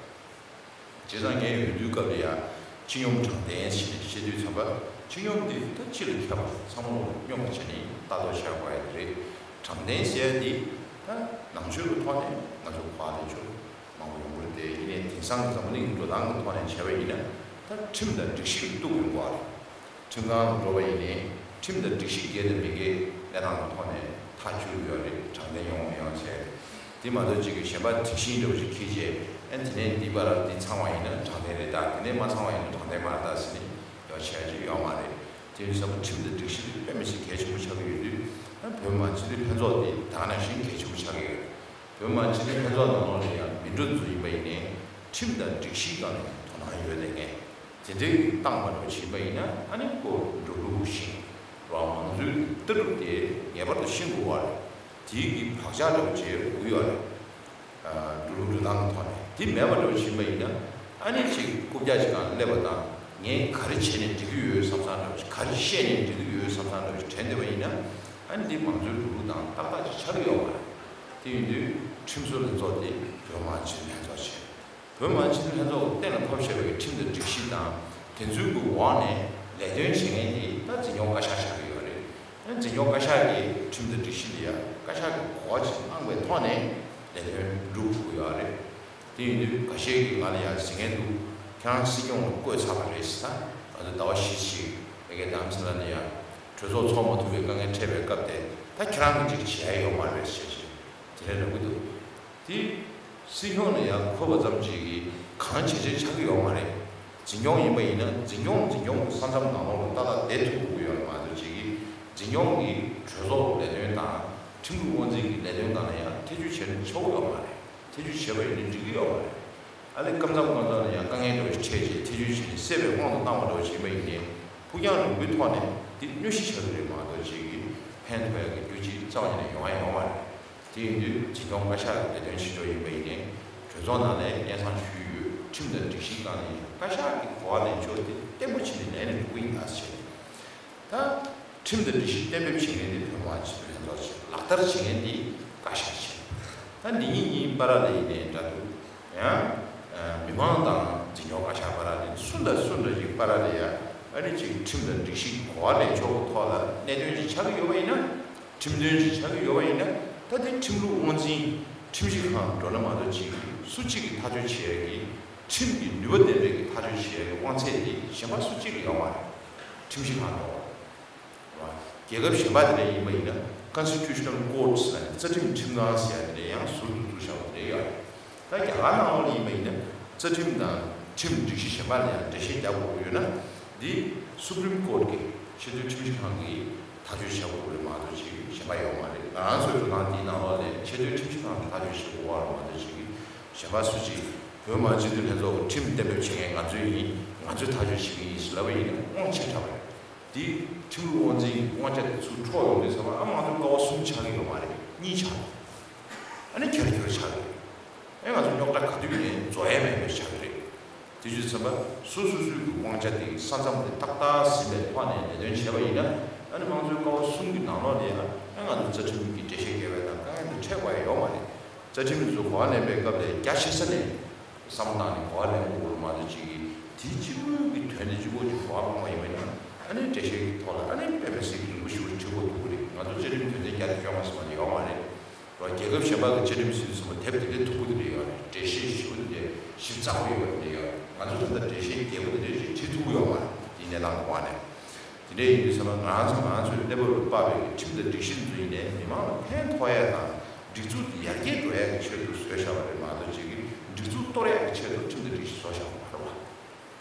བྱས་ཙང་ངའི་འོས་བསྡུའི་སྐབས་ལ་ཡང་སྤྱི་སྙོམས་དྲང་བདེན་ཞེས་བཤད་དུས་ཙམ་པ་སྤྱི་སྙོམས་འདི་ད་སྤྱི་ལ་ཁྱབ་པ་ཚང་མ་ལ་སྙོམས་པ་བྱས་ནས་ལྟ་རྟོག་བྱ་དགོས་ཡ་དེ་རེད། དྲང་བདེན་ཟེར་ཡ་འདི་ད་ནང་ཆོས་ཀྱི་ཐོག་ནས་ང་ཚོ་གོ་བ་ལེན་ཕྱོགས་མང་པོ་ཡོང་གི་ དེ་ཡིན་ནའི་དེང་སང་གི་འཛམ་བུ་གླིང་གི་འགྲོ་སྟངས་ཀྱི་ཐོག་ནས་བྱས་པ་ཡིན་ན། ད་ཁྲིམས་དང་སྒྲིག་གཞི་གིས་གཏུག་དགོས་པ་རེད། ཁྲིམས་ཁང་ལ་འགྲོ་བ་ཡིན་ནའི་ཁྲིམས་དང་སྒྲིག་གཞི་འགལ་དང་མི་འགལ་གནས་སྟངས་ཀྱི་ཐོག་ནས་ཐག་གཅོད་ཡོད་རེད། དྲང་བདེན་ཡོང་མི་ཡོང་བྱས། དེ་མ་གཏོགས་ཅིག་གི་གཞན་པ་དེ་བཞིན་འདྲ་བོ་ཅིག་འཁྱེར་བྱས། ཨ་ནི་དེ་ནས་འདི་པར་འདི་ཚང་བ་ཡིན་ན་དྲང་བདེན་རེད། ད་དེ་ནས་མ་ཚང་བ་ཡིན་ན་དྲང་བདེན་མ་རེད། ད་ཟེར་ནས་ཡོ་བྱས་ཅིག་ཡོད་མ་རེད། དེ་ཡིན་ཙང་ཁྲིམས་དང་སྒྲིག་གཞི་དེ་དཔེ་མི་སྲིད་གལ་ཆེན་པོ་ཆགས་ཀྱི་ཡོད་དུས། ཨ་བོད་མི་མང་སྤྱི་འཐུས་ལྷན་ཚོགས་དེ་ད་ག་ནང་བཞིན་གལ་ཆེན་པོ་ཆགས་ཀྱི་ཡོད་རེད། བོད་མི་མང་སྤྱི་འཐུས་ལྷན་ཚོགས་ནང་ལོགས་ལ་ཡང་མི་འགྲོ་འཛུལ་ཡིན་པ་ཡིན་ནའི་ཁྲིམས་དང་སྒྲིག་གཞིའི་སྒང་ནས་དོ་སྣང་ཡོད་བསྡད་མཁན་དེ་འདྲའི་བཏང་མ་འགྲོ་བྱིན་པ་ཡིན་ན། ཨ་ནི་ཁོ་འགྲོ་ལུགས་ཤིང་རོ་མང་གཙོའི་ལྟ་གྲུབ་དེ་ངེས་པར་དུ་ཤིང་དགོས་པ་རེད། དེའི་གི་བག་ཆགས་འདྲ་བོ་བྱེད་དགོས་ཡོད་རེད། འགྲོ་ལུགས་འགྲོ་སྟངས་ཀྱི་ཐོག་ནས་དེ་མེད་པ་འདྲ་བོ་བྱིན་པ་ཡིན་ན། ཨ་ནི་ཅིག་རྐུབ་བཀྱག་ཅིག་སྒང་སླེབས་པ་དང་། ངས་ག་རེ་བྱས་ནས་འགྲིག་གི་ཡོད་བསམ་བསམ་འདྲ་བོ་ཅིག་ག་རེ་བཤད་ནས་འགྲིག་གི་ཡོད་བསམ་བསམ་འདྲ་བོ་ཅིག་དྲན་བསྡད་པ་ཡིན་ན། ཨ་ནི་འདི་མང་གཙོའི་འགྲོ་ལུགས་དང་ཏག་ཏག་ཅིག་ཆགས་ཀྱི་ཡོད་མ་རེད། དེ་ཡིན་དུས་ཁྲིམས་བཟོ་ལྷན་ཚོགས་དེ་བོད་མང་སྤྱི་འཐུས་ལྷན་ཚོགས་བྱས། བོད་མང་སྤྱི་འཐུས་ལྷན་ཚོགས་ཀྱིས་གཏན་ལ་ཕབ་བཞག་པའི་ཁྲིམས་དང་སྒྲིག་གཞི་དང་། དེ་ཚོའི་གི་འོག་ནས་ལས་དོན་བྱེད་མཁན་དེ་ད་འཛིན་སྐྱོང་བཀའ་ཤག་ཆགས་ཀྱི་ཡོད་རེད། ཨ་འཛིན་སྐྱོང་བཀའ་ཤག་གིས་ཁྲིམས་དང་སྒྲིག་གཞི་ལ་ཡང་བཀའ་ཤག་གིས་གོ་བ་ཅིག་བླངས་པའི་ཐོག་ནས་ལས་དོན་སྒྲུབ་དགོས་ཀྱི་ཡོད་རེད། དེ་ཡིན་དུས་འགའ་ཤས་ཀྱིས་ང་ལ་ཡང་ཟེར་མཁན་འདུག་ཁྱེད་རང་སྲིད་སྐྱོང་ལ་བསྐོས་ཚར་བ་རེད་ཟེར། ད་ང་ཚོ་ཟླ་བ་བཞི་ཞིག་ཨ་ཀའི་རྡ་རམ་ས་ལ་ནས་ཡང་གྲོས་ཚོགས་ཚོགས་མ་ཐུབ་པའི་དཀའ་ངལ་འཕྲད་པའི་སྐབས་དེ། ད་ཁྱེད་རང་གིས་ཅིག་བྱས་ཡོད་མ་རེད་ཟེར་བྱས་དེ་འདྲ་ལབ་ཀྱི་འདུག་དེ་སྲིད་སྐྱོང་ལ་ཡང་འཁོད་པ་ཙམ་ཅིག་གིས་གང་བྱས་བྱས་ཆགས་ཀྱི་ཡོད་མ་རེད། འཛིན་སྐྱོང་ཡིན་པ་ཡིན་ན་འཛིན་སྐྱོང་འཛིན་སྐྱོང་གི་ས་མཚམས་ནང་ལོགས་ལ་ཏག་ཏག་བསྡད་ཐུབ་དགོས་ཀྱི་ཡོད་རེད་མ་གཏོགས། ཅིག་གིས་འཛིན་སྐྱོང་གིས་གྲོས་ཚོགས་ལས་དོན་དང་ཁྲིམས་ལུགས་དབང་འཛིན་གྱི་ལས་དོན་སྒང་ལ་ཡང་ཐེ་བྱུས་བྱས་ན་ཆོག་གི་ཡོད་མ་རེད། ཐེ་བྱུས་བྱས་པ་ཡིན་ན་འགྲིག་གི་ཡོད་མ་རེད། ཨ་ལས་སྐབས་མཚམས་སྐབས་མཚམས་ལ་ཡང་དཀའ་ངལ་འདྲ་བོ་ཞིག་འཕྲད་རྗེས་ཐེ་བྱུས་བྱས་ནས་སེལ་བའི་དབང་དུ་བཏང་བ་འདྲ་བོ་ཞིག་ཡིན་པ་ཡིན་ནའི་ཕུགས་རྒྱང་རིང་པོའི་ཐོག་ནས་འདི་གནོད་གཞི་ཆགས་ཀྱི་རེད་མ་གཏོགས། ཅིག་གིས་ཕན་ཐོགས་ཡག་གི་རྒྱུ་ཅིག་རྩ་བ་ཉིད་ནས་ཡོང་ཡ་ཡོད་མ་རེད། དེ་ཡིན་དུས་འཛིན་སྐྱོང་བཀའ་ཤག་གི་ལས་དོན་བྱེད་ཕྱོགས་ཡིན་པ་ཡིན་ནའི་གྲོས་ཚོགས་ནང་ལ་སྙན་སེང་ཞུས་ཡོད། ཁྲིམས་དང་སྒྲིག་གཞིའི་སྒང་ནས་བཀའ་ཤག་གི་གོ་བ་ལེན་ཕྱོགས་དེ་བརྟན་པོ་བྱས་ནས་ལེན་ནས་འགྲོ་གི་ཡིན་ཟེར་བྱས། ད་ཁྲིམས་དང་སྒྲིག་གཞི་གཏན་འབེབས་བྱེད་མཁན་དེ་བོད་མི་མང་སྤྱི་འཐུས་ལྷན་ཚོགས་བྱས། ལག་བསྟར་བྱེད་མཁན་དེ་བཀའ་ཤག་བྱས། ད་འདི་གཉིས་གཉིས་བར་ལ་ཡིན་ནའི་འདྲ་འདུག་ཡང་མི་མང་དང་འཛིན་སྐྱོང་བཀའ་ཤག་བར་ལ་ནི་སུ་དང་སུ་འདྲ་ཞིག་བར་ལ་ཡང་ཨ་ནི་ཅིག་ཁྲིམས་དང་སྒྲིག་གཞི་གི་གོ་བ་ལེན་ཕྱོགས་ཀྱི་ཐོག་ལ་གནད་དོན་ཅིག་ཆགས་ཀྱི་ཡོད་པ་ཡིན་ན། ཁྲིམས་དོན་ཅིག་ཆགས་ཀྱི་ཡོད་པ་ཡིན་ན། ད་དེ་ཁྲིམས་ལུགས་དབང་འཛིན་ཁྲིམས་ཞིབ་ཁང་འགྲོ་ན་མ་གཏོགས། ཅིག་སུ་གཅིག་གིས་ཐག་གཅོད་བྱེད་ཡག་གི་ཁྲིམས་ཀྱི་ནུས་པ་ལྡན་པའི་གི་ཐག་གཅོད་བྱེད་ཡག་གི་དབང་ཚད་དེ་གཞན་པ་སུ་གཅིག་ལ་ཡོད་མ་རེད། ཁྲིམས་ཞིབ་ཁང་འགྲོ་བ། རྒྱལ་ཁབ་གཞན་པ་དེ་འདྲ་ཡིན་པ་ཡིན་ན་Constitutional Courts ཟེར་ནས་རྩ་ཁྲིམས་ཁྲིམས་ཁང་ཟེར་ཡ་དེ་འདྲ་ཡང་ཟུར་དུ་བཙུགས་བཞག་པ་དེ་འདྲ་ཡོད་རེད། ད་རྒྱ་གར་ནང་ལོགས་ལ་ཡིན་པ་ཡིན་ན་རྩ་ཁྲིམས་དང་ཁྲིམས་སྒྲིག་གཞི་གཞན་པ་ལ་ཡང་འགྲེལ་བཤད་རྒྱག་དགོས་ཀྱི་ཡོད་ན། འདི་Supreme Court གི་ཆེས་མཐོའི་ཁྲིམས་ཞིབ་ཁང་གིས་ཐག་གཅོད་བྱེད་དགོས་རེད་མ་གཏོགས། ཅིག་གཞན་པ་ཡོད་མ་རེད། ང་རང་ཚོའི་འགྲོ་སྟངས་འདིའི་ནང་ལོགས་ལ་ཆེས་མཐོའི་ཁྲིམས་ཞིབ་ཁང་གིས་ཐག་གཅོད་བྱེད་དགོས་པ་རེད་མ་གཏོགས། ཅིག་གཞན་པ་སུ་གཅིག་བོད་མི་མང་སྤྱི་འཐུས་ལྷན་ཚོགས་ཀྱི་ཁྲིམས་གཏན་འབེབས་བྱེད་མཁན་ང་ཚོ་ཡིན། ང་ཚོས་ཐག་གཅོད་བྱེད་ཀྱི་ཡིན་ཟེར་ལབ་པ་ཡིན་ན་དབང་ཆེ་དྲགས་པ་རེད། དེ་ཁྲིམས་ལུགས་དབང་འཛིན་གྱི་དབང་ཆ་དེ་ཚུར་འཕྲོག་ཡོང་དུས་ཙམ་པ། ཨ་མང་གཙོའི་ཀ་བ་གསུམ་ཆགས་ཀྱི་ཡོད་མ་རེད། གཉིས་ཆགས། ཨ་ནི་ཁྱེར་ཁྱེར་ཆགས་ཀྱི་རེད། ཨེ་ང་ཚོ་རྙོག་དྲ་ག་དུས་ཡིན་ནའི་རྫོགས་ཡ་མེད་པའི་ཆགས་ཀྱི་རེད། དེ་བྱས་ཙམ་པ་སོ་སོ་སོའི་གི་དབང་ཆ་དེ་ས་མཚམས་དེ་ཏག་ཏག་ཟིན་པའི་ཐོག་ནས་ལས་དོན་བྱས་པ་ཡིན་ན། ཨ་ནི་མང་གཙོའི་ཀ་བ་གསུམ་གྱི་ནང་ལོགས་ནས་ཨ་ང་ཚོ་རྩ་ཁྲིམས་ཀྱི་འགྲེལ་བཤད་རྒྱག་པ་དང་དཀའ་ངལ་དེ་འཕྲད་དགོས་ཡ་ཡོད་མ་རེད། རྩ་ཁྲིམས་ཚོ་གོ་བ་ལེན་པའི་སྐབས་ལ་རྒྱ་ཆེ་ས་ནས་བསམ་བློ་བཏང་ནས་གོ་བ་ལེན་དགོས་རེད་མ་གཏོགས། ཅིག་གིས་དེའི་སྤྱི་མོས་ཀྱི་དོན་དེ་གཅིག་པོ་ཅིག་གོ་བ་སྤོང་བ་ཡིན་པ་ཡིན་ན། ཨ་ནི་འགྲེལ་བཤད་ཀྱི་ཐོག་ལ་ཨ་ནི་དཔེ་མི་སྲིད་ཀྱི་རིང་པོ་ཞིག་འགྲོ་ཐུབ་ཀྱི་རེད། ང་ཚོ་རྩ་ཁྲིམས་དོན་ཚན་བརྒྱ་དང་བཅོ་ལྔ་ཟེར་བ་དེ་ཡོད་མ་རེད། རྒྱལ་ཁབ་གཞན་པ་གི་རྩ་ཁྲིམས་ཟེར་དུས་ཙམ་པ་དེབ་དེ་འདྲའི་མཐུག་པོ་དེ་འདྲ་ཡོད་རེད། འགྲེལ་བཤད་ཞིབ་པོ་དེ་འདྲ་ཞིབ་ཚགས་པོ་ཡོད་པ་དེ་འདྲ་ཡོད་རེད། ང་ཚོ་ད་ལྟ་འགྲེལ་བཤད་རྒྱས་པོ་དེ་འདྲ་ཞིག་བྲིས་ཐུབ་ཀྱི་ཡོད་མ་རེད། དེའི་གནས་སྟངས་གོ་བ་ནས། དེ་འདྲ་ཡིན་དུས་ཙམ་པ་ང་རང་ཚོ་ང་རང་ཚོའི་གནས་བབ་ལ་དཔག་པའི་ཁྲིམས་དང་སྒྲིག་གཞི་འཛུགས་ཡིན་ནའི་མི་མང་ལ་ཕན་ཐོགས་ཡ་དང་སྒྲིག་འཛུགས་དེ་ཡར་རྒྱས་འགྲོ་ཡ་གི་ཆེད་དུ་བཟོས་བཞག་པ་རེད་མ་གཏོགས། ཅིག་གིས་སྒྲིག་འཛུགས་གཏོར་ཡ་གི་ཆེད་དུ་ཁྲིམས་དང་སྒྲིག་གཞི་བཟོ་བཞག་པ་མ་རེད་བ།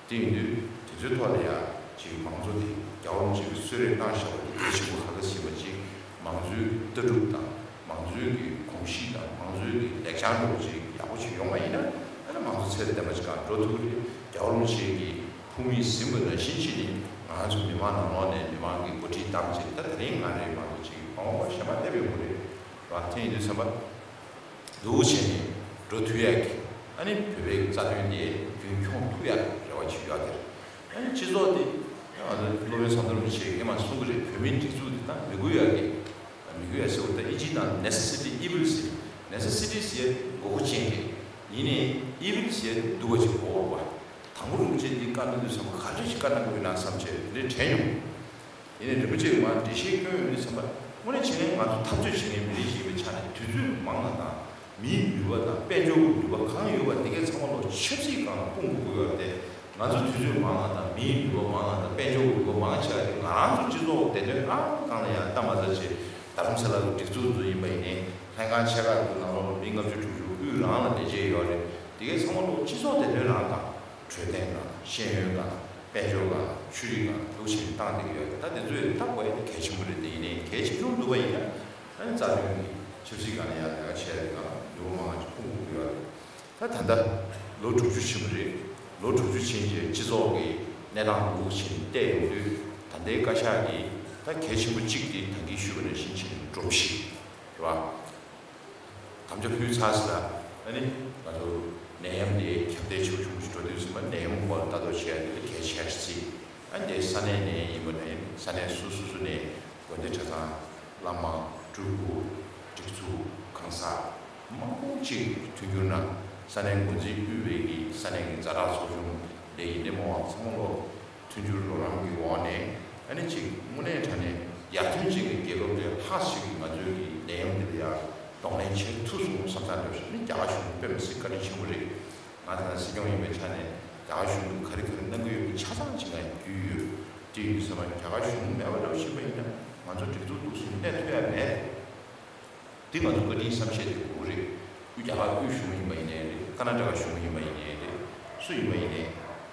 དེ་ཡིན་དུས་དེ་ཚོའི་ཐོག་ལ་ཡ་ཅིག་མང་གཙོ་དེ་རྒྱལ་བ་རིན་པོ་ཆེ་གིས་གསོལ་རས་གནང་བཞག་པ་དེ་གལ་ཆེན་པོ་ག་འདྲ་ཞིག་ཡིན་པ། ཅིག་མང་གཙོའི་ལྟ་གྲུབ་དང་མང་གཙོའི་གི་གོམས་གཤིས་དང་མང་གཙོའི་གི་ལེགས་བྱང་འདྲ་བོ་ཅིག་ཡག་པོ་ཅིག་ཡོང་བ་ཡིན་ན། ཨ་ནི་མང་གཙོ་ཚད་ལྡན་པ་ཅིག་སྒང་འགྲོ་ཐུབ་ཀྱི་རེད། རྒྱལ་བ་རིན་པོ་ཆེ་གི་ཕུགས་དམིགས་ཟིན་པ་ནང་བཞིན་བྱས་ནས་ང་ཚོ་མི་མང་ནང་ལོགས་ནས་མི་མང་གི་འགོ་ཁྲིད་བདམས་བྱས། ད་དེ་རིང་ང་རེད་མ་གཏོགས་ཅིག་མ་འོངས་པ་གཞན་པ་སླེབས་ཡོང་གི་རེད་བ། དེ་ཡིན་དུས་ཙམ་པ་འདུག་བྱས་ནས་འགྲོ་ཐུབ་ཡག་གི་ཨ་ནི་བོད་པའི་རྩ་དོན་དེ་རྒྱུན་འཁྱོངས་ཐུབ་ཡག་གི་རེ་བ་ཅིག་ཡོད་དེ། ཨ་ནི་སྤྱི་ཚོགས་དེ་ང་ཚོ་སློབ་དཔོན་ཟམ་གདོང་རིན་པོ་ཆེས་སྔོན་མ་གསུང་གི་རེད། བོད་མིའི་སྒྲིག་འཛུགས་དེ་ད་མི་དགོས་ཡག་གི། མི་དགོས་ཡག་ཟེར་བ་ད་ཨིན་ཇིའི་ནང་Necessity Evil ཟེར། Necessity ཟེར་དགོས་མཁོ་ཅན་གྱི། ཡིན་ནའི་Evil ཟེར་སྡུག་པ་ཅིག་གོ་བ། དང་པོ་རིན་པོ་ཆེ་འདི་བཀའ་གནང་དུས་ཙམ་པ་ག་འདྲ་ཞིག་བཀའ་གནང་དགོས་ན་བསམ་བྱས་དེ་འདྲ་དྲན་ཡོང་། ཡིན་ནའི་རིན་པོ་ཆེས་མར་འགྲེལ་བཤད་སྐྱོན་ཡོང་དུས་ཙམ་པ་དངོས་གནས་བྱས་ན་ང་ཚོ་འཐབ་རྩོད་བྱེད་མཁན་མི་རིགས་ཤིག་ཡིན་པའི་ཆ་ནས་དུས་ཚོད་མང་བ་དང་ མིའི་ནུས་པ་དང་དཔལ་འབྱོར་གྱི་ནུས་པ་གང་ཡོད་པ་དེ་གའི་ཚང་མ་ལོ་ཆབ་སྲིད་སྒང་ལ་སྤུངས་དགོས་ཀྱི་ཡོད་རེད་དེ། ང་ཚོ་དུས་ཚོད་མང་བ་དང་མིའི་ནུས་པ་མང་བ་དང་དཔལ་འབྱོར་གྱི་ནུས་པ་མང་ཆེ་བ་དེ་ང་རང་ཚོ་སྤྱི་ཚོགས་བདེ་དོན་རང་གི་སྒང་ལ་ཡང་ལྟ་མ་ཚར་བྱས། རྡ་རམ་ས་ལ་གི་སྒྲིག་འཛུགས་ཚོ་ཡིན་པ་ཡིན་ནའི་ལྷན་ཁང་ཆེ་ཁག་གི་ནང་ལོགས་ལ་མི་ལྔ་བཅུ་དྲུག་ཅུ་དབུས་རང་ལ་ལས་བྱེད་ཡོད་རེད། དེ་གའི་ཚང་མ་ལོ་སྤྱི་ཚོགས་བདེ་དོན་རང་དང་། འཕྲོད་བསྟེན་དང་ཤེས་ཡོན་དང་དཔལ་འབྱོར་དང་ཆོས་རིག་དང་འདུག་བྱས་བཏང་བསྡད་ཀྱི་ཡོད་རེད། ད་དེ་ཚོས་ལྟ་དགོས་ཡ་དེ་གལ་ཆེན་པོ་རེད། དེ་ཡིན་ནའི་གལ་ཆེ་ཆུང་འདུག་པ་ཡིན་ན། ཨ་ནི་རྩ་དོན་གྱི་ཆབ་སྲིད་སྒང་ལ་ཡང་ལས་ཀ་བྱས་རེད་ལ་འགྱུར་བ་མང་ཅིག་སྤུངས་དགོས་ཀྱི་ཡོད་རེད། ད་ད་ལྟ་ལོ་དྲུག་ཅུ་ཕྱིན་པ་རེད། ལོ་དྲུག་ཅུ་ཕྱིན་རྗེས་སྤྱི་ཚོགས་ཀྱི་གནས་སྟངས་འདུག་བྱས་བལྟས་ཡོང་དུས། ད་ལྟའི་བཀའ་ཤག་གིས་ད་གལ་ཆེན་པོ་གཅིག་དེ་ད་གིན་ཞུས་པ་ནང་བཞིན་བྱས་ནས་སྒྲོམ་གཞི་རེད་བ། དམ་བཅའ་ཕུལ་ཚར་ཟིན་ལ། ཨ་ནི་ང་ཚོ་ནད་ཡམས་དེ་ཁྱབ་གདལ་ཆེ་བོ་ཆུང་བོ་ཞིག་འགྲོ་དུས་ཙམ་པ་ནད་ཡམས་སྐོར་ལ་ལྟ་རྟོག་བྱེད་ཡ་དེ་ལ་གལ་ཆེ་ཤོས་ཅིག་ཨ་ནི་དེ་ས་གནས་ནས་ཡིན་པ་ནས་ས་གནས་སོ་སོ་སོ་ནས་དགོན་སྡེ་གྲྭ་ཚང་། བླ་མ། སྤྲུལ་སྐུ། སྒྲིག་འཛུགས། གང་ཟག་མང་པོ་ཅིག་མཐུན་འགྱུར་གནང་། ས་གནས་འགོ་འཛིན་དབུས་པའི་གི་ས་གནས་ཀྱི་ཛ་དྲག་ཚོགས་ཆུང་ལས་ཡིན་ནའི་མི་མང་ཚང་མ་ལོ། མཐུན་འགྱུར་རོགས་རམ་གྱི་འོག་ནས་ཨ་ནི་ཅིག་དངོས་གནས་དྲང་གནས་ཡར་ཐོན་ཅན་གྱི་རྒྱལ་ཁབ་རེ་ལྷག་ཞིག་གིས་ང་ཚོའི་གི་ནད་ཡམས་འདི་ལ་ཡང་གདོང་ལེན་བྱེད་ཐུབ་སོང་བསམ་སྟངས་འདྲ་ཞིག་ནི་རྒྱ་གར་གཞུང་དཔེ་མི་སྲིད་བཀའ་དྲིན་ཆེན་པོ་རེད། ང་ད་ལྟ་སྲིད་སྐྱོང་ཡིན་པའི་ཆ་ནས་རྒྱ་གར་གཞུང་གིས་ག་རེ་ག་རེ་གནང་གི་ཡོད་པ་ཆ་ཚང་ཅིག་ང་རྒྱུས་ཡོད། དེ་ཡིན་ཙང་རྒྱ་གར་གཞུང་མེད་པ་འདྲ་བོ་ཞིག་ཡིན་པ་ཡིན་ན་ང་ཚོ་སྒྲིག་འཛུགས་འདུག་ཟིན་གནས་ཐུབ་ཡ་མེད། འདི་ང་ཚོ་བཀའ་དྲིན་བསམ་ཤེས་དེ་དགོས་རེད། དབུས་རྒྱ་གར་དབུས་གཞུང་ཡིན་པ་ཡིན་ནའི་རེད། ཀ་ན་ཊ་ཀ་གཞུང་ཡིན་པ་ཡིན་ནའི་རེད། སུ་ཡིན་པ་ཡིན་ནའི་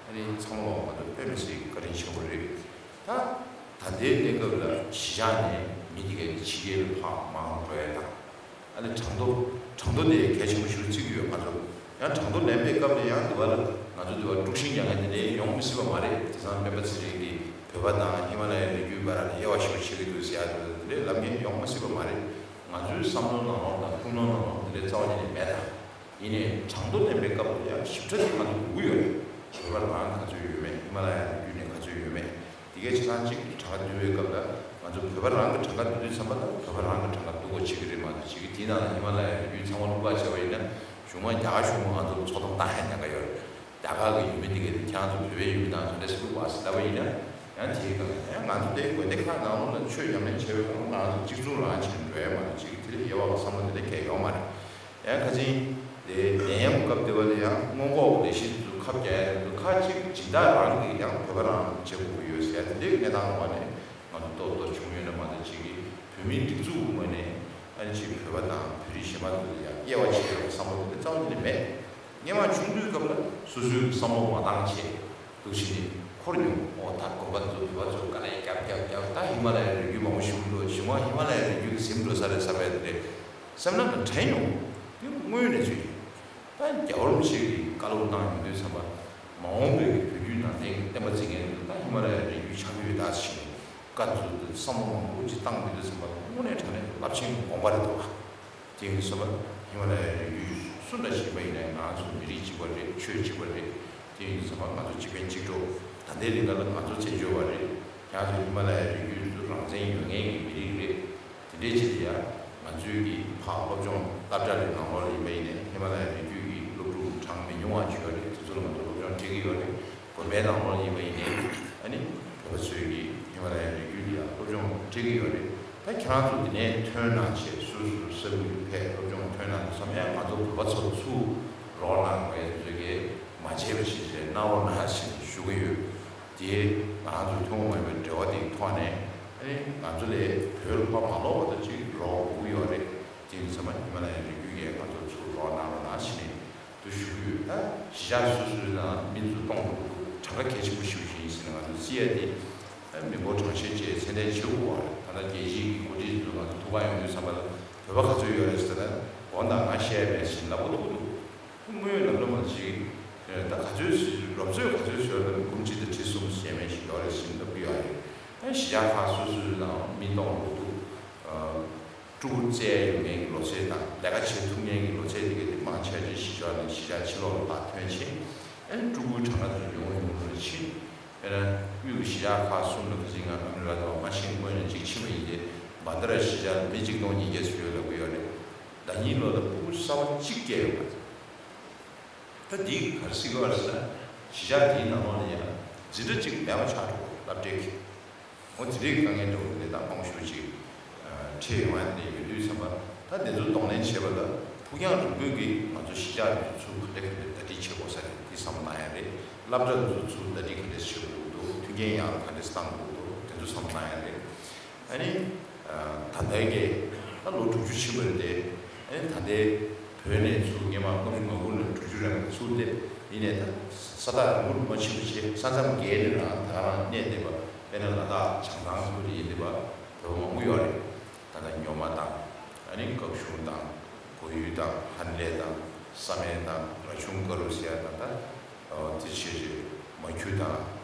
ཨ་ནི་ཚང་མ་ལོ་ང་ཚོ་དཔེ་མི་སྲིད་བཀའ་དྲིན་ཆེན་པོ་རེད། ད་ད་ལྟའི་གནས་སྐབས་ལ་གཞིས་ཆགས་ནས་མི་དེ་གའི་ཕྱི་རྒྱལ་ལ་ཕར་མར་འགྲོ་ཡ་དང་། ཨ་ནི་གྲངས་ཐོ་གྲངས་ཐོ་དེ་གལ་ཆེན་པོ་ཞིག་བརྩི་གི་ཡོད་ང་ཚོ། ཡང་གྲངས་ཐོ་ལེན་པའི་སྐབས་ལ་ཡང་འདི་བ་ལ་ང་ཚོ་འདི་བ་དཀྲུག་ཤིང་རྒྱག་མཁན་དེ་འདྲའི་ཡོང་མི་སྲིད་པ་མ་རེད། དེང་སང་སྨན་པ་ཚེ་རིང་གིས་བོད་པ་དང་ཧི་མ་ལ་ཡའི་རི་རྒྱུད་བར་ལ་དབྱེ་བ་ཞིག་ཕྱེ་གི་འདུག་ཟེར་ཡ་འདི་འདྲའི་ལབ་མཁན་ཡོང་མི་སྲིད་པ་མ་རེད། ང་ཚོའི་བསམ་བློ་ནང་ལོགས་དང་ཐུགས་སྣང་ནང་ལོགས་འདི་འདྲའི་རྩ་བ་ཉིད་ནས་མེད་དང་། ཡིན་ནའི་གྲངས་ཐོ་ལེན་པའི་སྐབས་ལ་ཡང་ཞིབ་ཕྲ་དེ་ང་ཚོ་དགོས་ཀྱི་ཡོད་རེད། བོད་པ་རང་ག་ཚོད་ཡོད་མེད། ཧི་མ་ལ་ཡ་རི་རྒྱུད་ནས་ག་ཚོད་ཡོད་མེད། དེ་གའི་ཆ་ཚང་གཅིག་གྲངས་ཀ་བསྡུས་པའི་སྐབས་ལ་ང་ཚོ་བོད་པ་རང་གི་གྲངས་ཀ་བསྡུ་དུས་ཙམ་པ་ལ་བོད་པ་རང་གི་གྲངས་ཀ་བསྡུ་དགོས་བྱེད་ཀྱི་རེད་མ་གཏོགས་བྱེད་ཀྱི་དེའི་ནང་ལ་ཧི་མ་ལ་ཡ་རི་རྒྱུད་ཚང་མ་བླུགས་པ་བྱས་པ་ཡིན་ན་གཞུང་མང་རྒྱ་གར་གཞུང་མང་ང་ཚོ་ཚོགས་ཐོག་བཏང་ཡ་ཉེན་ཁ་ཡོད་རེད། རྒྱ་གར་གྱི་ཡུལ་མི་དེ་གའི་ཁྱེད་རང་ཚོ་བོད་པའི་ཡུལ་མི་དང་ག་འདྲ་ཞིག་བླུགས་པ་ཟེར་ལབ་པ་ཡིན་ན་ཡང་དེའི་སྐབས་ལ་ཡང་ང་ཚོ་དེའི་དགོན་སྡེ་ཁག་ནང་ལོགས་ལ་ཆོས་ཉམས་ལེན་བྱས་པའི་སྐབས་ལ་ང་ཚོ་གཅིག་མཚུངས་རང་བྱས་ནས་འགྲོ་ཡ་མ་གཏོགས་བྱེད་ཀྱི་དེ་ལས་དབྱེ་བ་བསམ་བློ་དེ་འདྲ་གང་ཡང་ཡོད་མ་རེད། ཡང་ཁ་ཅིག་དེ་ནད་ཡམས་སྐབས་དེ་བ་ལ་ཡང་སྔོན་འགོག་ལས་གཞི་དེ་ཚོ་ཁབ་རྒྱག་ཡ་དེ་ཚོ་ཁ་ཅིག་སྦྱིན་བདག་རང་གིས་ཡང་བོད་པ་རང་བྱེད་དགོས་ཀྱི་ཡོད་ཟེར་ཡ་དེ་འདྲའི་གནས་སྟངས་འོག་ནས་ང་ཚོ་ཏོག་ཏོག་བྱུང་ཡོད་ན་མ་གཏོགས་ཅིག་གིས་བོད་མིའི་སྒྲིག་འཛུགས་ཀྱི་ངོས་ནས་ཨ་ནི་ཅིག་བོད་པ་དང་བོད་རིགས་གཞན་པ་ཚོ་ལ་ཡང་དབྱེ་བ་ཕྱེ་ཡོད་བསམ་བློ་དེ་རྩ་བ་ཉིད་ནས་མེད། སྔོན་མ་ཆུང་དུས་སྐབས་ལ་སོ་སོའི་བསམ་བློ་མ་བཏང་བྱས། འདུག་བྱས་ནས་འཁོར་མྱོང་། ཨོ་ད་དགོན་པ་འདི་ཚོ་བོད་པ་ཚོས་དཀའ་ལས་རྒྱབ་རྒྱབ་རྒྱབ། ད་ཧི་མ་ལ་ཡའི་རི་རྒྱུད་མང་པོ་ཞིག་འགྲོ། གཞུང་མང་ཧི་མ་ལ་ཡའི་རི་རྒྱུད་ཀྱི་ཟིན་འགྲོ་ས་རེད་བསམ་པའི་དེ་འདྲའི་སེམས་ནང་ལ་དྲན་མྱོང་། དེ་དངོས་ཡོད་གནས་ཚུལ་ཡིན། ད་རྒྱལ་བ་རིན་པོ་ཆེ་གིས་བཀའ་སློབ་གནང་ཡོང་དུས་ཙམ་པ་མ་འོངས་པའི་བོད་བརྒྱུད་ནང་བསྟན་གྱི་བསྟན་པ་འཛིན་མཁན་ཚོ་ད་ཧི་མ་ལ་ཡའི་རི་རྒྱུད་ཆགས་ཀྱི་ཡོད་ད་ཟེར་ནས་བཀའ་འཛུགས་དེ་བསམ་བློ་མང་པོ་ཅིག་བཏང་ཡོང་དུས་ཙམ་པ་དངོས་གནས་དྲང་གནས་རླབས་ཆེན་གྱི་དགོངས་པ་རེད་འདུག་བ། དེ་ཡིན་ཙང་ཧི་མ་ལ་ཡའི་རི་རྒྱུད་སུ་འདྲ་ཞིག་ཡིན་པ་ཡིན་ནའི་ང་ཚོ་མི་རིགས་གཅིག་པ་རེད། ཆོས་གཅིག་པ་རེད། དེ་ཡིན་ཙང་ང་ཚོ་གཅིག་ཕན་གཅིག་གྲོགས། ད་ལྟའི་རིང་ལ་ང་ཚོ་བཙན་བྱོལ་བ་རེད། ཁྱེད་ཚོ་ཧི་མ་ལ་ཡའི་རི་རྒྱུད་སུ་རང་བཙན་ཡོད་མཁན་གྱི་མི་རིགས་རེད། དེ་འདྲའི་ཆེད་དུ་ཡང་ང་ཚོའི་གི་ཕར་སློབ་སྦྱོང་སློབ་གྲྭ་རེ་ནང་ལོགས་ལ་ཡིན་པ་ཡིན་ནའི་ཧི་མ་ལ་ཡའི་རི་རྒྱུད་ཀྱི་སློབ་ཕྲུག་གྲངས་མི་ཉུང་བ་ཅིག་ཡོད་རེད། དེ་ཚོ་ལ་ང་ཚོ་སློབ་སྦྱོང་སྤྲད་ཀྱི་ཡོད་རེད། དགོན་པའི་ནང་ལོགས་ཡིན་པ་ཡིན་ནའི་ཨ་ནི་བོད་པ་ཚོས་ཀྱིས་ཧི་མ་ལ་ཡའི་རི་རྒྱུད་ལ་ཡང་སློབ་སྦྱོང་སྤྲད་ཀྱི་ཡོད་རེད། ད་ཁྱེད་རང་ཚོ་འདི་ནས་ཐོན་གནང་བྱས་སུ་སུ་ས་ཁུལ་ཕེབས་སློབ་སྦྱོང་ཐོན་གནང་དུས་ཙམ་ཡང་ང་ཚོ་བོད་པ་ཚོ་ཚུར་རོགས་གནང་བའི་ཚོས་ཀྱིས་མ་བརྗེད་པ་ཞིག་རེད། གནང་རོགས་གནང་ཞེས་ཞུ་གི་ཡོད། དེ་ང་ཚོ་ཐུན་མོང་མ་ཡིན་པའི་འབྲེལ་བ་དེའི་ཐོག་ནས་ཨ་ནི་ང་ཚོ་ལས་བོད་ལ་ཕར་མ་ལོག་པ་དང་ཅིག་རོགས་དགོས་ཀྱི་ཡོད་རེད། དེ་ཡིན་ཙང་ཧི་མ་ལ་ཡའི་རི་རྒྱུད་ཀྱིས་ང་ཚོ་ཚུར་རོགས་གནང་རོགས་གནང་ཞེས་ནས། དུ་ཞུ་གི་ཡོད། ད་གཞིས་ཆགས་སོ་སོའི་ནང་མི་ཚོ་གཏོང་རོགས་འདུག་གྲངས་ཀ་གལ་ཆེན་པོ་ཞིག་ཡིན་ཟེར་ནས་ང་ཚོ་བརྩི་ཡ་དེ། མི་འབོར་གྲངས་བཤེར་བཅས་ཚད་ལྡན་བྱེད་དགོས་པ་རེད། ད་ལྟ་རྒྱལ་སྤྱིའི་གི་འགོ་ཁྲིད་ཚོ་ང་ཚོ་ཐུག་ག་ཡོང་དུས་ཙམ་པ་ལ་བོད་པ་ག་ཚོད་ཡོད་རེད་ཟེར་ན་དགོངས་དག་ང་བཤད་ཡ་མེད་ཟེར་ལབ་དགོས་ཐུག་འདུག་དངོས་ཡོད་ལབ་ན་མ་གཅིག་ད་ག་ཚོད་ཟེར་རོབ་ཚོད་ག་ཚོད་ཟེར་ལབ་ན་འབུམ་གཅིག་དང་ཁྲི་གསུམ་ཟེར་མེད་ཞིག་ཡོད་རེད་ཟེར་ལབ་ཀྱི་ཡོད་རེད། ཨ་གཞིས་ཆགས་ཁག་སོ་སོའི་ནང་མི་གཏོང་རོགས་འདུག་ཕྲུ་གུ་བཙའ་ཡོད་མཁན་གྱི་ལོ་ཚད་དང་ལས་ཀ་བྱེད་ཐུབ་མཁན་གྱི་ལོ་ཚད་དེ་ག་དེ་མང་ཆེ་བ་ཅིག་གཞིས་ཆགས་ནས་གཞིས་ཆགས་ཕྱི་ལོགས་ལ་ཕར་ཐོན་ཕྱིན། ཨ་ནི་ཕྲུ་གུའི་གྲངས་ཀ་དེ་ཚོ་ཉུང་རུ་ཉུང་རུ་ཕྱིན། དཔེར་ན་དབུས་ཀྱི་གཞིས་ཆགས་ཁག་གསུམ་ལ་ག་ཅིག་ང་ཨ་མི་རི་ཀ་དང་མ་ཤེས་སྔོན་ནས་ཅིག་ཕྱིན་པ་ཡིན་ཏེ། མན་ད་ར་གཞིས་ཆགས་ལ་མི་གཅིག་སྟོང་ཉིས་བརྒྱ་ཙམ་ཡོད་ལབ་ཀྱི་ཡོད་རེད། ཟླ་ཉིན་ལོ་ལ་ཕྲུ་གུ་གསར་པ་གཅིག་སྐྱེས་ཡོད་པ། ད་འདི་ག་རེ་ཟེར་གྱི་ཡོད་རེད་ཟེར་ན་གཞིས་ཆགས་དེའི་ནང་ལོགས་ལ་ཡང་འཛིན་གྲྭ་གཅིག་མེད་པ་ཆགས་འགྲོ་སློབ་གྲྭའི་གི། འོ་དེ་འདྲའི་དཀའ་ངལ་འདྲ་བོ་དེ་འདྲ་ད་མང་ཤོས་ཅིག་འཕྲད་ཡོང་བ་དེ་འདྲ་ཡོད་དུས་ཙམ་པ་ད་དེ་ཚོ་གདོང་ལེན་བྱེད་པ་ལ་ ཕུགས་རྒྱང་རིང་པོའི་གི་ང་ཚོ་གཞིས་ཆགས་འདི་ཚོ་ག་འདྲ་ག་འདྲ་ཟླ་སྒྲིལ་བྱེད་དགོས་ས་རེད། འདི་བསམ་བློ་བཏང་ཡ་རེད། སློབ་གྲྭ་འདི་ཚོ་ཚུར་ཟླ་སྒྲིལ་ག་འདྲ་བྱེད་དགོས་འདུག་མཐུན་རྐྱེན་ཡག་ག་འདྲ་བཏང་དགོས་འདུག་དེ་ཚོ་བསམ་བློ་བཏང་ཡ་རེད། ཨ་ནི། ད་ལྟའི་གི་ད་ལོ་དྲུག་ཅུ་ཕྱིན་པ་རེད་དེ། ཨ་ནི་ད་ལྟའི་བོད་ནས་ཚུར་སྔོན་མ་ལྔ་བཅུ་ང་དགུ་ནས་དྲུག་ཅུ་རེ་ལྔ་ཚུར་སླེབས། ཡིན་ནའི་ད་ས་ཐག་རིང་པོར་མ་ཕྱིན་པ་བྱས། ས་མཚམས་བརྒལ་ནས་རང་ད་ག་རང་གནས་བསྡད་པ། དཔེར་ན་ལ་དྭགས་བྱང་ཐང་ཚོ་ལ་ཡིན་བསྡད་པ་བོད་པ་མང་པོ་ཡོད་རེད། ད་ལྟ་ཉོ་མ་དང་། ཨ་ནི་སྐབས་གཞུང་དང་། གོ་ཡུལ་དང་། ཧན་ལེ་དང་། བསམ་ཡས་དང་། ར་ཆུང་དཀར་རུ་ཟེར་ཡ་དང་། ད་དེ་བྱས་རྗེས་མ་ཁྱུ་དང་།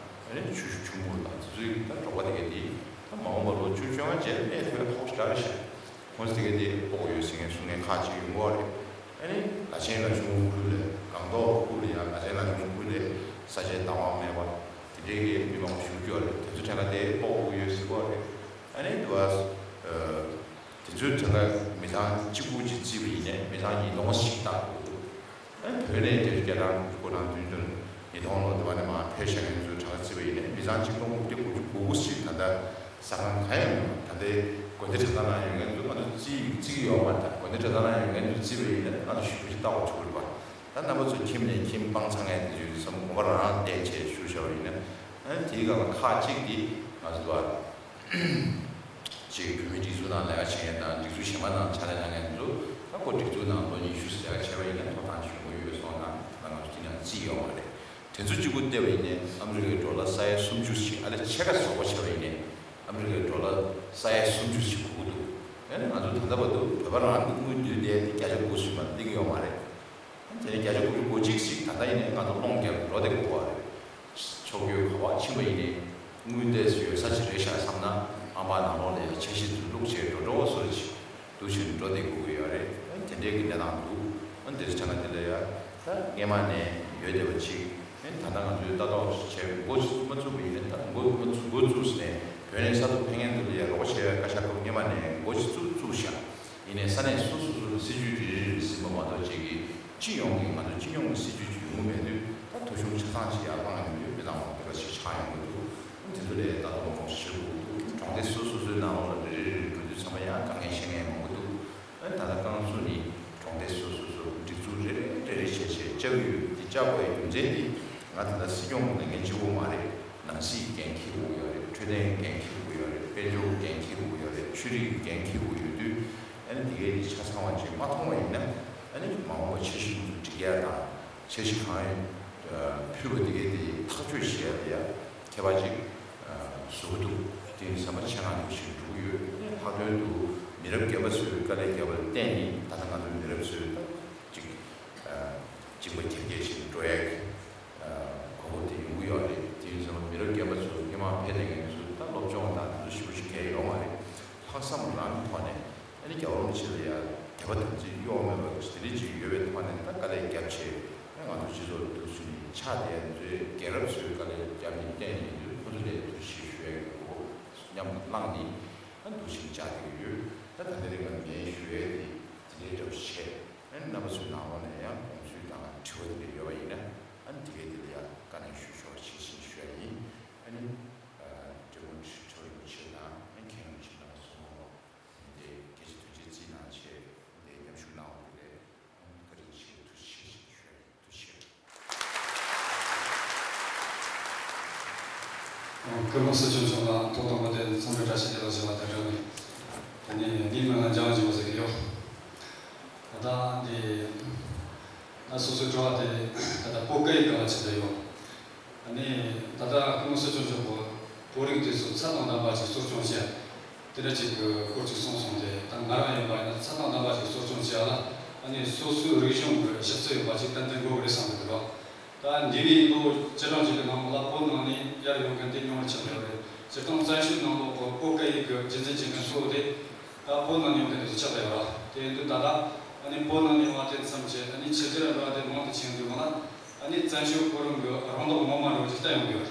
ཨ་ནི་ཆུ་ཤུར་ཆུ་འབུར་དང་། དེ་ཚོའི་ད་འབྲོག་པ་དེ་གས་དེ་ད་མ་འོངས་པ་ལོ་བཅུ་བཅོ་ལྔ་རྗེས་གནས་ཐུབ་ཡ་ཁག་པོ་ཞེ་དྲག་རེད་ཤག་ཁོང་ཚོ་དེ་གས་དེ་སྤོ་གི་ཡོད་ཟེར་མཁན་གསུང་མཁན་ཁག་ཅིག་ཡོང་གི་རེད། ཨ་ནི་ལ་ཆེན་ལ་ཆུང་ཁུལ་ལས། སྒང་ཏོག་ཁུལ་ལ་ཡ་ལ་ཆེན་ལ་ཆུང་ཁུལ་ལས་ས་ཆའི་བདག་དབང་མེད་པ་དེ་འདྲའི་གི་མི་མང་པོ་བཞུགས་ཀྱི་ཡོད་རེད། དེ་ཚོ་གྲས་ལ་དེ་སྤོ་གི་ཡོད་ཟེར་གི་རེད། ཨ་ནི་དུ་བ། དེ་ཚོའི་གྲས་ལ་མི་ཚང་གཅིག་པུ་གཅིག་བརྩིས་པ་ཡིན་ནའི་མི་ཚང་ཉིས་སྟོང་ཞིག་བཏང་དགོས་འདུག་ཨ་ནི་བོད་ནས་རྒྱ་རྒྱ་ནག་གི་སྐོར་ནང་དུས་དོན་ཉིས་སྟོང་ལོ་དུ་བ་ནས་མར་ཕེབས་བཞག་མཁན་ཚོའི་གྲས་ལ་བརྩིས་པ་ཡིན་ནའི་མི་ཚང་གཅིག་སྟོང་དགུ་བརྒྱ་དགུ་བཅུ་གོ་དགུ་ཞིག་ད་ལྟ་ས་ཁང་གང་ཡང་མེད། ད་ལྟའི་དགོན་སྡེ་གྲྭ་ཚང་ནང་ཡོད་མཁན་ཚོ་ང་ཚོ་བརྩི་བརྩི་གི་ཡོད་མ་རེད། ད་དགོན་སྡེ་གྲྭ་ཚང་ནང་ཡོད་མཁན་ཚོ་བརྩིས་པ་ཡིན་ན་ང་ཚོ་ཞེ་པོ་ཅིག་ལྟ་བ་ཆུག་རེད་པ། ད་རྣམ་པ་ཚོ་ཁྱིམ་ནས་ཁྱིམ་སྤང་ཚང་མཁན་དེ་ཚོའི་བསམ་བློ་གོམ་པ་རང་རང་བཏེགས་བྱས་བཞུགས་བཞག་པ་ཡིན་ན། ཨ་ནི་དེའི་སྒང་ལ་ཁག་ཅིག་དེ་ང་ཚོ་ད་ཅིག་བོད་མིའི་སྒྲིག་འཛུགས་ནང་ལས་ཀ་བྱེད་མཁན་དང་། སྒྲིག་འཛུགས་གཞན་པ་ནང་ཕྱག་ལས་གནང་མཁན་ཚོ། ད་ཁོ་སྒྲིག་འཛུགས་ནང་ལོ་ཉི་ཤུ་ཙམ་ལས་ཀ་བྱས་པ་ཡིན་ན་ཐོབ་ཐང་ཞུ་གི་ཡོད་སོང་ན། ད་ང་ཚོ་དེ་ནང་རྩིས་ཡོད་མ་རེད། དེ་ཚོ་གཅིག་པུ་བལྟས་པ་ཡིན་ནའི་ཨ་མི་རི་ཀའི་ཌོ་ལར་ས་ཡ་སུམ་ཅུ་ཞིག་ཨ་ལས་ཕྱེད་ཀ་བཟོ་བ་བྱས་པ་ཡིན་ནའི་ཨ་མི་རི་ཀའི་ཌོ་ལར་ས་ཡ་སུམ་ཅུ་ཞིག་དགོས་ཀྱི་འདུག་ཨ་ནི་ང་ཚོ་ད་ལྟ་བར་དུ་བོད་པ་རང་གི་དངུལ་བསྡུས་ཏེ་བརྒྱ་ཆ་དགུ་ཞིག་མ་གཏོང་གི་ཡོད་མ་རེད། དེ་ནས་བརྒྱ་ཆ་དགུ་བཅུ་གོ་གཅིག་ཞིག་ད་ལྟ་ཡིན་ནའི་ང་ཚོ་སློང་རྒྱབ་འགྲོ་བསྡད་དགོས་པ་རེད། ཕྱོགས་བསྐྱོད་ག་པར་ཕྱིན་པ་ཡིན་ནའི་དངུལ་ཏོག་ཙམ་ཡོད་ས་ཅིག་རེད་ཤག་བསམ་ན། ཨམ་བན་ནང་ལོགས་ལ་ཡ་འཆར་གཞི་ཚོ་བླུགས་བྱས་འགྲོ་འགྲོ་བ་སོར་ཅིག་འདུག་བྱས་འགྲོ་བསྡད་དགོས་ཀྱི་ཡོད་རེད། དེ་འདྲའི་གི་གནས་སྟངས་འདུག་ཨ་ནི་དེ་ཚོ་ཆ་ན་དེ་ལ་ཡ་ད་སྔས་མ་ནས་ཡོད་བསྡད་པ་ཅིག་ཨ་ནི་ད་ལྟ་ང་ཚོས་ལྟ་རྟོག་བྱས་འགོ་ཚུགས་མ་ཚུགས་པ་ཡིན་ནའི། ད་འགོ་མ་ཚུགས་འགོ་བཙུགས་ནས་བོད་ནས་ས་ཐོག་ཕེབས་མཁན་ཚོ་ལ་ཡ་རོགས་བྱས་པའི་བཀའ་ཤག་སྐབས་སྔས་མ་ནས་འགོ་ཅིག་བཙུགས་བཙུགས་ཤག་ཡིན་ནའི་ས་གནས་སོ་སོ་སོ་ལ་སྲིད་ཇུས་རེ་རེ་རེ་ཟིན་པ་མ་གཏོགས། ཅིག་གི་སྤྱི་ཡོངས་ཀྱི་ང་ཚོ་སྤྱི་ཡོངས་ཀྱི་སྲིད་ཇུས་ཅིག་ཡོང་གི་མེད་དུས། ད་ཐོ་གཞུང་ཆ་ཚང་ཅིག་ཡར་བླངས་ཡོང་དུས་མི་ཚང་མ་དེ་ག་ཞིག་ཆགས་ཡོང་གི་འདུག་དེ་ཚོ་ལ་ལྟ་རྟོག་མང་པོ་བྱེད་དགོས་འདུག་གྲོང་སྡེ་སོ་སོ་སོའི་ནང་ལོགས་ལ་རེ་རེ་རེ་རེ་འགྲོ་དུས་ཚང་མ་ཡང་དཀའ་ངལ་འཕྲད་མཁན་མང་པོ་འདུག་ཨ་ནི་ད་ལྟ་རྐང་བཙུགས་ནི་གྲོང་སྡེ་སོ་སོ་སོ་སོ་སྒྲིག་འཛུགས་རེ་རེ་རེ་རེ་བྱས་བྱས་བཅའ་གི་ཡོད། དེ་བཅའ་དགོས་པའི་རྒྱུ་མཚན་དེ་ང་ད་ལྟ་སྲིད་སྐྱོང་གི་ལས་འགན་གཅིག་པོ་མ་རེད། ནང་སྲིད་འགན་འཁྱེར་དགོས་ཡོད་རེད། འཕྲོད་བསྟེན་འགན་འཁྱེར་དགོས་ཡོད་རེད། དཔལ་འབྱོར་འགན་འཁྱེར་དགོས་ཡོད་རེད། ཆོས་རིག་གི་འགན་འཁྱེར་དགོས་ཡོད་དུས། ཨ་ནི་དེ་གའི་དེ་ཆ་ཚང་བ་ཅིག་མ་མཐོང་བ་ཡིན་ན། ཨ་ནི་མ་འོངས་པ་འཆར་གཞི་འདི་ཚོ་སྒྲིག་ཡ་དང་། འཆར་གཞི་གང་ཡིན་ཕུལ་བ་དེ་གའི་དེ་ཐག་གཅོད་བྱེད་ཡ་དེ་ཡ་ཁྱད་པར་ཅིག་བཟོ་གི་འདུག་དེ་ཡིན་ཙང་མ་ཆེད་མངགས་འདུག་ཞིག་འགྲོ་གི་ཡོད། ལྷག་དོན་དུ་མི་རབས་རྒན་པ་ཚོས་དཀའ་ལས་བརྒྱབ་པར་བརྟེན་ནས། ད་ལྟ་ང་ཚོའི་མི་རབས་ཚོས་ད་ཅིག་འཇིགས་པ་རྒྱག་རྒྱག་ཞིག་འགྲོ་ཡ་གི་གོ་སྐབས་དེ་ཡོང་གི་ཡོད་རེད། དེ་ཡིན་ཙང་མི་རབས་རྒན་པ་ཚོ་སྔོན་མ་ཕེབས་བསྡད་མཁན་ཚོ་ད་སློབ་སྦྱོང་དང་དེ་ཚོ་ཞེ་པོ་ཅིག་གལ་ཡོད་མ་རེད། ལྷག་བསམ་རང་གི་ཐོག་ནས། ཨ་ནི་རྒྱལ་བ་རིན་པོ་ཆེ་ལ་ཡ་དད་པ་དམ་ཚིག་གཡོ་བ་མེད་པ་དེ་འདྲ་ཅིག་ཡོད་པའི་ཐོག་ནས། ད་དཀའ་ལས་བརྒྱབ་བྱས། ཨ་ང་ཚོ་སྤྱི་ཚོགས་འདུག་ཚུལ་ནི་ཕྱག་དེ་ཚོའི་རྒན་རབས་ཚོའི་དཀའ་ལས་བརྒྱབ་ནས་བརྟེན་ནས་ཡིན་དུས། ཁོ་ཚོ་ལ་ཐུགས་རྗེ་ཆེ་ཞུ་ཡ་གི་གོ་སྐབས་ཉམས་བླངས་ནས། ཨ་འདུག་ཕྱིན་བཅར་བསྡད་ཀྱི་ཡོད། ད་ད་ལྟ་རིང་ལ་ངས་ཞུ་ཡ་དེ་དེ་འདྲའི་འདྲ་བོ་བྱས། ཨ་ནི་རྣམ་པ་ཚོའི་ནང་ལོགས་ནས་ཡང་དགོངས་ཚུལ་དང་དྲི་བ་དེ་འདྲ་ཡོད་པ་ཡིན་ན། ཨ་ནི་དེ་གའི་དེ་ལ་ཡང་བཀའ་གནང་ཞུ་ཆོག་ཆེད་བཞིན་ཞུ་ཡ་ཡིན། ཨ་ནི་འབྲི་གུང་ཁྲི་ཁྲོ་རིན་པོ་ཆེ་དང་། ཨ་ནི་མཁན་རིན་པོ་ཆེ་རྣམ་པ་ཚོ་ལ་དེ་གལ་ཆེ་དོན་ཆེ་བརྩིས་གནང་བྱས་དེ་མཉམ་ཞུགས་གནང་བ་དེ་ལ་ཨ་ནི་བཀའ་དྲིན་ཆེ། ཐུགས་རྗེ་ཆེ་ཞུ་ཡ་ཡིན། ཐུགས་རྗེ་ཆེ། སྐུ་ངོ་སྲིད་སྐྱོང་མཆོག་ལ་ཐོག་དང་པོ་དེ་འཚམས་འདྲི་བཀྲ་ཤིས་བདེ་ལེགས་ཞུ་བ་དང་སྦྲགས་ནས། དེ་ནས་ངའི་མིང་ལ་འཇམ་དབྱངས་ཆོས་འཕེལ་ཟེར་གྱི་ཡོད། ད་ལྟ་འདི་ད་སོ་སོའི་དྲི་བ་དེ་ད་ལྟ་བོད་སྐད་ཡིག་སྒང་ལ་ཕྱིན་བསྡད་ཡོད། ཨ་ནི་ད་ལྟ་སྐུ་ངོ་སྲིད་སྐྱོང་མཆོག་གིས་བོད་རིགས་དེ་ཚོ་ཚད་དང་ལྡན་པ་ཞིག་གསོ་སྐྱོང་བྱས། དེ་འདྲ་ཅིག་གི་སྐོར་ཅིག་གསུངས་སོང་སྟེ། ད་ང་རང་ཡིན་པ་ཡིན་ན་ཚད་དང་ལྡན་པ་ཞིག་གསོ་སྐྱོང་བྱས་ལ། ཨ་ནི་སོ་སོའི་རིག་གཞུང་གི་གཞི་རྩ་ཡོད་པ་ཅིག་ཏན་ཏན་དགོས་ཀྱི་རེད་བསམ་གྱི་འདུག་ད་འདི་བའི་ལོ་བཅུ་གྲངས་ཅིག་གི་ནང་ལ་བོད་ནང་ནས་ཡར་ཡོང་མཁན་དེ་ཉུང་རུ་ཆགས་བསྡད་ཡོད་རེད། སྤྱིར་བཏང་བཙན་བྱོལ་ནང་ལོགས་ཀྱི་བོད་སྐད་ཡིག་གི་རྒྱུན་འཛིན་བྱེད་མཁན་གཙོ་བོ་དེ་ད་བོད་ནང་ནས་ཡོང་མཁན་དེ་ཚོ་ཆགས་བསྡད་ཡོད་རེད། དེ་ཡིན་དུས་ད་ལྟ་ཨ་ནི་བོད་ནང་ནས་ཡོང་བ་དེ་མཚམས་བཅད། ཨ་ནི་ཕྱི་རྒྱལ་འགྲོ་བ་དེ་མང་དུ་ཕྱིན་དུས་སྒང་ལ། ཨ་ནི་བཙན་བྱོལ་བོད་རང་གི་རང་མདོག་ངོ་མ་འདྲ་བོ་ཅིག་བསྟན་ཡོང་གི་ཡོད་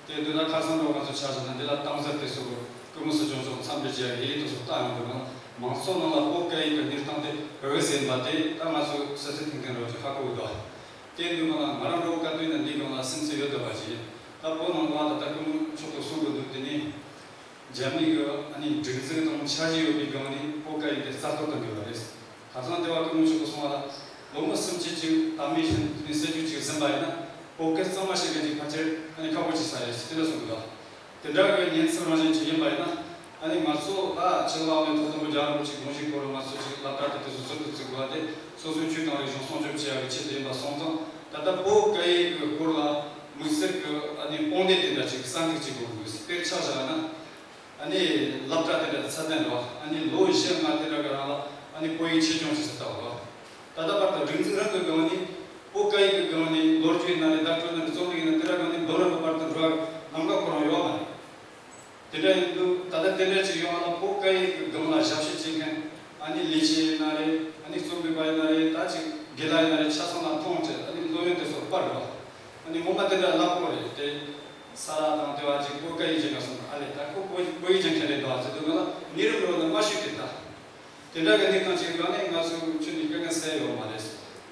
རེད། དེ་དུས་ད་ཁ་སང་འགྲོ་ང་ཚོ་ཆ་བཞག་ན། འདི་ལ་སྟངས་འཛིན་དེ་ཚོ་གི་སྐུ་ངོ་སྲིད་སྐྱོང་མཆོག་འཚམས་འདྲི་བྱས་ཡི་གེ་དེ་ཚོ་བཏང་ཡོང་དུས་སྒང་ལ། མང་ཚོགས་ནང་ལ་བོད་སྐད་ཡིག་གི་གནས་སྟངས་དེ་ག་འདྲ་ཟིག་ཡིན་པ་དེ་ད་ང་ཚོ་སོ་སོའི་མཐུན་རྐྱེན་འདྲ་བོ་ཅིག་ཧ་གོ་གི་འདུག་དེ་དུས་སྒང་ལ་ང་རང་འདྲ་བོ་སྐབས་དུས་ན་འདིའི་སྒང་ལ་སེམས་ཚེགས་ཡོད་བསྡད་པ་ཅིག་ཡིན། ད་བོད་ནང་ལ་ད་ལྟ་སྐུ་ངོ་མཆོག་གིས་གསུང་གི་འདུག་དེ་ནི་རྒྱ་མི་གི་ཨ་ནི་སྒྲིག་འཛུགས་དང་འཆར་གཞི་ཡོད་པའི་སྒང་ནས་བོད་སྐད་ཡིག་དེ་རྩ་གཏོར་གཏོང་གི་ཡོད་རེད། ད་ ཁ་སང་སྡེ་བ་སྐུ་ངོ་མཆོག་གིས་གསུངས་པ་ལ། ལོ་ངོ་སུམ་ཅུ་ཅིག་དམ་མི་ཤིན་ནས་སྲིད་ཇུས་ཅིག་ཟིན་པ་ཡིན་ན། བོད་སྐད་གཙང་མ་ཤེས་མཁན་ཅིག་ཕལ་ཆེར་ཨ་ནི་ཁག་པོ་ཅིག་ས་རེད་ཟེར་དེ་འདྲ་གསུངས་འདུག་དེ་འདྲ་གི་ཉེན་ཚབས་རང་བཞིན་ཅིག་ཡིན་པ་ཡིན་ན། ཨ་ནི་ང་ཚོ་ད་ཕྱི་ལོགས་ནས་ཐོག་དང་པོ་རྒྱལ་བ་རིན་པོ་ཆེའི་དགོངས་གཞིའི་སྐོར་ལ་ང་ཚོ་ཅིག་སློབ་གྲྭ་དེ་དུས་སུ་ཚུར་དུ་བཙུགས་པ་དེ་སོ་སོའི་ཆོས་དང་རིག་གཞུང་སྲུང་སྐྱོབ་བྱེད་ཡག་གི་ཆེད་དུ་ཡིན་པ་སོང་ཙང་། ད་ལྟ་བོད་སྐད་ཡིག་གི་སྐོར་ལ་དམིགས་བསལ་གྱི་ཨ་ནི་དཔུང་སྡེ་དེ་འདྲ་ཅིག་གསར་འཛུགས་བྱེད་དགོས་འདུག་དཔེར་ཆ་བཞག་ན། ཨ་ནི་སློབ་གྲྭ་དེ་འདྲ་ཚད་ལྡན་རེད་བ། ཨ་ནི་ལོ་བཞི་ལྔ་དེ་འདྲ་གི་རིང་ལ་ཨ་ནི་བོད་ཡིག་ཆེད་སྦྱོང་བྱེད་སྲོལ་བཏང་བ་རེད་བ། ད་ལྟ་བར་དུ་སྒྲིག་འཛུགས་རང་གི་སྒང་ནས་བོད་སྐད་ཡིག་གི་སྒང་ནས་ལོ་རྒྱུས་ཡིན་ན་རེད། བརྡ་སྤྲོད་ཡིན་ན་རེད། རྩོམ་རིག་ཡིན་ན་དེ་འདྲ་སྒང་ནས་འབུམ་རམས་པ་བར་དུ་འགྲོ་བའི་ལམ་ཁ་ཁོ་རང་ཡོད་མ་རེད། དེ་འདྲ་ཡིན་དུས་ད་ལྟ་དེ་འདྲ་ཅིག་ཡོང་བ་ལ་བོད་སྐད་ཡིག་གི་སྒང་ལ་ཞབས་ཕྱི་བྱེད་མཁན་ཨ་ནི་ལས་བྱེད་ཡིན་ན་རེད། ཨ་ནི་རྩོམ་སྒྲིག་པ་ཡིན་ན་རེད། ད་ཅིག་དགེ་ལགས་ཡིན་ན་རེད། ཆ་ཚང་ལ་མཐོང་བྱས་ཨ་ནི་སློབ་ཡོན་དེ་ཚོ་སྤར་རེད་བ། ཨ་ནི་ངོ་མ་དེ་འདྲ་ལབ་དགོས་རེད་དེ། ས་ར་དང་དེ་བ་ཅིག་བོད་སྐད་ཡིག་སྦྱང་ག་སོང་ན་ཨ་ལས་ད་ཁོ་བོད་བོད་ཡིག་སྦྱང་མཁན་རེད་འདུག་ཟེར་དུས་ང་ལ་ཉེ་རབས་རོགས་ལ་མ་ཞུས་ཏེ་ད། དེ་འདྲ་གི་གནས་སྟངས་ཅིག་སྒང་ནས་ང་ཚོའི་ཁྱོན་ནས་དཀའ་ངལ་སེལ་ཡོད་མ་རེད།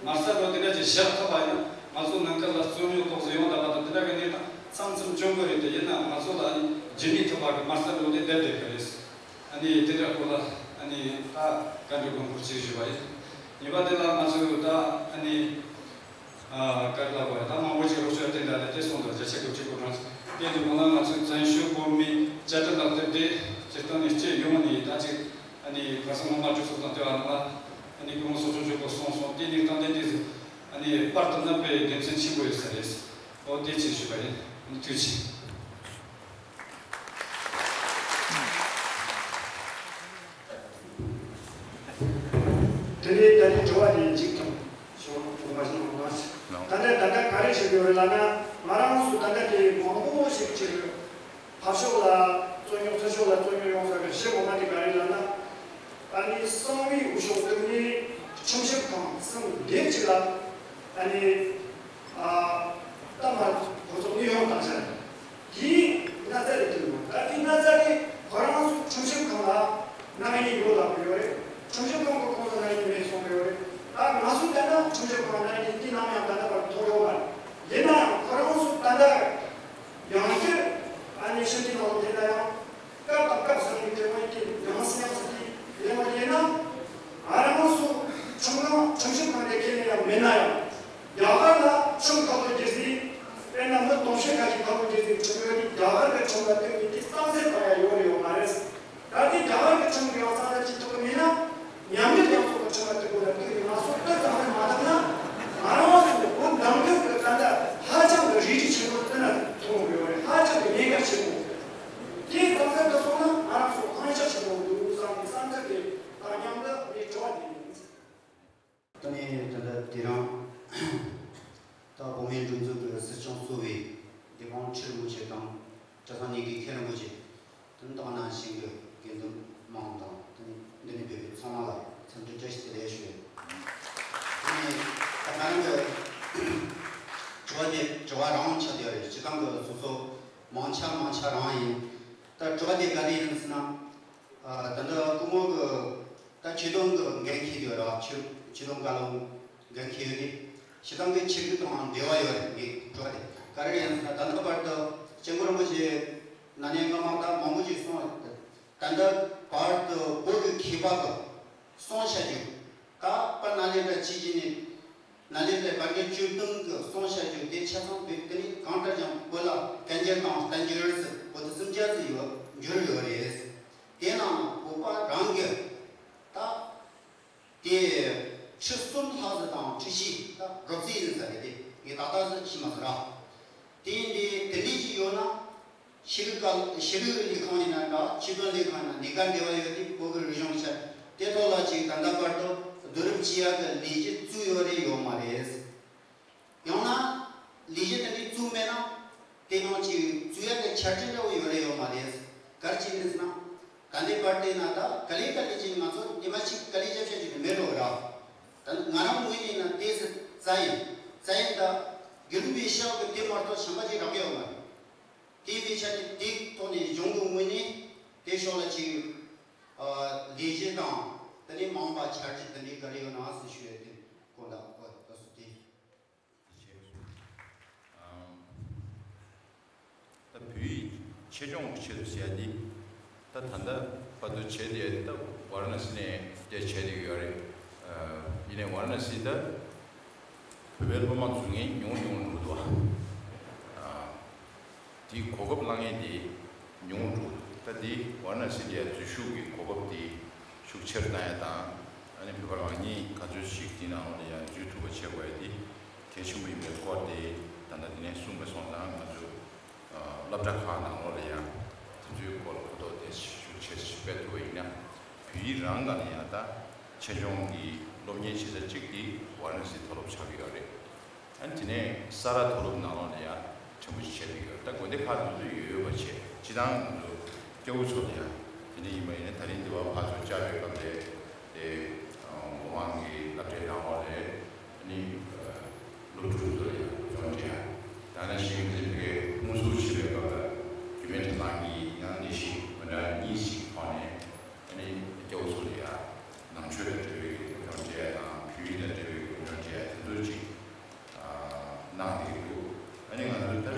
མ་རྩ་རོགས་དེ་འདྲ་ཅིག་བཞག་ཐུབ་པ་ཡིན་ན་ང་ཚོ་ནང་ཁུལ་ལ་རྩོད་རྙོག་ཏོག་ཙམ་ཡོང་ད་པ་དང་དེ་འདྲ་གི་གནས་སྟངས་མཚམས་མཚམས་བྱུང་དགོས་རེད་དེ། ཡིན་ན་ང་ཚོ་ལ་ཨ་ནི་རྒྱུན་གནས་ཐུབ་པ་གི་མ་རྩ་རོགས་དེ་བསྡད་བསྡད་གི་རེད། ཨ་ནི་དེ་འདྲ་སྐོར་ལ་ཨ་ནི་ད་བཀའ་འདྲི་དགོངས་སྐོར་ཅིག་ཞུས་པ་ཡིན། གཉིས་པ་དེ་ལ་ང་ཚོས་ད་ཨ་ནི། ཨ་བཀའ་སློབ་པ་ད་མང་པོ་ཅིག་རོགས་སྐྱོར་དེ་འདྲ་རེད་དེ་སོང་དང་བརྒྱ་ཆ་དགུ་བཅུ་གོ་གྲངས་དེ་འདུག་གོང་ལ་ང་ཚོའི་བཙན་བྱོལ་བོད་མིའི་བཅའ་ཁྲིམས་ལག་དེབ་དེ་སྤྱིར་བཏང་ནས་སྤྱི་ཡོངས་ནས་ད་ཅིག་ཨ་ནི་ཁ་སང་སྔོན་མ་གྲོས་ཚོགས་དང་ལྟེ་བ་ནང་ལ་ཨ་ནི་སྐུ་ངོ་ཚོགས་གཙོ་མཆོག་གིས་གསུངས་སོང་། དེ་ནས་དང་དེ་དེ་ཨ་ནི་པར་དུ་བསྣམས་པའི་དགེ་མཚན་ཆེན་པོ་ཡོད་ས་རེད། ཨོ་དེ་ཅིག་ཞུས་པ་ཡིན། ཨ་ནི་ཐུགས་རྗེ་ཆེ། དེ་ནས་ད་རེས་དྲི་བ་དེ་མཇུག་དང་ཞོགས་དགོངས་པ་བཞིན་འོང་ན། ད་ལྟ་ད་ལྟ་ག་རེ་བྱེད་ཀྱི་ཡོད་རེད་ལབ་ན། ང་རང་ཚོ་ད་ལྟ་དེ་མང་པོ་ཞིག་ཅིག་ཕར་ཕྱོགས་ལ་རྩོད་རྙོག་ཚུར་ཕྱོགས་ལ་རྩོད་རྙོག་ཡོང་ས་གི་གཞི་ངོ་མ་དེ་ག་རེ་ལབ་ན། ཨ་ནི་གསང་བའི་འོས་ཤོག་བཏོན་ནས་ཁྲིམས་ཞིབ་ཁང་གསུམ་སྡེབ་གཅིག་ལ་ཨ་ནི་ཨ་ད་མར་གོ་ཚོགས་ནི་ཡོང་བཏང་ཤག་དེའི་ན་ཚ་རེད་འདུག་ད་དེའི་ན་ཚ་དེ་ཁོ་རང་ཚོ་ཁྲིམས་ཞིབ་ཁང་ལ་གནང་ཡས་ཡོད་ལབ་ཀྱི་ཡོད་རེད། ཁྲིམས་ཞིབ་ཁང་གི་ཁོང་ཚོ་གནང་ཡས་མེད་གསུང་གི་ཡོད་རེད། ད་ང་ཚོ་ལྟ་ན་ཁྲིམས་ཞིབ་ཁང་གནང་ཡས་དེ་ནམ་ཡང་ད་ལྟ་བར་ཐོབ་ཡོད་མ་རེད། ཡིན་ན་ཡང་ཁོ་རང་ཚོ་ད་ལྟ་ཡང་བསྐྱར་ཨ་ནི་ཕྱི་འབྲེལ་ནང་ལ་བསྡད་ན་ཡང་སྐབས་དང་སྐབས་སུ་ནས་དེ་བ་ཡིན་ཏེ་ཡང་སེ་ཡང་སེ་དེ་ལས་མ་ཡིན་ན། ང་རང་ཚོ་ཁྲིམས་ཁང་ཁྲིམས་ཞིབ་ཁང་དེ་ཁས་ལེན་ཡང་མེད་ན་ཡང་། རྒྱ་གར་ལ་ཁྲིམས་ཁ་ལོ་བསྒྱུར་ཟིན། དཔེར་ན་མི་སྟོང་ཕྲག་ཁ་ཤས་ཁ་ལོ་བསྒྱུར་ཟིན་ཁྲིམས་ཡོད་དེ་རྒྱ་གར་གྱི་ཁྲིམས་ལ་བསྟུན་ནས་དེ་གཙང་སེལ་གཏོང་ཡ་ཡོད་རེད་ཡོད་མ་རེད། ད་ལྟའི་རྒྱ་གར་གྱི་ཁྲིམས་ཀྱི་ཡང་གཙང་སེལ་བྱེད་ཐུབ་ཀྱི་མེད་ན། མཉམ་འབྲེལ་རྒྱལ་ཚོགས་ཀྱི་ཁྲིམས་ལ་བསྟུན་དགོས་ལ་བསྟུན་ནས་ང་ཚོ་སྤུས་གཙང་སེལ་མ་བཏང་ན། ང་རང་ཚོ་བོད་ནང་ཁུལ་གྱི་ད་ལྟ་ཧ་ཅང་གི་རིགས་རྒྱུད་ཆེན་པོ་བསྟུན་ན་མཐོང་གི་ཡོད་རེད། ཧ་ཅང་གི་ཉེན་ཁ་ཆེན་པོ། དེ་གཙང་སེལ་དུ་སོང་ན་ང་རང་ཚོ་ཐང་ཆད་ཆེན་པོ་འདུག་བསམ་པའི་བསམ་ཚུལ་དེ་དང་མཉམ་དུ་ངས་དྲི་བ་དེ་ཡིན། དེ་ནས་ད་ལྟ་དེ་རིང་ད་བོད་མིའི་སྒྲིག་འཛུགས་ཀྱི་སྲིད་སྐྱོང་གཙོས་པའི་སྡེ་དཔོན་ཁྲི་རིན་པོ་ཆེ་དང་གྲྭ་ཚང་ཉིད་ཀྱི་མཁན་རིན་པོ་ཆེ། དེ་ནས་ད་ག་ནང་བཞིན་གྱི་དགེ་འདུན་མང་དང་དེ་ནས་འདི་ནས་ཕེབས་པའི་ཚང་མ་ལ་འཚམས་འདྲི་བཀྲ་ཤིས་བདེ་ལེགས་ཞུ། དེ་ནས་ད་ང་རང་གི་དྲི་བ་དེ་དྲི་བ་རང་ཆགས་བསྡད་ཡོད་རེད། སྤྱིར་བཏང་གི་སོ་སོ་མང་ཆ་མང་ཆ་རང་ཡིན། ད་དྲི་བ་དེ་ག་རེ་ཡིན་ཟེར་ན། ཨ་ད་ལྟ་སྐུ་ངོ་གི་ད་ཆོས་དོན་གྱི་འགན་འཁྱེར་ཡོད་ར། ཆོས་ཆོས་དོན་བཀའ་བློན་འགན་འཁྱེར་ཡོད་དེ། སྤྱིར་བཏང་གི་ཆོས་ལུགས་དང་འབྲེལ་བ་ཡོད་རེད། ངས་དྲི་བ་དེ་ག་རེ་ཡིན་ཟེར་ན། ད་ལྟ་བར་དུ་སྐྱབས་མགོན་རིན་པོ་ཆེ་ན་ནིང་སྔ་མ་ད་མང་པོ་ཅིག་གསུངས། ད་ལྟ་བར་དུ་བོད་ཀྱི་མཁས་པ་གི་གསུང་བཤད་རྒྱུ་ད་པ་ན་ལེ་ད་ཅི་ཅི་ནས་ན་ལེ་ད་བར་གྱི་བཅུ་བདུན་གི་གསུང་བཤད་རྒྱུ་དེ་ཆ་ཚང་བོད་དེ་ནས་གང་ལྟར་ཀྱང་བོད་ལ་བསྟན་འགྱུར་དང་བསྟན་འགྱུར་ཟེར་བོད་དུ་གསུམ་ཆ་ཟིག་ཡོད་འགྱུར་ཡོད་རེད། དེ་ནང་བོད་པ་རང་གི་ད་དེ་ཁྲི་གསུམ་ལྷག་ཟིག་དང་ཁྲི་བཞི་ད་རོབ་ཙམ་ཡིན་ས་རེད། དེ་ངས་ཏག་ཏག་ཟིག་ཤེས་མ་སོང་ར། དེ་ཡིན་དེ་དེ་འདྲ་ཞིག་ཡོད་ན། ཤེས་རིག་ག་ཤེས་རིག་ལས་ཁང་ཡིན་ན་འདྲ། ཆོས་དོན་ལས་ཁང་ཡིན་ན་གནས་སྐབས་འབྲེལ་བ་ཡོད་དེ། བོད་ཀྱི་རིག་གཞུང་ཆ་དེ་ཐོག་ལ་ཅིག་ད་ལྟ་བར་དུ་བསྡུ་རུབ་བྱེད་ཡག་གི་ལས་གཞི་བཙུགས་ཡོད་རེད་ཡོད་མ་རེད། ཡང་ན་ལས་གཞི་དེ་འདྲ་བཙུགས་མེད་ན། དེ་ནང་ཅིག་བཙུགས་ཡག་གི་འཆར་གཞི་འདྲ་བོ་ཡོད་རེད་ཡོད་མ་རེད། ག་རེ་བྱས་ནས་ཟེར་ན། ད་ལྟའི་བར་དེ་ན་ད་ག་ལེ་ག་ལེ་ཅིག་ང་ཚོ་ཉི་མ་གཅིག་ག་ལེ་རྒྱབ་བྱ་རྒྱུ་ནི་མེད་འགྲོ་གི་ར། ད་ང་རང་ངོས་ནས་ན་དེ་ཟེར་རྩ་ཡིན། རྩ་ཡིན་ད་དགེ་ལུགས་པའི་ཤག་གི་དེ་མ་གཏོགས་གཞན་པ་ཅིག་རག་གི་ཡོད་མ་རེད། དེ་ཡིན་པའི་ཆ་ནས་དེའི་ཐོག་ནས་གཞུང་གི་ངོས་ནས་དེ་ཕྱོགས་ལ་ཅིག་ཨ་ལས་གཞི་དང་དེ་ནས་མང་པ་འཆར་གཞི་དེ་འདྲའི་ག་རེ་ཡོད་ན་ཟེར་ཞུ་ཡས་དེ་དགོངས་དག་ཨོ་ད་སུ་དེ། ད་བོད་ཡིག་ཆེད་སྦྱོང་གི་ཆེད་དུ་བྱས་ཏེ། ད་ད་ལྟ་བར་དུ་བྱས་ཏེ་ད་ཝཱ་ར་ཎ་སི་ནས་དེ་བྱས་ཏེ་ཡོད་རེད། ཡིན་ནའི་ཝཱ་ར་ཎ་སི་ད་བོད་པའི་སློབ་མ་འཛུལ་མཁན་ཉུང་ཉུང་འགྲོ་འདུག་ཨ། དེའི་གོ་སྐབས་བླང་མཁན་དེ་ཉུང་འགྲོ་འདུག་ད་དེ་ཝཱ་ར་ཎ་སི་འདི་ཡང་འཛུལ་ཞུགས་ཀྱི་གོ་སྐབས་དེ་ཤུགས་ཆེར་བཏང་ཡ་དང་། ཨ་ནི་བོད་པ་རང་ཉིད་ག་ཚོད་ཞིག་དེའི་ནང་ལ་ཡང་འཛུལ་ཐུབ་པ་བྱེད་དགོས་ཡ་དེ་གལ་ཆེན་པོ་ཡིན་པའི་སྐོར་དེ་ད་ལྟ་དེ་ནས་གསུངས་པ་སོང་ཙང་ང་ཚོ་སློབ་གྲྭ་ཁག་ནང་ལོགས་ལ་ཡང་དེ་ཚོའི་སྐོར་ལ་གོ་རྟོགས་དེ་ཤུགས་ཆེ་ཞིག་སྤེལ་ཐུབ་པ་ཡིན་ན། བོད་ཡིག་རང་ག་ནས་ཡང་ད་ཆེད་སྦྱོང་གི་སློབ་གཉེར་བྱེད་ས་གཅིག་དེ་ཝཱ་ར་ཎ་སི་མཐོ་སློབ་ཆགས་ཀྱི་ཡོད་རེད། ཨ་ནི་དེ་ནས་ས་རཱ་མཐོ་སློབ་ནང་ལོགས་ལ་ཡང་ཕྲན་བུ་ཞིག་བྱས་བསྡད་ཀྱི་ཡོད་རེད། ད་དགོན་སྡེ་ཁག་དེ་ཚོ་ཡོད་ཡོད་པ་བྱས། སྤྱི་བཏང་ང་ཚོ་སྐྱ་བོ་ཚོ་ལ་ཡང་དེ་འདྲ་ཡིན་པ་ཡིན་ན། ད་རིང་འདི་བར་ཕར་ཚུར་བཅར་བའི་སྐབས་ལ་དེ་སྒོ་མང་གི་སློབ་གྲྭའི་ནང་ལོགས་ལ་ཨ་ནི་སློབ་ཕྲུག་ཚོ་ལ་ཡང་སློབ་སྦྱོང་སྤྲད་ཡ། ད་ནི་ཤེས་ཡོན་ཚན་པའི་དབུ་འཛུགས་བྱེད་པའི་སྐབས་ལ་རྒྱུད་སྨད་འཕྲིན་ཁང་གིས་ཡང་ནས་ཤིག་མི་འདྲ་གཉིས་ཤིག་ཐོག་ནས་ཨ་ནི་སྐྱ་བོ་ཚོ་ལ་ཡང་ནང་ཆོས་དང་འབྲེལ་བའི་སློབ་སྦྱོང་སྤྲད་ཡ་དང་། བོད་ཡིག་དང་འབྲེལ་བའི་སློབ་སྦྱོང་སྤྲད་ཡ་དེ་ཚོ་ཅིག་གནང་བསྡད་འདུག་ཨ་ནི་ང་ཚོ་ད་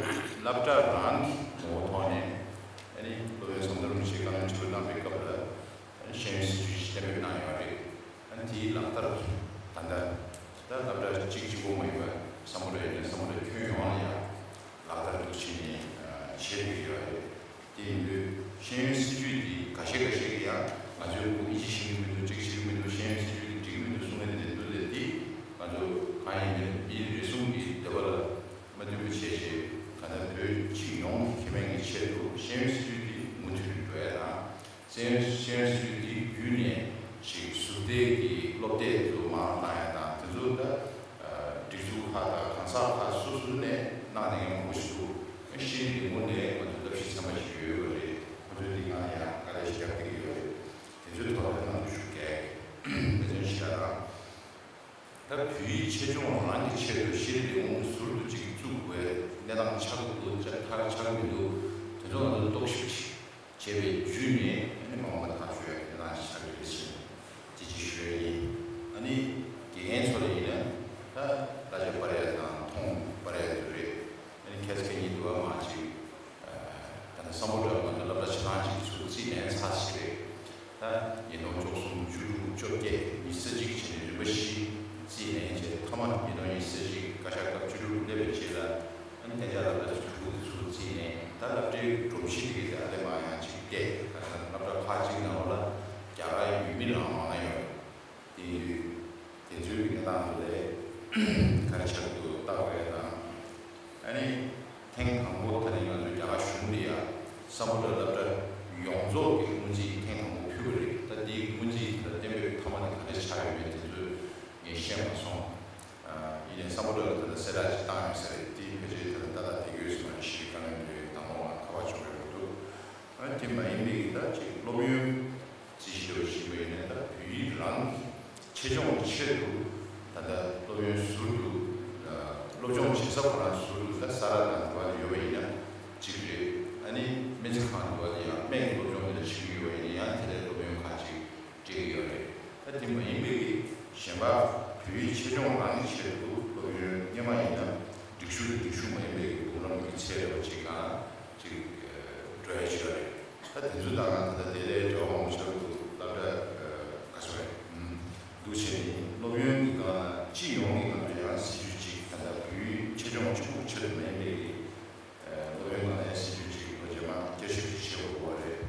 སློབ་གྲྭ་རང་གི་ངོ་བོ་ཐོག་ནས་ཨ་ནི་སློབ་དཔོན་ཟམ་གདོང་རིན་པོ་ཆེས་བཀའ་མོལ་ཆེན་པོ་གནང་བའི་སྐབས་ལ། ཤེས་ཡོན་སྲིད་བྱུས་ཤིག་གཏན་འབེབས་གནང་ཡོད་རེད། ཨ་ནི་དེའི་ལག་བསྟར་ད་ལྟ་ད་སློབ་གྲྭ་གཅིག་གཅིག་པོ་མ་ཡིན་པར་བསམ་བློ་ཡིན་ན་བསམ་བློ་ཁྱོན་ཡོངས་ལ་ཡང་ལག་བསྟར་འདུག་བྱས་ནས་བྱེད་དགོས་ཡོད་རེད། དེ་ཡིན་དུས་ཤེས་ཡོན་སྲིད་བྱུས་འདི་ཁ་ཤས་ཁ་ཤས་ཀྱིས་ཡང་ང་ཚོའི་ཁོ་ཡིད་ཆེས་བྱེད་ཀྱི་མི་འདུག་ཅིག་བྱེད་ཀྱི་མི་འདུག་ཤེས་ཡོན་སྲིད་བྱུས་འདི་འགྲིག་གི་མི་འདུག་གསུང་མཁན་དེ་འདུག་ལས། དེ་ང་ཚོ་གང་ཡིན་མིན་མིའི་རེ་ཟུང་གི་འདོད་པ་ལ་མ་མཐུན་པ་བྱས་བྱས། གང་ལྟར་བོད་སྤྱི་ཡོངས་ཀྱི་ཁེ་ཕན་གྱི་ཆེད་དུ་ཤེས་ཡོན་སྲིད་བྱུས་འདི་མུ་མཐུད་འགྲོ་ཡ་དང་། ཤེས་ཤེས་ཡོན་སྲིད་བྱུས་འདི་བརྒྱུད་ནས་ཞིག་ཟུར་བལྟས་ཀྱི་སློབ་དེབ་ཚོ་མར་བཏང་ཡ་དང་། དེ་ཚོ་ད་སྒྲིག་འཛུགས་ཁག་དང་གང་ཟག་ཁག་སོ་སོ་ནས་གནང་ནས་ཡོང་དགོས་ཞིག་འདུག་ཤེས་རིག་ལས་ཁུངས་ནས་ང་ཚོ་ལྟ་ཞིབ་ཚན་པ་ཞིག་ཡོད་ཡོད་རེད། ཁོ་ཚོས་འདི་གང་ཡང་དཀའ་ལས་ཤིག་རྒྱབ་བསྡད་ཀྱི་ཡོད་རེད། དེ་ཚོའི་ཐོག་ལ་ང་ཚོ་ཤུགས་རྒྱག་གི་འབད་བརྩོན་ཞིག་གནང་། ད་བོད་ཡིག་ཆེད་སྦྱོང་རང་གི་ཆེད་དུ་ཤེས་རིག་ལས་ཁུངས་ཟུར་དུ་ཅིག་བཙུགས་དགོས་གནས་སྟངས་ཆགས་ཀྱི་འདུག་ཆགས་ཆགས་ཀྱི་མི་འདུག་དེ་ཚོ་ང་ཚོ་རྟོག་ཞིབ་ཅིག་བྱས་པའི་བརྒྱུད་ནས་ཨ་ནི་མ་འོངས་པ་ཐག་གཅོད་ཡག་གི་གནས་སྟངས་ཤིག་ཆགས་ཀྱི་རེད་ཟེར་ནས་དེ་ཅིག་ཞུ་ཡ་ཡིན། ཨ་ནི་དགེ་རྒན་ཚོ་ལ་ཡིན་ན་ད་གླ་ཆ་སྤར་ཡ་དང་ཐོང་སྤར་ཡ་དེ་རེད། ཨ་ནི་ཁྱེད་ཚོ་གཉིས་འདུག་བ་མ་ཅིག་ད་ནི་སམ་བྷོ་ཊ་ང་ཚོ་སློབ་གྲྭ་ཆ་ཚང་གཅིག་ཚུར་རྩིས་ལེན་ཚར་ཞིག་རེད། ད་ཉིས་སྟོང་བཅུ་གསུམ་བཅུ་དྲུག་བཅོ་བརྒྱད་ཉི་ཤུ་རྩ་གཅིག་བྱས་ནས་རིམ་པ་བཞི་རྩིས་ལེན་བྱས། མཐའ་མ་ཉིས་སྟོང་ཉི་ཤུ་རྩ་གཅིག་བཀའ་ཤག་སྐབས་བཅུ་དྲུག་སླེབས་པའི་རྗེས་ལ་ཨ་ནི་གཏན་འཇགས་སློབ་གྲྭ་ཆུང་ཆུང་དེ་ཚུར་རྩིས་ལེན། ད་སློབ་གྲྭའི་སྒྲོམ་གཞི་དེ་གའི་ཨ་ལེ་མ་ཡང་གཅིག་བལྟས། ད་ལྟ་སློབ་གྲྭ་ཁག་གཅིག་ནང་ལོགས་ལ་རྒྱ་གར་ཡུལ་མི་རང་མང་ན་ཡོད། དེ་ཡིན་དུས་དེ་ཚོའི་གི་གནས་སྟངས་དེ་ལས་ག་རེ་ཆགས་ཀྱི་འདུག་བལྟ་དགོས་ཡ་དང་། ཨ་ནི་ཐེངས་དང་པོ་ད་ནི་ང་ཚོའི་རྒྱ་གར་གཞུང་གིས་ཡ་སམ་བྷོ་ཊ་སློབ་གྲྭ་ཡོངས་རྫོགས་ཀྱི་སྔོན་རྩིས་ཐེངས་དང་པོ་ཕུལ་བ་རེད། ད་དེའི་སྔོན་རྩིས་དེ་ལ་གཏན་འབེབས་མཐའ་མ་དེ་ག་འདྲ་ཆགས་ཡོད་མེད་དེ་ཚོ་ངས་ཤེས་མ་སོང་། ཨ་ཡིན་ནའི་སམ་བྷོ་ཊ་ལ་ད་ལྟ་གསལ་བསྒྲགས་ཅིག་བཏང་ཡོད་ས་རེད། དེ་ཕལ་ཆེར་ད་ལྟ་ཏག་ཏག་བསྡད་ཀྱི་ཡོད་ས་མ་རེད། ཤེས་རིག་བཀའ་བློན་གྱི་དང་པོ་ང་ཁ་པར་བྱུང་ཡོད་མི་འདུག་ཨ་དེ་མ་ཡིན་པའི་གི་ད་ཅིག་སློབ་ཡོན་རྩིས་ཞིབ་འདྲ་བོ་ཞིག་ཡིན་པ་ཡིན་ན། ད་བོད་ཡིག་རང་གི་ཆེད་སྦྱོང་གི་ཆེད་དུ་ད་ལྟ་སློབ་ཡོན་ཟུར་དུ་སློབ་སྦྱོང་བྱེད་ས་ཁོ་རང་ཟུར་དུ་ད་ས་རཱ་དང་འདྲ་བ་ཡོད་པ་ཡིན་ན་གཅིག་རེད། ཨ་ནི་སྨན་རྩིས་ཁང་འདྲ་བ་དེ་ཡང་སྨན་གྱི་སློབ་སྦྱོང་དེ་འདྲ་བྱེད་ཀྱི་ཡོད་པ་ཡིན་ན་ཡང་དེ་འདྲའི་སློབ་ཡོན་ཁག་ཅིག་སྤྲད་ཀྱི་ཡོད་རེད། ད་དེ་མ་ཡིན་པའི་གི་གཞན་པ་བོད་ཡིག་ཆེད་སྦྱོང་རང་གི་ཆེད་དུ་སློབ་ཡོན་སྔོན་མ་ཡིན་ན་སྒྲིག་ཞུགས་དང་སྒྲིག་ཞུགས་མ་ཡིན་པའི་གི་འབུམ་རམས་ཀྱི་ཚད་འདྲ་བོ་ཅིག་གང་ཅིག་འགྲོ་ཡ་ཅིག་ཡོད་རེད། ད་དེ་ཚོ་དང་ད་ལྟ་དེ་ལས་འབྲེལ་བ་མང་པོ་ཆགས་འདུག་སློབ་གྲྭ་ག་ཚོད་རེད་འདུག་བྱས་ནས་སློབ་ཡོན་གྱི་སྒང་ལ་སྤྱི་ཡོངས་ཀྱི་ང་ཚོ་ཡང་སྲིད་ཇུས་ཅིག་ད་ལྟ་བོད་ཡིག་ཆེད་སྦྱོང་གཅིག་པུ་ཆེད་དུ་མ་ཡིན་པའི་གི་སློབ་ཡོན་སྒང་ལ་ཡང་སྲིད་ཇུས་ཅིག་ལོ་རྗེས་མ་བསྐྱར་ཞིབ་ཅིག་བྱེད་དགོས་ཀྱི་རེད།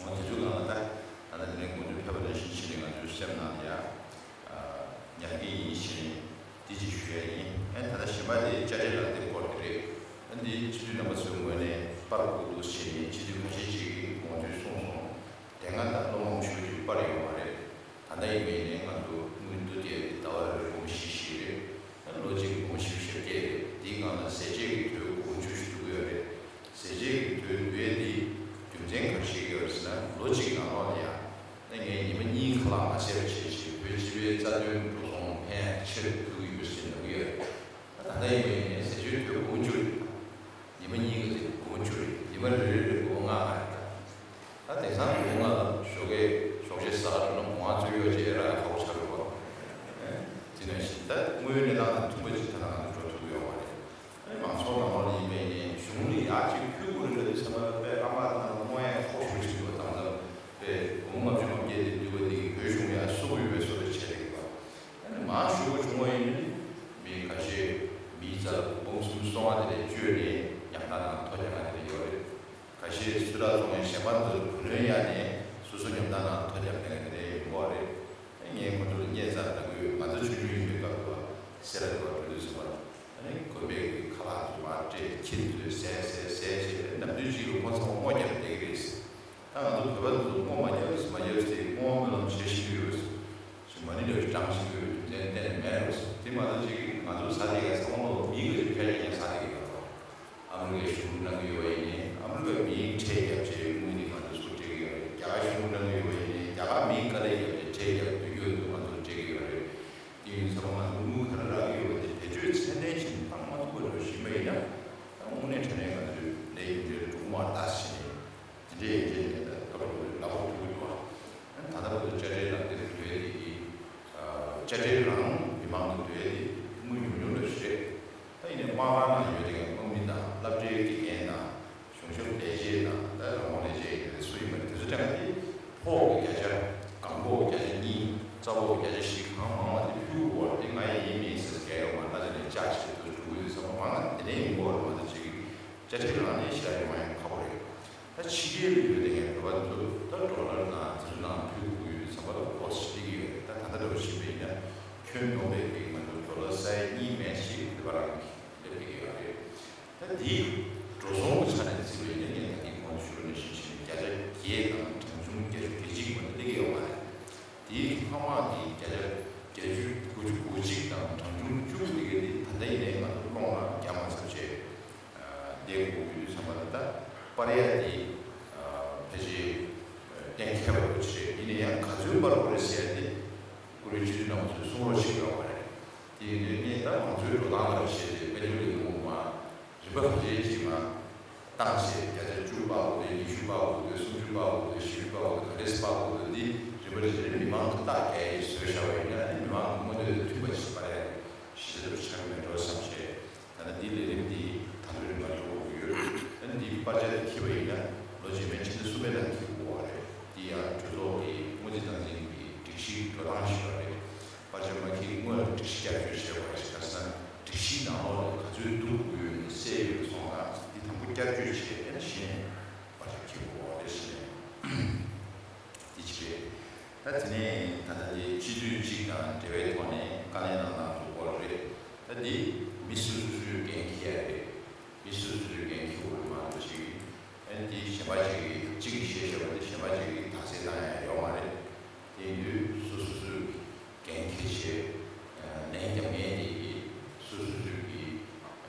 འོ་དེ་ཚོའི་སྒང་ལ་ད་ད་ལྟ་འདི་ནས་དགོངས་ཚུལ་ཕེབས་པ་ནང་བཞིན་བྱས་ནས་ང་ཚོའི་སེམས་ནང་ལ་ཡང་ཉར་གྱི་ཡིན་ཞེས་ནས་དེ་ཅིག་ཞུ་ཡ་ཡིན། ཨ་ད་ལྟ་གཞན་པ་དེ་དཔྱ་ཁྲལ་ལག་དེབ་སྐོར་དེ་རེད། ཨ་འདི་སྤྱི་འཐུས་རྣམ་པ་ཚོའི་ངོས་ནས་སྤར་དགོས་འདུག་ཞེས་ནས་སྤྱི་འཐུས་ཁ་ཤས་ཅིག་གིས་དགོངས་ཚུལ་གསུངས་སོང་། དེ་སྔ་ད་སློབ་མ་མང་ཤོས་ཅིག་སྤར་ཡོད་མ་རེད། ད་ལྟ་ཡིན་པ་ཡིན་ནའི་ང་ཚོ་དངུལ་བསྡུ་དེ་ཟླ་བ་རེར་སྒོར་མོ་བཞི་བཞི་རེད། ལོ་གཅིག་སྒོར་མོ་བཞི་བཅུ་ཞེ་བརྒྱད་རེད། དེའི་སྒང་ལ་ཟས་བཅད་ཀྱི་དོན་སྒོར་མོ་བཅུ་བཞི་བསྡུ་གི་ཡོད་རེད། ཟས་བཅད་ཀྱི་དོན་བསྡུ་ཡས་དེ་རྒྱུ་མཚན་ག་རེ་བཤད་ཀྱི་ཡོད་རེད་ཟེར་ན། ལོ་གཅིག་ནང་ལོགས་ལ་ཡང་ད་ངས་ཉི་མ་གཉིས་ཁ་ལག་མ་བཟས་པ་བྱས་བྱས་བོད་སྤྱི་པའི་རྩ་དོན་འགྲོ་སོང་ཕན་ཆེར་ཕུལ་གྱི་ཡོད་ཟེར་ལབ་ཀྱི་ཡོད་རེད། ད་ལྟ་ཡིན་པ་ཡིན་ནའི་ཟས་བཅད་དོན་སྒོར་མོ་བཅུ་རེད། ཉི་མ་གཉིས་ཀ་དེ་སྒོར་མོ་བཅུ་རེད། ཉི་མ་རེ་རེ་རེ་སྒོར་མོ་ལྔ་ལྔ་རེད། ད་དེང་སང་སྒོར་མོ་ལྔ་ལ་ཞོགས་ཀས་ཞོགས་ཇ་ཟ་ག་འགྲོ་ན་སྒོར་ལྔ་རྩོད་གཡོག་བྱེད་རག་ཡ་ཁག་པོ་ཆགས་འགྲོ་བ། དེ་ནང་བཞིན་ད་དངུལ་གནས་སྟངས་དང་མཐུན་པ་ཅིག་ད་ནང་ང་ཚོ་འགྲོ་ཐུབ་ཀྱི་ཡོད་མ་རེད། ཨ་ནི་མང་ཚོགས་ནང་ལོགས་ལ་ཡིན་པ་ཡིན་ནའི་གཞུང་ལ་ཡག་ཅིག་ཕུལ་དགོས་རེད་ལབ་དུས་ཙམ་པ་དཔེ་ཨ་མ་དང་རྨོ་ཡས་ཁོག་ཞུ་ཅིག་འདུག་དང་ཙམ་དཔེ་སྒོར་མོ་ལྔ་བཅུ་ང་བརྒྱད་དེ་བསྡུས་པ་འདི་གིས་བོད་གཞུང་ལ་ཡང་བསུ་གི་ཡོད་པའི་བཟོ་འདྲ་བྱས་བསྡད་ཡོད་པ། ཆེ་སུ་ར་སོང་ཡང་གཞན་པ་ཚོར་གུས་བློན་གཡར་ནས་སོ་སོ་ཉམས་ཐག་ནང་ཐོ་རྒྱབ་མེད་ལ་དེ་འདྲ་ཡིན་གོ་རེད། ངས་ཁོ་ཚོར་བརྙས་ཚར་ལབ་ཀྱི་ཡོད། ང་ཚོ་ཆུང་ཆུང་ཡིན་པའི་སྐབས་དུ་སེ་ར་དུ་བ་འགྲོ་དུས་ཟེར་བ། ཨ་ནི་དགོན་པའི་གི་ཁ་ལག་ཚོ་མར་སྤྲད་ཁྱི་ཚོས་ཟས་ཟས་ཟས་བྱས་ནམ་དུས་གཅིག་ལ་ཁོ་ཚོ་སྔོ་རྒྱབ་བསྡད་ཀྱི་རེད། ད་ང་ཚོ་བོད་པ་ཚོ་སྔོ་མ་རྒྱབ་ཟེར་མ་རྒྱབ་ཟེར་སྔོ་སྨོན་ལམ་བྱེད་ཤེས་ཀྱི་ཡོད་ཟེར། ཞིག་མ་ཎི་འདྲ་བའི་གྲངས་ཤིག་ཡོད་རྒྱུ་མཚན་གཏན་ནས་མེད་རེད་ཟེར། དེ་མ་གཏོགས་ཅིག་ང་ཚོ་ཟ་བསྡད་ཡ་ཚང་མ་ལོ་མིའི་གི་ཕལ་ཆེར་ཡང་ཟ་བསྡད་ཡོད་རེད། ཨ་མི་རི་ཀའི་གཞུང་གནང་གི་ཡོད་པ་ཡིན་ནའི་ཨ་མི་རི་ཀའི་མིའི་ཁྲལ་བརྒྱབ་བྱས་དངུལ་དེ་ང་ཚོ་ཚུར་སྤྲད་ཀྱི་ཡོད་རེད། རྒྱ་གར་གཞུང་གནང་གི་ཡོད་པ་ཡིན་ནའི་རྒྱ་གར་མིའི་དཀའ་ལས་བརྒྱབ་བྱས་ཁྲལ་བརྒྱབ་དུས་ཡོད་དུ་ང་ཚོ་སྤྲད་ཀྱི་ཡོད་རེད། དེ་ཡིན་ཙང་ང་ཚོ་དངུལ་ག་རེ་རག་གི་ཡོད་པ་དེ་བེད་སྤྱོད་ཚད་ལྡན་ཞིག་བཏང་མ་ཐུབ་པ་འདྲ་ཞིག་མ་ཡིན་ན་ད་དངོས་གནས་དྲང་གནས་ང་ཚོའི་ལས་ཡུན་རིང་འགྲོ་གི་མ་རེད་ད་ཟེར་ནས་དེ་འདྲའི་ཡིན་ཙང་ངས་ད་སྐབས་རེ་ལབ་དགོས་ཐུག་གི་འདུག་ཨ་ད་ལྟ་བར་དུ་དཔྱ་ཁྲལ་ལ་དེ་འདོད་དེ་གི་དཔྱ་ཁྲལ་རང་མི་མང་གི་འདོད་དེ་དངུལ་ཉུང་ཉུང་འདྲ་ཞིག་རེད། ད་ཡིན་ནའི་དམག་ཁང་ནང་ཡོད་དེ་དམག་མི་དང་སློབ་གྲྭའི་དགེ་རྒན་དང་གཞུང་ཞབས་ལས་བྱེད་དང་ད་རང་དབང་ལས་བྱེད་ཡིན་ནའི་སུ་ཡིན་པ་དེ་ཚོ་ཀྱང་དེ་ཕོགས་ཀྱི་བརྒྱ་ཆ་གང་ཕོགས་ཀྱི་བརྒྱ་ཆ་གཉིས་རྩ་ཕོགས་ཀྱི་བརྒྱ་ཆ་བཞི་གང་མང་བ་དེ་ཕུལ་དགོས་པ་དེ་ང་ཡིན་མིན་ཟེར་གལ་ཡོད་མ་རེད། ད་དེ་ནས་ལྕགས་བྱེད་དུ་འགྲོ་གི་ཡོད་ས་མ་མང་དེ་ནས་ཡིན་དགོས་པ་མ་གཏོགས་ཅིག་དཔྱ་ཁྲལ་རང་ནས་ཞེ་དྲག་ཡོང་ཡང་ཁག་པོ་རེད། ད་ཕྱི་རྒྱལ་ལ་ཡོད་དེ་ངས་བོད་པ་ཚོ་ད་ཌོ་ལར་དང་དེ་ཚོ་ནང་ཕུལ་དགོས་ཡོད་ཙམ་པ་ལ་ཕོགས་སུ་སླེབས་ཀྱི་ཡོད་རེད། ད་ད་ལྟ་འདྲ་བོ་བྱེད་པ་ཡིན་ན་ཁྱོན་བསྡོམས་པའི་གི་ང་ཚོ་ཌོ་ལར་ས་ཡ་གཉིས་མན་ཞིག་བོད་པ་རང་གི་སླེབས་ཀྱི་ཡོད་རེད། ད་འདི་འགྲོ་སོང་གི་ཆ་ནས་བརྩིས་པ་ཡིན་ན་ངས་ད་གིན་གོང་དུ་ཞུས་པ་ནང་བཞིན་བྱས་ནས་བརྒྱ་ཆ་བརྒྱད་དང་གྲངས་ཆུང་བརྒྱད་ཅུ་གྱ་གཅིག་མ་གཏོགས་སླེབས་ཀྱི་ཡོད་མ་རེད། དེའི་ཐོག་མ་གི་བརྒྱ་ཆ་བརྒྱད་ཅུ་དགུ་བཅུ་གོ་གཅིག་དང་གྲངས་ཆུང་བཅུ་དགུ་དེ་ག་དེ་ད་ལྟ་ཡིན་ནའི་ང་ཚོ་སློང་ལ་རྒྱག་མ་ཚར་བྱས། བསྡད་དགོས་ཀྱི་ཡོད་བསམ་པ་ལ་ད་སྤར་ཡ་དེ་ཕལ་ཆེར་གཏན་འཁེལ་བ་རེད། ཡིན་ན་ཡང་ག་ཚོད་སྤར་དགོས་རེད་ཟེར་ཡ་དེ་ཀུ་རེ་སྤྱི་འཐུས་རྣམ་པ་ཚོས་གསུང་རོགས་བྱེད་དགོས་པ་རེད། དེ་ཡིན་དུས་ངས་ད་མང་གཙོའི་འགྲོ་སྟངས་ལ་བྱས་ཏེ་དཔལ་འབྱོར་ལས་ཁུངས་མ་རིམ་པ་ག་ཚོད་ཅིག་མ་བཏང་བྱས་བརྒྱ་ཆ་བཅུ་སྤར་དགོས་དེ་ཉི་ཤུ་སྤར་དགོས་དེ་སུམ་ཅུ་སྤར་དགོས་དེ་བཞི་བཅུ་སྤར་དགོས་དེ་ག་འདྲས་སྤར་དགོས་དེ་འདི་རིམ་པ་རེ་རེ་མི་མང་གི་རྟགས་འགེལ་ཡས་བཟོས་བཞག་པ་ཡིན་ན་ནི་མི་མང་གི་མངོན་འདོད་དང་མཐུན་པ་ཞིག་སྤར་ཡ་རེད། གཞི་རྩ་འདྲ་པོ་ཆགས་ཀྱི་མེད་འགྲོ་བསམ་བྱས། ད་ནི་འདིའི་ལས་རིམ་འདི་ད་དུང་རིམ་པ་འགྲོ་དགོས་ཀྱི་ཡོད། ད་ནི་འདིའི་པར་ཆས་འདི་འཁྱེར་བ་ཡིན་ན་ལོ་རྗེས་མའི་ཕྱི་ཟླ་གསུམ་པའི་ནང་འཁྱེར་དགོས་པ་རེད། འདི་ཡང་གྲོས་ཚོགས་ཀྱི་སྔོན་རྩིས་སྟངས་འཛིན་གྱི་སྒྲིག་གཞིའི་འགྲོ་སྟངས་ཤིག་ཡོད་རེད། པར་ཆས་མ་འཁྱེར་སྔོན་ལ་སྒྲིག་གཞི་བསྐྱར་བཅོས་བྱས་པ་རེད། ག་རེ་ཟེར་ན་སྒྲིག་གཞིའི་ནང་ལོགས་ལ་ག་ཚོད་བསྡུ་དགོས་ཡོད་མེད་གསལ་ཡོད་པ་སོང་ཙང་འདི་དང་པོ་བསྐྱར་བཅོས་བྱས་ཨེ་ན་གཞི་ནས་པར་ཆས་འཁྱེར་དགོས་པ་རེད་གཞི་ནས། འདི་གཅིག་རེད། ད་དེ་ནས་ད་ལྟ་དེ་སྤྱི་འཐུས་གཅིག་དང་འབྲེལ་བའི་ཐོག་ནས་དཀའ་ལས་གནང་གནང་ཚུལ་སྐོར་རེད། ད་འདི་མི་སོ་སོ་སོའི་འགན་འཁྱེར་ཡ་རེད། མི་སོ་སོ་སོའི་འགན་འཁྱེར་དགོས་རེད་མ་གཏོགས་ཅིག་ཨ་ནི་འདི་གཞན་པ་ཅིག་གིས་གཅིག་གིས་བཤད་བཤད་པ་དེ་གཞན་པ་ཅིག་གིས་དག་སེལ་གནང་ཡ་ཡོད་མ་རེད། དེ་ཡིན་དུས་སོ་སོ་སོའི་འགན་འཁྱེར་བྱས། ལན་རྒྱབ་མཁན་དེ་གིས་སོ་སོ་སོའི་གི་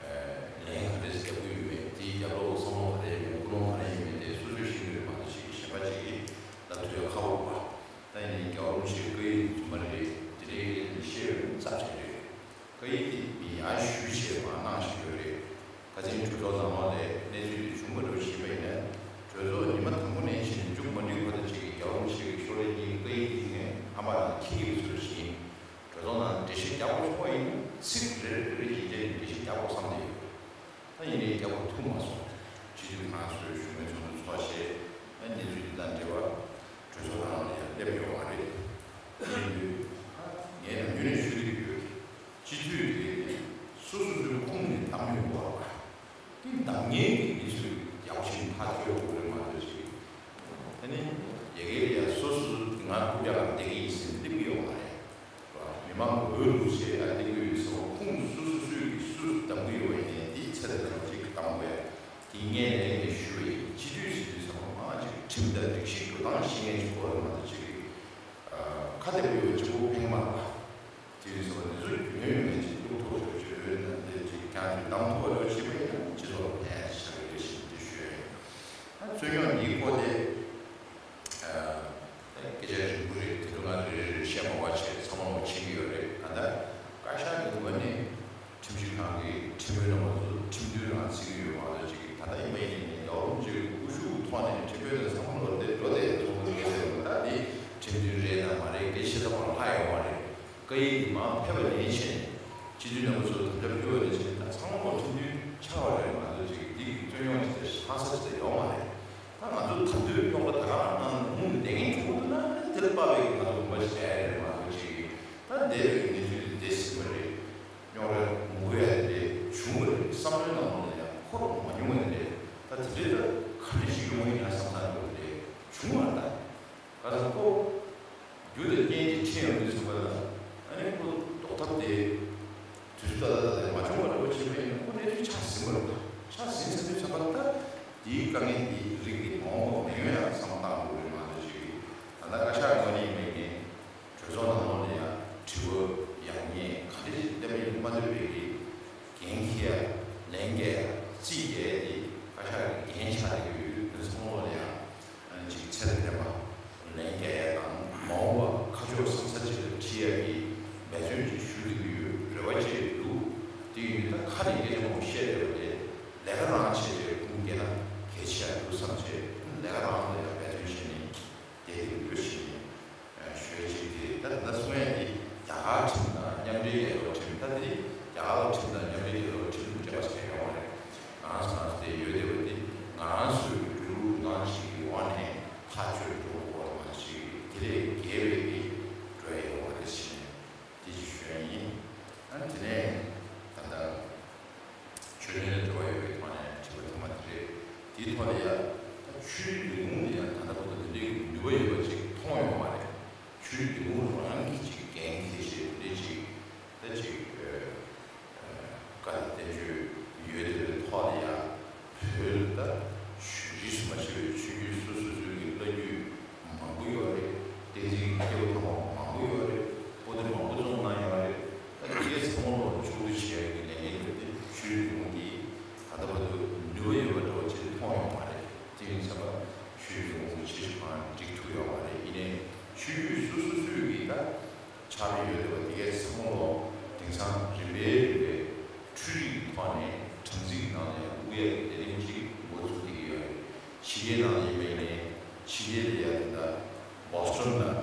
ལན་ག་འདྲས་རྒྱབ་ཀྱི་ཡོད་མེད་དེའི་རྒྱབ་ལོགས་བསམ་བློ་ག་རེ་ཡོད་མེད་ཀུན་སློང་ག་རེ་ཡོད་མེད་དེ་སོ་སོས་ཤེས་ཀྱི་རེད་མ་གཏོགས་ཅིག་གཞན་པ་ཅིག་གིས་ལབ་ཐུབ་ཡ་ཁག་པོ་རེད་པ། ད་ཡིན་ནའི་རྒྱལ་བ་རིན་པོ་ཆེའི་བཀའ་ཡིག་རྫུན་མ་རེད་དེ་འདྲའི་ཡིན་ནའི་བཤད་ཡོད་ན་རྩ་ཆེན་རེད། བཀའ་ཡིག་དེ་མི་ཡར་ཞུ་བྱས་མར་གནང་བཞིན་ཡོད་རེད། ཁ་སང་གྲོས་ཚོགས་ནང་ལོགས་ལ་གནས་ཚུལ་དེ་བྱུང་བ་འདྲ་བོ་ཞིག་ཡིན་པ་ཡིན་ན། གྲོས་ཚོགས་ཉི་མ་དང་པོ་ནས་ཕྱིན་ནས་མཇུག་མ་འགྲིལ་བར་དུ་ཅིག་གིས་རྒྱལ་བ་རིན་པོ་ཆེ་གི་ཤོག་ལྷེ་གཉིས་བཀའ་ཡིག་གཉིས་ནས་ཨ་མ་དང་ཁྱི་གི་ཚུལ་བཞིན། གྲོས་ཚོགས་ནང་འགྲེལ་བཤད་རྒྱག་དགོས་བྱུང་བ་ཡིན་ན་ཚིག་རེ་རེ་རེ་རེ་བཞིན་བྱས་ནས་འགྲེལ་བཤད་རྒྱག་དགོས་བསམ་བསྡད་ཡོད། ད་ཡིན་ནའི་རྒྱག་དགོས་ཐུག་མ་སོང་། སྤྱི་འཐུས་ཁོ་རང་ཚོའི་བཞུགས་མོལ་ཚོགས་འདུ་ཚོགས་བྱས། ཨ་གནས་ཚུལ་འདི་དང་འབྲེལ་བ་གྲོས་ཚོགས་ནང་ལ་ཡང་སླེབས་ཡོད་མ་རེད། དེ་ཡིན་དུས་ངས་ནམ་རྒྱུན་ནས་ཞུ་གི་ཡོད། སྤྱི་འཐུས་དེ་སོ་སོ་སོའི་ཁོངས་ནས་བདམས་ཡོང་བ་རེད། དེ་བདམས་མཁན་གྱི་མི་ཚོས་ཡག་པོ་ཞིག་ཐག་གཅོད་དགོས་རེད་མ་གཏོགས་ཅིག་ཨ་ནི་ཡ་གིར་ཡ་སོ་སོ་ང་རྐུབ་བཀྱག་ལ་བསྡད་ཀྱི་ཡིན་ཟེར་ནས་སླེབས་ཀྱི་ཡོད་མ་རེད། མི་མང་གི་འོས་བླུགས་བྱས་ཡ་སླེབས་ཀྱི་ཡོད་ཟེར་བ་ཁོང་སོ་སོ་སོས་ཀྱི་སུ་བདམས་ཀྱི་ཡོད་པ་ཡིན་ནའི་དེའི་ཚད་ལ་ཅིག་བདམས་དགོས་ཡ། དེ་ངས་ནས་ངས་ཞུ་བ་ཡིན། སྤྱི་འཐུས་ཟེར་དུས་ཚང་མ་ཅིག་ཁྲིམས་དང་སྒྲིག་གཞི་འགྲོ་སྟངས་ཤེས་མཁན་ཅིག་དགོས་རེད་མ་གཏོགས་ཅིག་ཁ་བདེ་པོ་ཡོད་པ་གཅིག་པོ་ཕན་གྱི་མ་རེད་པ། དེ་རིང་སོང་བ་འདི་ཚོ་རྒྱུས་ལོན་ཡོད་མེད་ཅིག་ཀློག་ཐུབ་ཆོག་ཆོག་ཡོད་ན་དེ་ཅིག་ཀྱང་ཅིག་གདམ་ཐུབ་པ་ལོས་བྱེད་པ་ཡིན་ན་སྤྱི་ཚོགས་ལ་ཕན་ཡ་ཞིག་ཆགས་ཀྱི་རེད་ཞེས་འདི་ཞུ་ཡ་ཡིན། ད་རྩོད་རྙོག་འདིའི་སྐོར་དེ་སྐད་ཆ་རིང་པོ་རེད། དེ་ཚོ་ང་རེ་རེ་རེ་བཤད་མ་བ་བྱས་ཚང་མ་ལོག་ཕྱིན་གྱི་ཡོད་རེད། ད་ལྟ་བཀའ་ཤག་གི་ངོས་ནས་ཁྲིམས་ཞིབ་ཁང་གི་ཁྲིམས་དཔོན་རྣམ་པ་ཚོ་ཁྲིམས་མཐུན་རང་བརྩི་གི་ཡོད་མ་གཏོགས་ཅིག་ད་ལྟ་ཡིན་པ་ཡིན་ནའི་རྒྱལ་བ་རིན་པོ་ཆེའི་སྐུ་ཞབས་ཐོག་ནས་ཁྲིམས་དཔོན་ཚོ་ཚང་མ་ལོག་སྟེ་འགྲོ་བསྡད་ཡོད་ཚོགས་འདུ་ཚོགས་བསྡད་ཡོད། ད་འདི་ཁྲིམས་མཐུན་རེད་དང་མ་རེད་དེ་ཤེས་ཐབས་ལ་ལྷག་ཡོད་མ་རེད། བཀའ་ཡིག་འདི་མར་ཕེབས་པ་ནས་བྱས་ནས་སྤྱི་འཐུས་རྣམ་པ་ཚོ་དམ་བཅའ་ཕུལ་བ་ནས་བྱས་ནས་ད་ཚང་མ་ལོག་ཁྲིམས་མཐུན་ཆགས་པ་རེད་མ་གཏོགས་ཅིག་འདི་གི་རྩོད་རྙོག་ཅིག་དང་ལྷག་ས་ཅིག་ད་ཡོད་མ་རེད། ད་ང་ཚོ་ད་དུང་རྙོག་དྲ་ད་ག་རང་ནང་ལ་ལྷུང་ནས་བསྡད་མཁན་ཆུང་ངུ་འདུག་ན་དེ་ལ་དཔག་པའི་ང་ཚོ་དགོངས་པ་ཞིག་རྒྱག་ཡ་རེད་མ་གཏོགས་ཅིག་ད་འདས་པའི་གནས་ཚུལ་འདི་འདས་ཟིན་པ་རེད། རྙོག་དྲ་མང་པོ་ཡ་དེ་འདྲས་བྱུང་བ་རེད། བསམ་བློའི་ནང་ལོགས་ལ་ཡང་འཁོར་མ་མྱོང་བ་དེ་འདྲས། ད་དེ་འདྲས་ད་ག་འདྲས་ཞིག་ཡོང་གི་ རིགས་དེ་མང་པོ་མེད་ཡོད་ཡང་བསམ་བློ་བཏང་དགོས་རེད། མ་གཏོགས་ཅིག་ད་ལྟ་བཀའ་ཤག་དངོས་གནས་མེད་མཁན་གྲོས་ཚོགས་ནང་ལོགས་ལ་ཡང་དྲི་བ་ཡང་ཉེས་ག་འདྲ་ཞིག་བཏབ་ཡིན་མ་ཐུབ་པའི་གི་འགན་འཁྱེར་ཡ་ལན་རྒྱག་ཡ་རྩིས་རྒྱག་ཡ་དེ་བཀའ་ཤག་གི་འགན་ཆགས་བསྡད་ཡོད། དེ་ཚོ་ལོགས་ལ་ཡང་ཅིག་ཚད་ལྡན་པ་ལན་རྒྱག་ཡ་དང་མ་འོངས་པ་ཁ་ཕྱོགས་བཟང་ས་ཅིག་ལ་ཁྲིད་ཡ་གི་འབད་བརྩོན་ཅིག་ཞུ་བསྡད་ཀྱི་ཡོད་རེ་བ་ཅིག་འདུག་དེ་ཡིན་དུས་ད་ཁ་ནས་སྐད་ཆ་མང་པོ་བཤད་བསྡད་པ་དེ་ལས་ཀ་རང་བྱས་བྱས་ཁུངས་སྐྱེལ་ན་གལ་ཆེ་ཡ་འདུག་བསམ་བྱས་ལས་ཀ་རང་ལ་ཡང་འབད་བརྩོན་བྱས་ནས་བསྡད་དེ་འགྲོ་བཞིན་ནས་ཞུ་ཡ་ཅིག་དེ། ད་ད་ལྟ་གསུང་ཡ་དེ་རྒྱ་གར་ཁྲིམས་དང་མཉམ་འབྲེལ་རྒྱལ་ཚོགས་ཁྲིམས། ད་དེ་རྒྱ་གར་ཁྲིམས་དང་མཉམ་འབྲེལ་རྒྱལ་ཚོགས་ཁྲིམས་འབྲེལ་བ་ཞིག་ཡོང་བ་རེད། ང་རང་ཚོ་ནང་དེ་ཡོད་བསྡད་པ་དེ་ང་རང་ཚོའི་འགྲོ་ལུགས་རང་ཞིག་གི་འོག་ནས་ཐག་གཅོད་འགྲོ་དགོས་པ་ཞིག་དེ་ལས་བརྒལ་བའི་གི་འགྲོ་ཡ་ཡོད་པ་རེད་ཟེར་ནས་དེ་ཅིག་ཞུ་ཡ་ཡིན། ཨ་ནི་དེ་ནས་ད་ལྟ་ཆོས་དོན་ལ་འབྲེལ་བ་ཡོད་པའི་ཐོག་ནས་དྲི་བ་ཐོག་མ་དེ་རེད། དེའི་ཐོག་ལ་ཡ་ད་ཆོས་ལས་ཁུངས་ལ་ཡ་ད་ལྟ་བར་དུ་དེ་འདྲའི་ནུས་པ་ཡོད་པ་ཅིག་མཐོང་ཡོད་མ་རེད། ཆོས་ལས་ཁུངས་རང་གིས་ཅིག་འགན་འཁྱེར་བྱས་དེ་འདྲའི་ཅིག་ད་ཅིག་བཀའ་དང་བསྟན་བཅོས་ཡོད་དེ་བའི་ཐོག་ལ་ཡ་བོད་ད་རིས་སུ་མ་ཆད་པའི་ཆོས་བརྒྱུད་སོ་སོ་སོའི་གི་བླ་བརྒྱུད་མང་པོ་ཡོད་རེད། བསྟན་འཛིན་གྱི་སྐྱེས་བུ་དམ་པ་མང་པོ་ཡོད་རེད། པོ་ཏི་མང་པོ་བཙོང་གནང་ཡོད་རེད། ད་དེ་གའི་ཚང་མ་ལོག་ཕྱོགས་བསྡུ་བྱེད་ཡ་གི་ལས་འགན་དེ་ཆོས་ལས་ཁུངས་ཀྱིས་ད་ལྟ་བར་དུ་ནུས་པ་ཡོད་པ་འདྲ་བོ་ཅིག་མཐོང་ཡོད་མ་རེད། དེ་ཡིན་ཙང་ཆོས་ལས་ཁུངས་ཀྱིས་ཅི་ཞིག་གང་འགྲིག་ཐུབ་ཡོད་མ་རེད། ཡིན་ནའི་ཆོས་བརྒྱུད་སོ་སོ་སོའི་གི་ད་ཆགས་ཀྱི་ཡོད་འདུག་པ། དེ་གའི་ཚང་མ་ལོག་དེང་སང་རིམ་པས་རིམ་པས་འཕྲུལ་རིག་གི་ཐོག་ནས་སྦྲང་རྩི་གི་ནང་ལ་ཡང་དབུགས་ཡ་གི་ལས་རིམ་ཅིག་འགོ་ཚུགས་བསྡད་ཀྱི་ཡོད་རེད། ཕྱི་རྒྱལ་ནང་ལ་ཡིན་པ་ཡིན་ནའི་ཕྱི་རྒྱལ་ལ་ཡ་ད་ལྟ་བྷོ་སི་ཊོན་ལ་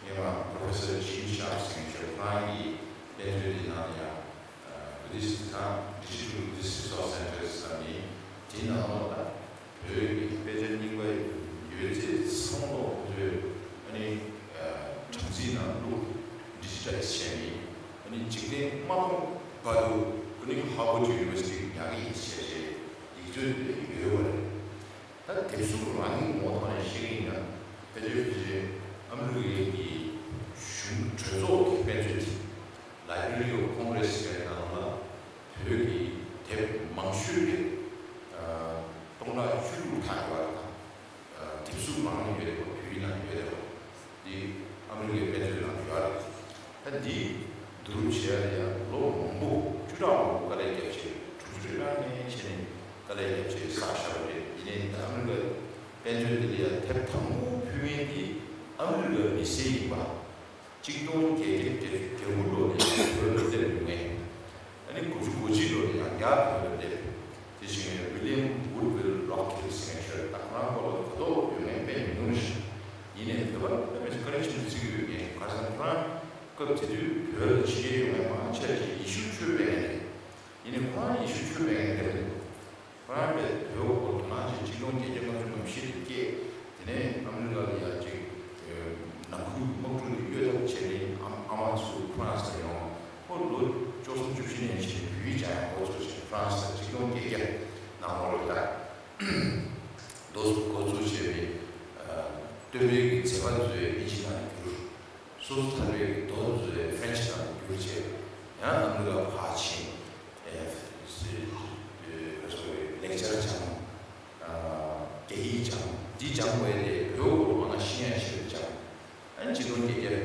སྔོན་མ་Professor Gene Sharp ཟེར་མཁན་ཅིག་ཡོད། ཁོ་རང་གིས་དཔེ་མཛོད་དེ་ནང་ལ་ཡང་Buddhist དང་Digital Buddhist Resource Centers ཟེར་ནི་དེའི་ནང་ལོགས་ལ་བོད་ཀྱི་དཔེ་ཆ་རྙིང་པ་ཡོད་ཚད་ཚང་མ་ཁོ་ཚོས་ཨ་ནི་སྦྲང་རྩིའི་ནང་བླུགས་digitize བྱས་ནས་ཨ་ནི་འཇིག་རྟེན་དམག་དཔུང་བར་དུ་ཨ་ནི་Harvard University ཉར་གི་ཡིན་ཞེས་བྱས་ཡིག་ཚོད་དེ་ཡོད་པ་རེད། ད་དེབ་གཟུགས་རང་གི་ངོ་ཐོག་ནས་བཤད་ཀྱི་ཡིན་ན་ཕལ་ཆེར་ཕལ་ཆེར་ཨ་མི་རི་ཀའི་གི་གཞུང་གྲོས་ཚོགས་ཀྱི་དཔེ་མཛོད་དེ་Library of Congress ཟེར་བའི་ནང་ལ་བོད་ཀྱི་དེབ་མང་ཤོས་དེ་སྟོང་ཕྲག་བཅུ་དྲུག་ལྷག་ཡོད་པ་དང་། དེབ་གཟུགས་རང་ཡོད་པ་བོད་ཡིག་ནང་ཡོད་པ་འདི་ཨ་མི་རི་ཀའི་དཔེ་མཛོད་ནང་ཡོད་རེད། ད་འདི་བསྡུ་རུབ་བྱས་ཡ་ལ་ཡང་ལོ་མང་པོ་བཅུ་ཕྲག་མང་པོ་དཀའ་ལས་བརྒྱབ་བྱས་དྲུག་ཅུ་རེ་ལྔ་ནས་བྱས་ནས་དཀའ་ལས་བརྒྱབ་བྱས་བསགས་བཞག་པ་རེད། ཡིན་ནའི་ད་ཨ་མི་རི་ཀའི་དཔེ་མཛོད་འདི་ལ་ཡང་དེབ་དང་པོ་ཕུལ་མཁན་འདི་ཨ་མི་རི་ཀའི་མི་སེར་ཡིན་པ། གཅིག་སྟོང་བརྒྱད་བརྒྱ་བརྒྱད་ཅུ་གྱ་དགུ་ལོ་ནས་བོད་ལ་སླེབས་ཡོང་མཁན། ཨ་ནི་དགུ་བཅུ་གོ་གཅིག་ལོ་ནས་ཡང་བསྐྱར་བོད་ལ་སླེབས། དེ་བཞིན་William Woodville Rockhill ཟེར་མཁན་ཅིག་ཡོད་རེད། ད་ཁོ་རང་སྐོར་ལ་གོ་རྟོགས་ཡོད་མཁན་དཔེ་མི་ཉུང་རེད་ཤག་ཡིན་ནའི་བོད་པ་དཔེ་མི་སྲིད་བཀའ་དྲིན་ཆེན་པོ་བརྩི་གི་ཡོད་མཁན། ག་རེ་ཟེར་ན་ཁོ་རང་སྐབས་དེ་དུས་བོད་ལ་ཕྱི་རྒྱལ་ཡོང་མཁན་མང་ཆེ་ཅིག་ཡེ་ཤུ་ཆོས་སྤེལ་མཁན་རེད། ཡིན་ནའི་ཁོ་རང་ཡེ་ཤུ་ཆོས་སྤེལ་མཁན་དེ་རེད། ཁོ་རང་པས་བོད་སྐོར་དོ་སྣང་བྱས་གཅིག་སྟོང་བརྒྱད་བརྒྱ་ལྔ་བཅུ་ང་བཞི་ལ་སྐྱེས། དེ་ནས་ཨ་མི་རི་ཀ་ལ་ཡར་ཅིག་ནང་ཁུལ་དམག་འཁྲུག་དེ་གཡོལ་ཐབས་བྱས་ནས་ཨ་ཨ་མ་ཚོ་ཧྥ་རན་སི་ལ་ཡོང་། ཁོ་ལོ་བཅུ་གསུམ་བཅུ་བཞི་ནས་བྱས་ནས་བོད་ཡིག་སྦྱང་ཡག་འགོ་ཚུགས་ཤིང་ཧྥ་རན་སི་ལ་གཅིག་སྟོང་བརྒྱད་བརྒྱ་ནང་ལོགས་ལ་ད་འགོ་ཚུགས་བྱས་པའི་སྟོན་པའི་གི་མཛད་པ་ཚོ་ཨིན་ཇི་ནང་ལ་བསྒྱུར། སོ་སོ་ཐར་པའི་གི་མདོ་ཚོ་ཧྥ་རན་སི་ནང་ལ་བསྒྱུར་བྱས་ཡང་ཨ་མི་རི་ཀ་ཕར་ཕྱིན། ལེགས་ཆར་སྦྱངས། རྒྱ་ཡིག་སྦྱངས། འདི་སྦྱངས་པ་ཡིན་ཏེ་བོད་སྐོར་མང་ང་ཤེས་ཡ་ཆེད་དུ་སྦྱངས། ཨ་ནི་ཆིག་སྟོང་བརྒྱད་བརྒྱ་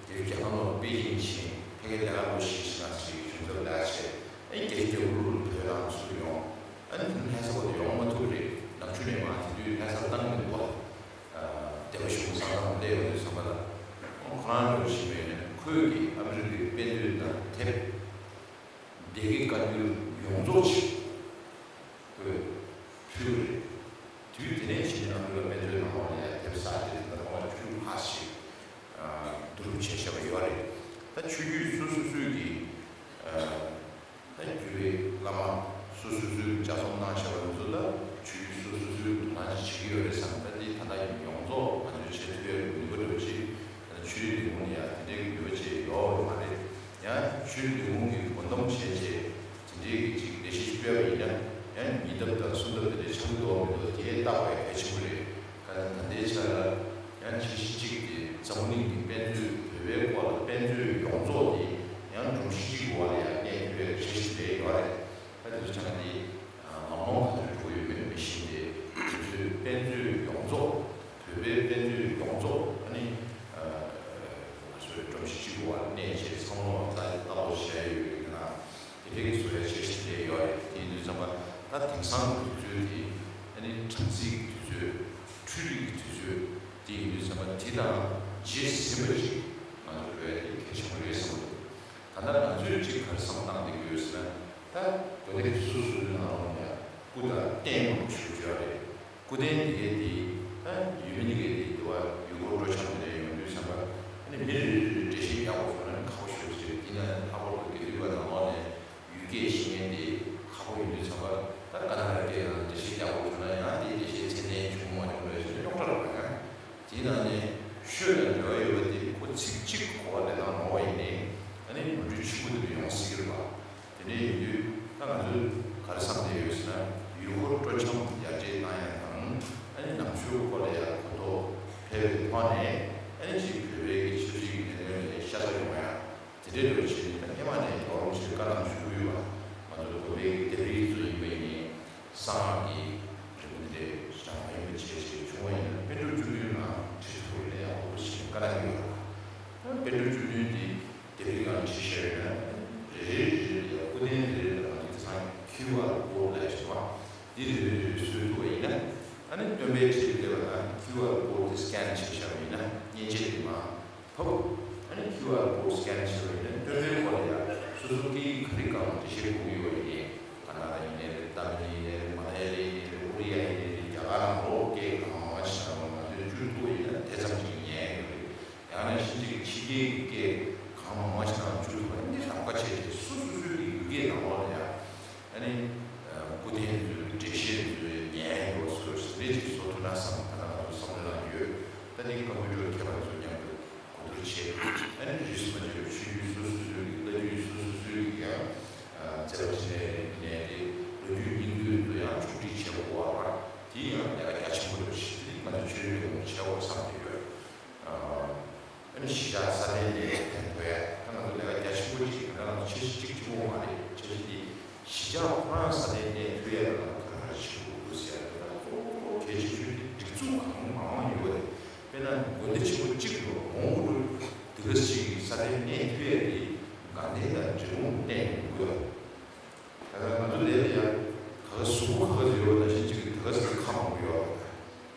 དགུ་བཅུ་གྱ་ལྔ་ལོར་པེ་ཅིང་ཕྱིན། ཕ་གིར་ལས་ཀ་ལོ་བཞི་ཞིག་གནང་ཞིག་གཞུང་ཚབ་ལས་ཀ་བྱས། ཨ་ནི་བརྒྱད་ཅུ་གྱ་དགུ་ལོར་བོད་ནང་ཚུར་ཡོང་། ཨ་ནི་དེ་ལྷ་ས་བར་དུ་ཡོང་མ་ཐུབ་རེད། ནམ་རྒྱུན་ནས་མ་དེ་དུས་ལྷ་སར་བཏང་མི་འདུག་བ། སྡེ་པ་གཞུང་སང་ཙང་སླེབས་ཡོང་དུས་ཙམ་པ་ལ་ཁོ་རང་འགྲོ་བཞིན་པའི་ནས་ཁོས་ཀྱིས་ཨ་མི་རི་ཀའི་དཔེ་མཛོད་ནང་དེབ་སྡེ་དགེ་བཀའ་འགྱུར་ཡོངས་རྫོགས་ཅིག་ཁོས་ཕུལ་བ་རེད། དུས་དེ་ནས་ཕྱིན་ནས་ཨ་མི་རི་ཀ་དཔེ་མཛོད་ནང་ལོགས་ལ་ཡང་དེབ་གསར་བརྗེ་དང་ཐོག་མར་བཅུ་ལྷག་ཞིག་བསྡུ་རུབ་བྱས་བཞག་པ་ཡོད་རེད། ད་ཆོས་བརྒྱུད་སོ་སོ་སོའི་གི་ད་བརྒྱུད་པའི་བླ་མ་སོ་སོ་སོའི་ལྕགས་རྩོམ་གནང་བཞག་པ་ཚོ་ད་ཆོས་བརྒྱུད་སོ་སོ་སོའི་དོ་སྣང་ཅིག་བྱེད་ཀྱི་ཡོད་རེད་བསམ། ད་འདི་ད་ལྟ་ཡོངས་རྫོགས་ང་ཚོས་བྱེད་ཐུབ་ཡ་ནུས་པ་འདྲ་བོ་ཅིག་ད་ཆོས་རིག་ལས་ཁུངས་ནས་ཡང་དེ་འདྲའི་ནུས་པ་ཅིག་ཡོད་པ་མ་རེད། ཡང་ཆོས་རིག་ལས་ཁུངས་ཀྱིས་བཀོད་འདོམས་བྱས་རྗེས་དེ་འདྲའི་གི་ཅིག་ལས་གཞི་ཞིག་སྤེལ་བ་ཡིན་ན་ཡང་ཉིས་ལྡབ་དང་སུམ་ལྡབ་དེ་འདྲའི་ཆགས་ཀྱི་འདུག་མི་འདུག་དེ་བརྟག་པ་ཡང་གལ་ཆེན་པོ་རེད། ད་ལྟའི་ཆ་ལ་ཡང་ཆ་ཤས་གཅིག་དེ་འཛམ་བུ་གླིང་གི་དཔེ་མཛོད་བོད་པའི་སྐོར་ལ་དཔེ་མཛོད་ཡོངས་རྫོགས་དེ་ཡང་སྒྲོམ་གཞི་གཅིག་གི་འོག་ལ་ཡང་གནས་ཐུབ་པའི་འཆར་གཞི་དེ་ཡོད་རེད། ད་དེ་ཚོ་ཆ་ལ་དེ་ནང་ལོགས་ག་ཚོད་འགྲོ་གི་ཡོད་མེད་མི་ཤེས་ཏེ་དེ་ཚོའི་ དཔེ་མཛོད་ཡོངས་རྫོགས། བོད་པའི་དཔེ་མཛོད་ཡོངས་རྫོགས་ཨ་ནི་ང་ཚོའི་སྒྲོམ་གཞི་གཅིག་པུ་བར་གནས་བྱས་ཚང་མ་ད་ལྟ་བ་བྱས་ཡོད་པའི་ནང་དེ་འདྲའི་བཟོ་ཡ་བྱས་ཤིག་དེ་ཡོད་རེད། དེ་ཡིན་དུས་ཙམ་པ་ད་དེང་སང་གི་དུས་ཚོད་དེ་ཨ་ནི་དྲ་ཚིགས་ཀྱི་དུས་ཚོད། འཕྲུལ་རིག་གི་དུས་ཚོད་དེ་ཡིན་དུས་ཙམ་པ་དེ་དང་རྗེས་ཟིན་པ་ཞིག་ང་ཚོ་འགྲོ་ཡ་དེ་གལ་ཆེན་པོ་རེད་བསམ་གྱི་འདུག་ད་ལྟ་ང་ཚོས་གཅིག་ག་རེ་བསམ་བློ་བཏང་བསྡད་ཀྱི་ཡོད་ཟེར་ན། ད་དགོན་སྡེ་སོ་སོའི་ནང་ལོགས་ནས་སྐུ་དང་རྟེན་མང་པོ་ཞིག་ཡོད་རེད། སྐུ་རྟེན་དེ་གའི་དེ་ད་ཡུལ་མི་དེ་གའི་དེ་དེ་བ་ཡུལ་སྐོར་སྤྲོ་འཆམ་དེ་འདྲ་ཡོང་དུས་ཙམ་པ་ཨ་ནི་མི་རེ་རེ་རེ་འགྲེལ་བཤད་རྒྱག་དགོས་བྱུང་ན་ཁག་པོ་ཞེ་པོ་ཅིག་དེ་ན་ལྷག་པར་དུ་དགེ་འདུན་པ་ནང་ལོགས་ནས་ཡུལ་སྐད་ཤེས་མཁན་དེ་ཁག་པོ་ཡིན་དུས་ཙམ་པ་ད་ཀ་ན་ར་སྐད་ནང་འགྲེལ་བཤད་རྒྱག་དགོས་བྱུང་ན་ཡང་དེ་འགྲེལ་བཤད་ཚད་ལྡན་བྱུང་མ་བྱུང་རེད་ཟེར་ནས་རྙོག་དྲ་རུ་བབས་ཡང་། དེའི་ནང་ནས་ཆོས་དང་འབྲེལ་བ་ཡོད་པ་དེ་ཁོ་ཚིག་གཅིག་གོ་བ་ལེན་སྟངས་ནོར་བ་ཡིན་ནའི་ཨ་ནི་ནོར་འཁྲུལ་ཆེན་པོ་དེ་འདྲ་ཡོང་སྲིད་ཀྱི་རེད་པ། དེ་འདྲ་ཡིན་དུས་ད་ང་ཚོས་ག་རེ་བསམ་བསྡད་ཡོད་ཟེར་ན། ཡུལ་སྐོར་སྤྲོ་འཆམ་ཡར་རྒྱས་གཏོང་ཡ་དང་ཨ་ནི་ནང་ཆོས་སྐོར་ལ་ཡ་གོ་རྟོགས་འཕེལ་བའི་ཐོག་ནས་ཨ་ནི་ཅིག་བོད་པའི་གི་ཆབ་སྲིད་ཀྱི་ལས་དོན་ལ་ཤ་ཚ་ཡོང་ཡ། དེ་འདྲའི་འགྲོ་བྱས་ནས་ད་སྔོན་མ་ནས་ཡོ་རོབ་ཆེད་བཀའ་གནང་ཞུ་གི་ཡོད་པ། ང་ཚོ་བོད་པའི་ལྡེབས་རིས་ཚོ་ཡིན་པ་ཡིན་ནའི་གསང་སྔགས་ཀྱི་རིག་པ་འདི་འདྲའི་ཞང་མ་ཡིན་པ་བྱས་བྱས་བྱུང་བ་ཡིན་ན་པཎ་གྲུབ་བཅུ་བདུན་ནང་ཁྲིད་ཐུབ་ཡོད་ན་ཡག་པོ་ཞེས་བཀའ་གནང་གི་ཡོད་པ། ད་པཎ་གྲུབ་བཅུ་བདུན་འདི་ལྡེབས་རིས་སྒང་ཁྲིད་བཞག་ཡོད་ན་རེ་རེ་རེ་རེ་ལ་སྐུ་རྟེན་རེ་རེ་ལ་ང་ཚོ་དེང་སང་ཁིའུ་ཨར་ཀོཌ་ལབ་ཡ་ཞིག་འདུག་པ། འདི་རེ་རེ་རེ་རེ་བཟོས་ཐུབ་པ་ཡིན་ན་ཨ་ནི་སྟོན་པའི་ཁྲིད་སླེབས་པ་དང་ཁིའུ་ཨར་ཀོཌ་དེ་སི་ཀེན་བྱས་བཞག་པ་ཡིན་ན་མཉེན་ཆས་དེ་མར་ཕབ། ཨ་ནི་ཁིའུ་ཨར་ཀོཌ་སི་ཀེན་བྱས་པ་ཡིན་ན་སྟོན་པའི་སྐོར་ལ་ཡང་སོ་སོ་སྐད་ཡིག་ག་རེ་སྒང་ལ་འགྲེལ་བཤད་དགོས་ཀྱི་ཡོད་པ་ཡིན་ནའི་ཀ་ན་ཌ་ཡིན་ནའི་རེད། ཏཱ་མི་ལ་ཡིན་ནའི་རེད། མ་ལ་ཡ་ལ་ཡིན་ནའི་རེད། ཀོ་རི་ཡ་ཡིན་ནའི་རེད། རྒྱ་གར་ནང་ལོགས་སྐད་གང་མང་མང་ཞིག་ནང་ལོགས་ང་ཚོས་བསྒྱུར་ཐུབ་པ་ཡིན་ན་དེ་ཙམ་ཅིག་ཉན་ཡོད་རེད། ཡང་ན་ཕྱི་རྒྱལ་གྱི་ཕྱི་རྒྱལ་གྱི་སྐད་གང་མང་མང་ཞིག་ནང་བསྒྱུར་ཐུབ་པ་ཡིན་ན་གདམ་ག་བྱས་ཏེ་སོ་སོ་སོའི་གི་ཡུལ་སྐད་ནང་ལོགས་ལ་ཡང་། ཨ་ནི། སྐུ་རྟེན་ཚོའི་འགྲེལ་བཤད་ཚོའི་ཉན་ཡོད་སོགས་དེ་འདྲས་ཅིག་བཟོ་ཐུབ་ན་བསམ་ད་ལྟ་ང་ཚོ་བསམ་བློ་བཏང་ཡོད། ད་ནི་བཀའ་འགྱུར་མཁས་པ་ཚོ་མཉམ་དུ་གོ་བསྡུར་བྱས། ཨ་ནི་རིས་སུ་མ་ཆད་པའི་ཆོས་བརྒྱུད་སོ་སོ་སོའི་གི་བཀའ་བརྒྱུད་སོ་སོ་སོའི་གི་ཡང་རྩོད་པ་འཕྲིན་ལས་ནས་དེ་ལོ་རྒྱུས་སྙིང་བསྡུས་ཚོ་ཡང་ཕྱོགས་སྒྲིག་བྱེད་དགོས་པ་རེད། དེ་ཡང་ལས་ཀ་རྒྱ་ཆེན་པོ་རེད་ཞེས་དེ་ནི་ང་ཚོ་ཆོས་བརྒྱུད་ཀྱི་ངོ་བོ་བྱེད་དགོས་བསམ་གྱི་ཡོད། ཨ་ནི་གཞིས་ཆགས་སྲ་བརྟན་གནས་ཐོན་ཐུབ་ཡ་ད་ང་ཚོ་ལས་ཀ་རྒྱ་ཆེན་པོ་ཅིག་ད་ང་ཚོ་འཆར་གཞི་གཅིག་གཅིག་པོ་མ་རེད། འཆར་གཞི་འདི་གཞིས་ཆགས་ཁོ་རང་སྲ་བརྟན་གནས་ཐུབ་ཡ་ལ་ག་རེ་བྱེད་དགོས་ཟེར་ཡ་ད་གཙོ་བོ་གལ་ཆེ་ཤོས་དེ་སྒྲིག་འཛུགས་གང་མང་མང་ཡོད་རེད། དཔེར་ན་དགོན་སྡེ་ཆེན་པོ་གཅིག་ཡོད་འོང་དུ་འདི་ག་ཞིག་གི་སྲ་བརྟན་གནས་ཐུབ་ཡ་དེ་དགའ་ལྡན་དང་འབྲས་སྤུངས་བསྟན་དགོས་ཡ། ད་ང་ཚོ་ལས་ལ་ཡ་ག་ག་གཟུགས་པོ་ག་ག་ཡོད་ན་ཤིན་ཅིག་གི་ད་ག་ཟེར་ཁ་མང་པོ་ཡོད་རེད།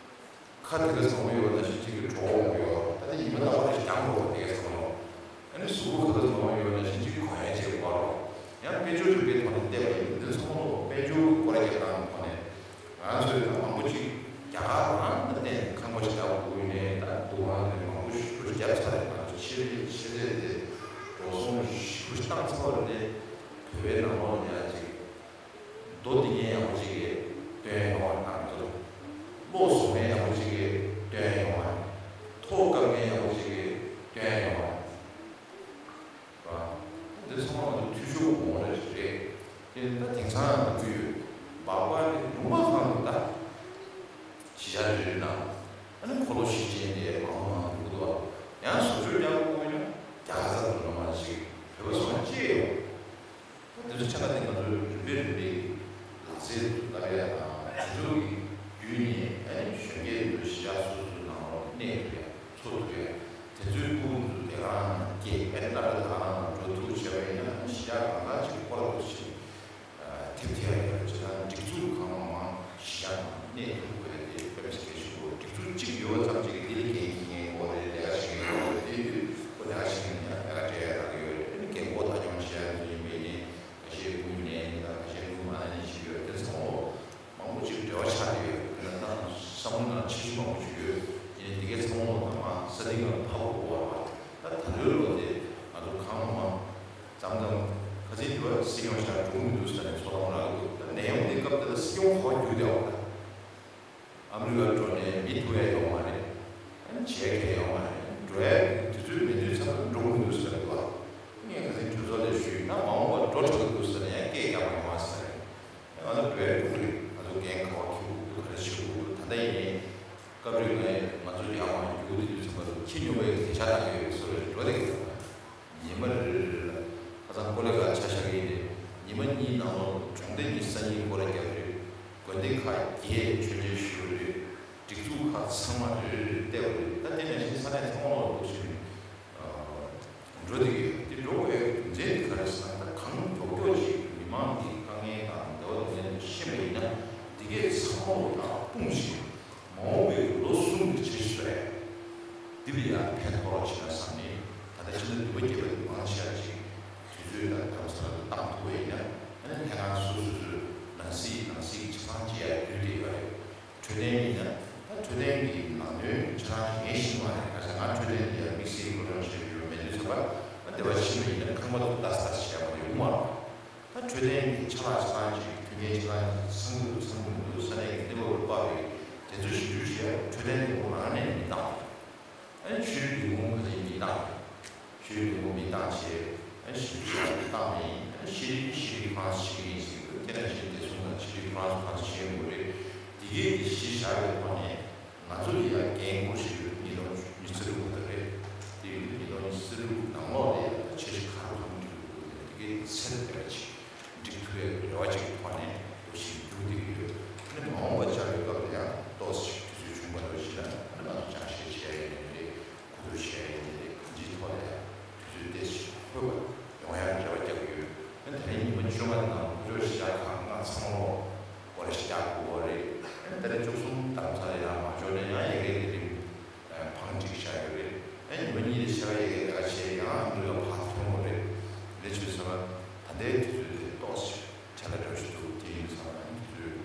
ཁ་དེ་ག་ཚང་པོ་ཡོད་ན་ཤིན་ཅིག་གི་གྲོགས་མང་པོ་ཡོད་རེད། ད་ནི་ཉི་མ་རྟག་པར་ཞིག་རྒྱང་འགྲོ་བ་དེ་ག་ཚང་པོ། ཨ་ནི་གཟུགས་པོ་ག་ག་ཚང་པོ་ཡོད་ན་ཤིན་ཅིག་གི་གོ་ཡ་བྱེད་དགོས་རེད། ཡང་དཔལ་འབྱོར་རིག་པའི་ཐོག་ནས་བལྟས་པ་ཡིན་ན་འདི་ཚང་མ་དཔལ་འབྱོར་གྱི་སྐོར་རྒྱག་སྟངས་ཐོག་ནས་ང་ཚོས་ད་མང་པོ་ཅིག་རྒྱ་གར་རང་ལ་བརྟེན་ནས་ཁང་པ་ཞིག་བརྒྱབ་དགོས་ནས་ད་འདུ་ཁང་དེ་མང་པོ་ཞིག་རྒྱབ་ཚར་རེད། ང་ཚོ་ཆེད་ལས་ཆེད་ལས་དེ་འགྲོ་སོང་ཞིག་བཏང་ཚར་བ་རེད། བོད་པའི་ནང་ལོགས་ལ་ཡང་ཅིག་རྡོ་འདི་ངས་ཡག་པོ་ཅིག་གིས་སྟོན་ཡོང་བ་དང་ཚོ། གློག་བཟོ་མཁན་ཡག་པོ་ཅིག་གིས་སྟོན་ཡོང་བ། ཐོག་བཀབ་མཁན་ཡག་པོ་ཅིག་གིས་སྟོན་ཡོང་བ། རེད་བ། འདི་ཚང་མ་ང་ཚོ་འཐུས་ཤོར་འོང་རེད་རེད། དེ་ད་དེང་སང་ང་ཚོ་ཡོད། སྦག་སྦག་དེ་ལུང་པ་གང་དུ་ད། གཞིས་ཆགས་རེ་རེ་ནང་། ཨ་ནི་འཁོར་ལོ་བཞི་ཅན་དེ་མང་པོ་མང་པོ་འདུག་ཡང་བཟོ་བཅོས་རྒྱག་དགོས་ཀྱི་ན་རྒྱ་གར་ཚ་དུ་ལ་མ་ཞིག་བོད་པ་སོང་ཅི་ཡོད། ད་འདི་ཚོ་ཆ་ཚང་དེ་ང་ཚོའི་རིམ་པས་རིམ་པས་ལག་རྩལ་དུ་བསླབ་ཡ་དང་དེ་ཚོ་གི་བརྒྱུད་ནས་ཨ་ནི་གཞོན་སྐྱེས་འདི་ཚོ་གཞིས་ཆགས་སོ་སོའི་ནང་ལོགས་གནས་ཐུབ་ཡ་འཚོ་ཐུབ་ཡ་དེ་ཚོའི་ཕྲུ་གུ་ཚོ་དེ་ག་རང་ནང་སྐྱེས་ཨ་ནི་སློབ་གྲྭ་དེ་ག་རང་ནང་འགྲོ་ཐུབ་བྱས་པ་ཡིན་ན་ཨ་ནི་གཞིས་ཆགས་གང་ག་ཅིག་སྐོར་ར་ཐུབ་ཕྱིན། ཐེབས་ཐེབས་ཡོད་ཅེས་དང་སྒྲིག་འཛུགས་གང་མང་མང་གཞིས་ཆགས་ནང་གནས་ཐུབ་དགོས་རེད་དེ་དཔེ་མི་སྲིད་གལ་ཆེན་པོ་རེད། སྒྲིག་འཛུགས་གཅིག་ཡོད་པ་ཙམ་གཅིག་གིས་འདི་ལ་འགན་འཁྱེར་མཁན་དགོས་རེད། ལས་ཀ་བྱེད་མཁན་དགོས་རེད། དེ་དུས་ཁོ་ལས་ཀ་བྱེད་མཁན་ཡང་ལས་ཀ་སྤྲད་ཡ་རག་གི་ཡོད་རེད། ཨ་ནི་རྒན་གོག་ད་སྐྱོང་བྱེད་ཡ་ཚོ་ཡིན་པ་ཡིན་ནའི་ཁ་ཤས་དངུལ་ཉན་ཡིན་ད་ཁ་ཤས་དངུལ་མ་ཉན་ཞིག་ཡོད་དེ་ཚང་མ་མང་པོ་ཅིག་འབྲེལ་བ་ཆགས་བསྡད་ཡོད། དེ་ལ་ད་བསམ་བློ་ནང་འཆར་གཞི་མང་པོ་ཅིག་ཡོད། ཡིན་ནའི་འདི་གའི་ཚང་མ་ལ་ད་མ་ས་སྟེང་ལ་ཕབ་དགོས་པ་རེད། ད་ད་ལོའི་ལོ་དེ་ང་ཚོ་གང་མང་། མཚམས་མཚམས་ཁ་སང་དུ་བ་སྲིད་སྐྱོང་ཞལ་འགྲོ་མི་འདུག་ཟེར་ནས་ཚོགས་ཐོག་རག་གི་འདུག་ད་ནད་ཡོང་དེ་སྐབས་དེ་ལ་སྲིད་སྐྱོང་ག་པར་རྒྱུགས་བསྡད་པ་དང་། ཨ་མི་རི་ཀར་འགྲོ་ནས་མི་ཐུག་ཡ་ཡོང་བ་རེད། ཨ་ནི་བྱེད་མཁན་ཡོང་བ་རེད། འགྲོ་ཡ་དུས་ཚོད་མེད་དུས་ཚོད་འགྲོ་མི་འདུག་ཟེར་འདུག་ངས་ཁ་སང་གྲོས་ཚོགས་ལ་ཞུས་ན་མ་འོངས་པར་འགྲོ་དྲག་གི་འདུག་ཟེར་ནས་ཡང་སྐད་རྒྱག་མ་ཡོང་བ་ཟེར། ང་ཚོ་འགྲོ་ཡ་འགྲོ་གི་རེད། ང་ཚོ་འགན་ག་པར་འཁྱེར་དགོས་འདུག་ག་རེ་བྱེད་དགོས་འདུག་ད་ལྟ་ཡིན་ནའི་སྐབས་རེ་ང་ང་ཚོ་ཡར་མར་རྒྱུག་དེ་དུས་ཚོད་ཁྱི་སྨྱོ་བའི་ལས་བྱ་བཏང་གི་ཡོད་བཟོ་འདྲ་ཞིག་འགྲོ་བསྡད་ཀྱི་འདུག་ཉི་མ་རེ་རེ་རེ་ལ་ཁ་སང་ཀོ་ལི་གྷལ་ཆ་བཞག་གི་ཡིན་ཏེ། ཉི་མ་གཉིས་ནང་ལོགས་གྲོང་སྡེ་གཉིས་ས་གཉིས་སྐོར་ར་རྒྱག་རེད། དགོན་སྡེ་ཁག་བརྒྱད་མཆོད་མཇལ་ཞུ་རེད། ཚང་མ་རེ་རེ་རེ་བལྟས་པ་རེད། ད་དེ་ནས་བཞིན་ས་གནས་ཚང་མ་ལོག་འདུག་ཞིག་འགྲོ་བསྡད་ཀྱི་ཡོད། དེ་འགྲོ་དགོས་ཡག་རྒྱུ་མཚན་དེ་ག་རེ་ཟེར་ན། ད་གང་མགྱོགས་མགྱོགས་ཅིག་མི་མང་གི་དཀའ་ངལ་དང་བདེ་བ་སྡུག་བསྔལ་དེ་ཤེས་པ་ཡིན་ན། དེ་གས་ཚང་མ་ལོག་ཡར་སྤུངས་ཤིག་མ་འོངས་པའི་ལོ་གསུམ་གྱི་འཆར་གཞི་བཟོ་ཡ། འདི་ལ་ཡང་ཕན་ཐོགས་རོགས་བྱེད་ན་བསམ་ནས། ད་ལྟ་ཕྱི་ཟླ་བདུན་པ་བརྒྱད་པ་དེ་མང་ཆེ་བ་ཅིག་དུས་ཚོད་དང་དམ་ཟབ་ཏུ་བཏང་ཐུབ་པ་ཡིན་ན། ཨ་ནི་ལྷན་ཁང་སོ་སོ་སོའི་ནང་སྲིད་ནང་སྲིད་ཀྱི་ཆ་ཚང་བྱེད་ཡ་དུས་དེ་ཡོད་རེད། འཕྲོད་བསྟེན་ཡིན་ན། ད་འཕྲོད་བསྟེན་གྱི་ནང་དོན་ཆ་ཚང་ངས་ཤེས་མ་རེད། ག་ས་ང་འཕྲོད་བསྟེན་འདི་ཡང་དམིགས་བསལ་སློབ་སྦྱོང་བྱེད་རྒྱུ་མེད་དུས་ཙམ་པ། ཨ་སྡེ་བ་ཕྱི་མ་ཡིན་ན་ཁང་པ་དུ་ལྟ་ལྟ་བྱེད་ཡ་མ་རེད། ཡོང་མ་རེད། ད་འཕྲོད་བསྟེན་གྱི་ཆ་ལག་ཆ་ཚང་ཅིག་མཐུན་རྐྱེན་ཆ་ཚང་ཅིག་ཚང་འདུག་ཚང་མི་འདུག་ས་གནས་ཀྱི་གནས་བབ་ལ་དཔག་པའི་དེ་ཚོ་ཞིབ་འཇུག་བྱས། འཕྲོད་བསྟེན་ལས་ཁུངས་རང་ནས་མི་བཏང་། ཨ་ནི་ཆོས་རིག་ལས་ཁུངས་ག་ཚོད་མི་བཏང་། ཆོས་རིག་ལས་ཁུངས་མི་བཏང་བྱས། ཨ་ནི་ཞིབ་འཇུག་བྱས་བཏང་མ་ཡིན། ཨ་ནི་ཤེས་རིག་ཤེས་རིག་ཁང་ཞིག་ཡིན་ཟེར་གྱི་འདུག་དེ་ནང་བཞིན་བདེ་སྲུང་དང་ཆེད་ལས་ཁོ་རང་ཚོ་གང་ཞིག་ཡོང་དགོས་རེད། དེ་གའི་དེ་གཞི་བཞག་པའི་ཐོག་ནས། ང་ཚོ་ལ་ཡང་འགན་འཁུར་ཞིག་ཡོད། ཉིས་སྟོང་ཉི་ཤུ་རྩ་དྲུག་ལོ་རེད། དེ་ཡིན་དུས་ཉིས་སྟོང་ཉི་ཤུ་རྩ་དྲུག་ནང་ལོགས་ལ་ཡང་ད་འཆར་གཞི་ག་རེ་ཐོག་འགྲིག་དགོས་ནས། དེ་གའི་ཚད་དེ་ག་ཅིག་འགྲིག་ཐུབ་ཡག་གི་རེ་བ་ཅིག་གི་ཐོག་ནས་འདུག་ཞིག་རྒྱུགས་བསྡད་ཀྱི་ཡོད། ཨ་ནི་མ་འོངས་པ་བཅར་བའི་སྐབས་ལ་ཡང་ཏོག་ཙམ་ཞིག་དུས་ཚོད་བྱུང་བ་འདྲ་ཞིག་ན། ཨ་ནི་ང་ཚོ་སྦྱང་བཤད་བྱས་ཡིན་རེད། གོ་བསྡུར་བྱས་ཡིན་རེད། གང་ཅིའི་ཐོག་ལ་ཡང་དུས་ཚོད་ཏོག་ཙམ་ཞིག་འཕོས་པ་ཡོང་ཡག་རེ་བ་རྒྱག་གི་ཡོད། ཨ་ནི་ད་རིང་ཉི་མ་བཅོ་ལྔ་ནང་ཕོ་ཕྱོགས་ཞེ་དྲག་གང་གང་ཚང་མ་ལོག་སྐོར་ར་ཞིག་རྒྱག་དགོས་པ་རེད། ཨ་ནི་ད་རེས་བཅུ་གསུམ་དང་ཚ་ལ་ཡང་མ་འབྱོར་ན་ཡང་ཡ་གིའི་ལས་རིམ་བང་སྒྲིག་བཞག་ཡོད་རེད། ཨ་ནི་ཉི་མ་གཉིས་ལས་ཕྱེད་ཀ་ཡ་གིའི་ལས་ཀ་བྱས་ཡང་ཨ་འདྲ་ལ་ཕར་ཐོན་དགོས་རེད། དེ་འདྲ་བྱས་སོང་ན་ད་ལྟའི་དུས་ཚོད་དེ་ཏོག་ཙམ་ཆ་ལ་འགྲོ་བཞིན་འདུག་དེ་ཡིན་ཙང་ཨ་ནི་དུས་ཚོད་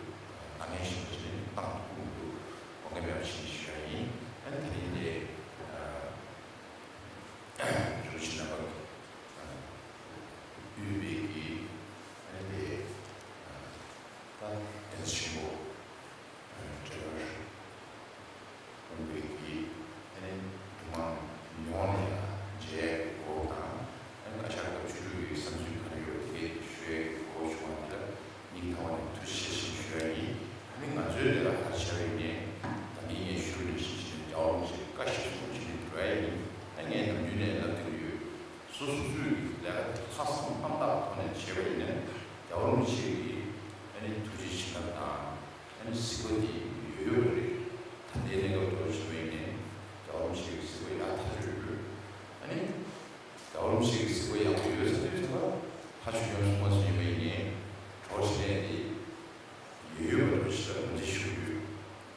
ནང་ངན་ཞིག་བྱས་ནས་བཏང་ཐུབ་ཀྱི་མི་འདུག་དགོངས་འགལ་མེད་པ་ཞིག་ཞུ་ཡ་ཡིན། ཨ་ནི་ད་རིང་དེ་གཞུང་ཕྱི་ནང་པ་དབུས་པའི་གི་ཨ་ནི་དེ་ད་དེ་ཆེན་པོ་འབྲེལ་བར་དབུས་པའི་གི་ཨ་ནི་འདུ་མང་ཡོངས་ནས་ཡང་མཇལ་དགོས་དང་། ཨ་ནི་བཀའ་ཤག་སྐབས་བཅུ་དྲུག་གི་གསར་འཛུལ་ག་རེ་ཡོད་དེ་གས་ཞུ་ཡའི་གོ་བྱུང་བ་དེ་ལ་སྙིང་ཐག་པ་ནས་ཐུགས་རྗེ་ཆེ་ཞེས་ཞུ་ཡ་ཡིན། ཨ་ནི་ང་ཚོའི་ལས་ཀ་ག་རེ་བྱས་པ་ཡིན་ནའི་ད་གིན་ངས་ཞུ་རེ་ཞིག་བྱས་ནས་རྒྱལ་བ་རིན་པོ་ཆེའི་བཀའ་ཞིག་སོང་བྱས་ནས་འགྲོ་ཡ་ཡིན། ཨ་ངས་ནམ་རྒྱུན་ནས་ལབ་བསྡད་ཀྱི་ཡོད། སོ་སོ་སོའི་ལས་ཀ་དེ་ལྷག་བསམ་རྣམ་དག་ཐོག་ནས་བྱས་པ་ཡིན་ན། རྒྱལ་བ་རིན་པོ་ཆེ་གི་ཨ་ནི་ཐུགས་རྗེ་བྱིན་རླབས་དང་། ཨ་ནི་གཟིགས་པ་དེ་ཡོད་ཡོད་རེད། ད་ལྟའི་གནས་སྐབས་ཐོག་བྱས་པ་ཡིན་ནའི་རྒྱལ་བ་རིན་པོ་ཆེ་གི་གཟིགས་པ་ཡག་ཐག་ཆོད་ཡོད། ཨ་ནི་རྒྱལ་བ་རིན་པོ་ཆེ་གི་གཟིགས་པ་ཡག་པོ་ཡོད་ཟེར་དུས་ཙམ་པ། ཕ་ཆོས་སྐྱོང་སྲུང་མ་ཚོ་ཡིན་པ་ཡིན་ནའི་གྲོགས་བྱེད་ཡས་དེ་ཡོད་ཡོད་པ་འདྲ་ཞིག་ལ་ངོས་འཛིན་ཞུ་གི་ཡོད།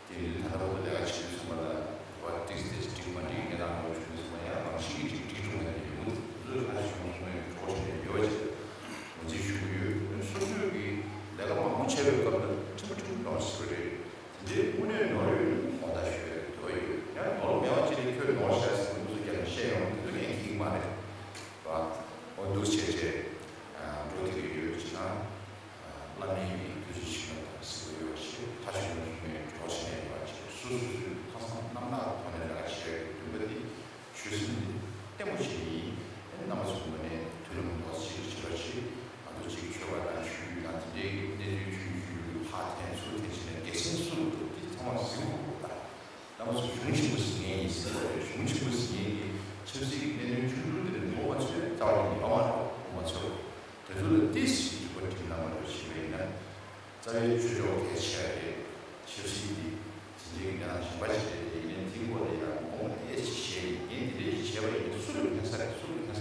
དེ་ནི་ད་ལྟ་བར་དུ་ལས་ཀ་བྱེད་དུས་ཚང་མ་ལ་བ་ཏིག་ཏིག་འགྲིག་མ་འགྲིག་གི་གནས་སྟངས་འདྲ་བྱུང་དུས་ཚང་མ་ཡང་རང་བཞིན་གྱིས་ཅིག་འགྲིག་འགྲོ་མཁན་དེ་ཡོད། དེ་ཚོ་ལ་ཞུ་སོང་ནས་གྲོགས་བྱས་ནས་ཡོད་པ་ཅིག་ངོས་འཛིན་ཞུ་གི་ཡོད། སོ་སོས་ཀྱི་ལས་ཀ་མང་པོ་བྱས་པའི་སྐབས་ལ་ཁྲིམས་པ་ཁྲིམས་ནོར་ཟེར་བ་རེད། དེ་འདྲའི་དངོས་གནས་ནོར་ཡོད་ན་དགོངས་དག་ཞུ་ཡ་འདོད་ཡོད། ཡང་ནོར་མེད་པ་ཅིག་ལ་ཁྱོད་ནོར་བཤད་ཟེར་ནས་སྐུ་གཟུགས་རྒྱབ་ནས་བཤད་ཡོང་དེ་ཚོ་ངས་ཁེགས་མ་རེད། བ་འོ་འདུག་བྱས་བྱས་འགྲོ་ཐུབ་ཀྱི་ཡོད་ཅེ་ན། བླ་མའི་གི་ཐུགས་རྗེ་ཆེ་ན་དང་གཟིགས་པ་ཡོད་པ་ཞིག་ཕ་ཆོས་སྐྱོང་སྲུང་མའི་གྲོགས་བྱེད་ཡོད་པ་ཞིག་སོ་སོ་སོའི་ལྷག་བསམ་རྣམ་དག་ཐོག་ནས་ལས་ཀ་བྱེད་ཡག་གི་འདུན་པ་འདི་ཆོད་སེམས་འདི་བརྟན་པོ་བྱེད་ཡིན། ཨ་ནི་རྣམ་པ་ཚོ་ངོས་ནས་མཐུན་ལམ་ཏོག་ཙམ་ཞིག་བྱེད་རོགས་བྱེད། ང་ཚོ་གཅིག་ཆོས་པ་དང་ཆོས་བརྒྱུད་དང་དེ་འདྲའི་གི་གནད་དོན་ཆུང་ཆུང་ཕར་འཐེན་ཚུར་འཐེན་བྱས་ནས་སྒེར་སེམས་སུ་འདུག་འདི་ཚང་མ་གཟིགས་དགོས་ད། རྣམ་པ་ཚོ་གཞུང་ཆེན་པོ་ཟིན་མཁན་ཡིན་ཟེར་བ་རེད། གཞུང་ཆེན་པོ་ཟིན་མཁན་གྱི་ཆབ་སྲིད་ཀྱི་གནད་དོན་ཆུང་ཆུང་དེ་འདྲ་འགོ་མ་ཚོས་རྩ་བ་ནས་ཡོད་མ་རེད། འགོ་མ་ཚོས། དེ་ཚོ་ལ་ཏོག་ཙམ་འགྱུར་བ་འགྲིམ་གནང་བ་འདྲ་བྱས་པ་ཡིན་ན། རྩ་བའི་ཆོས་ཕྱོགས་གལ་ཆེ་བ་རེད། ཆབ་སྲིད་འདི་འཛིན་གྲྭའི་གནས་སྟངས་གཞན་པ་ཞིག་རེད། དེ་ཡིན་ནའི་དེའི་སྐོར་ལ་ཡང་དགོངས་པ་ཏོག་ཙམ་བཞེས་ནས་འགན་དེ་འདྲ་ཞིག་བྱས་པ་ཡིན་ན་སུ་ལ་ཕན་ས་རེད། སུ་ལ་ཕན་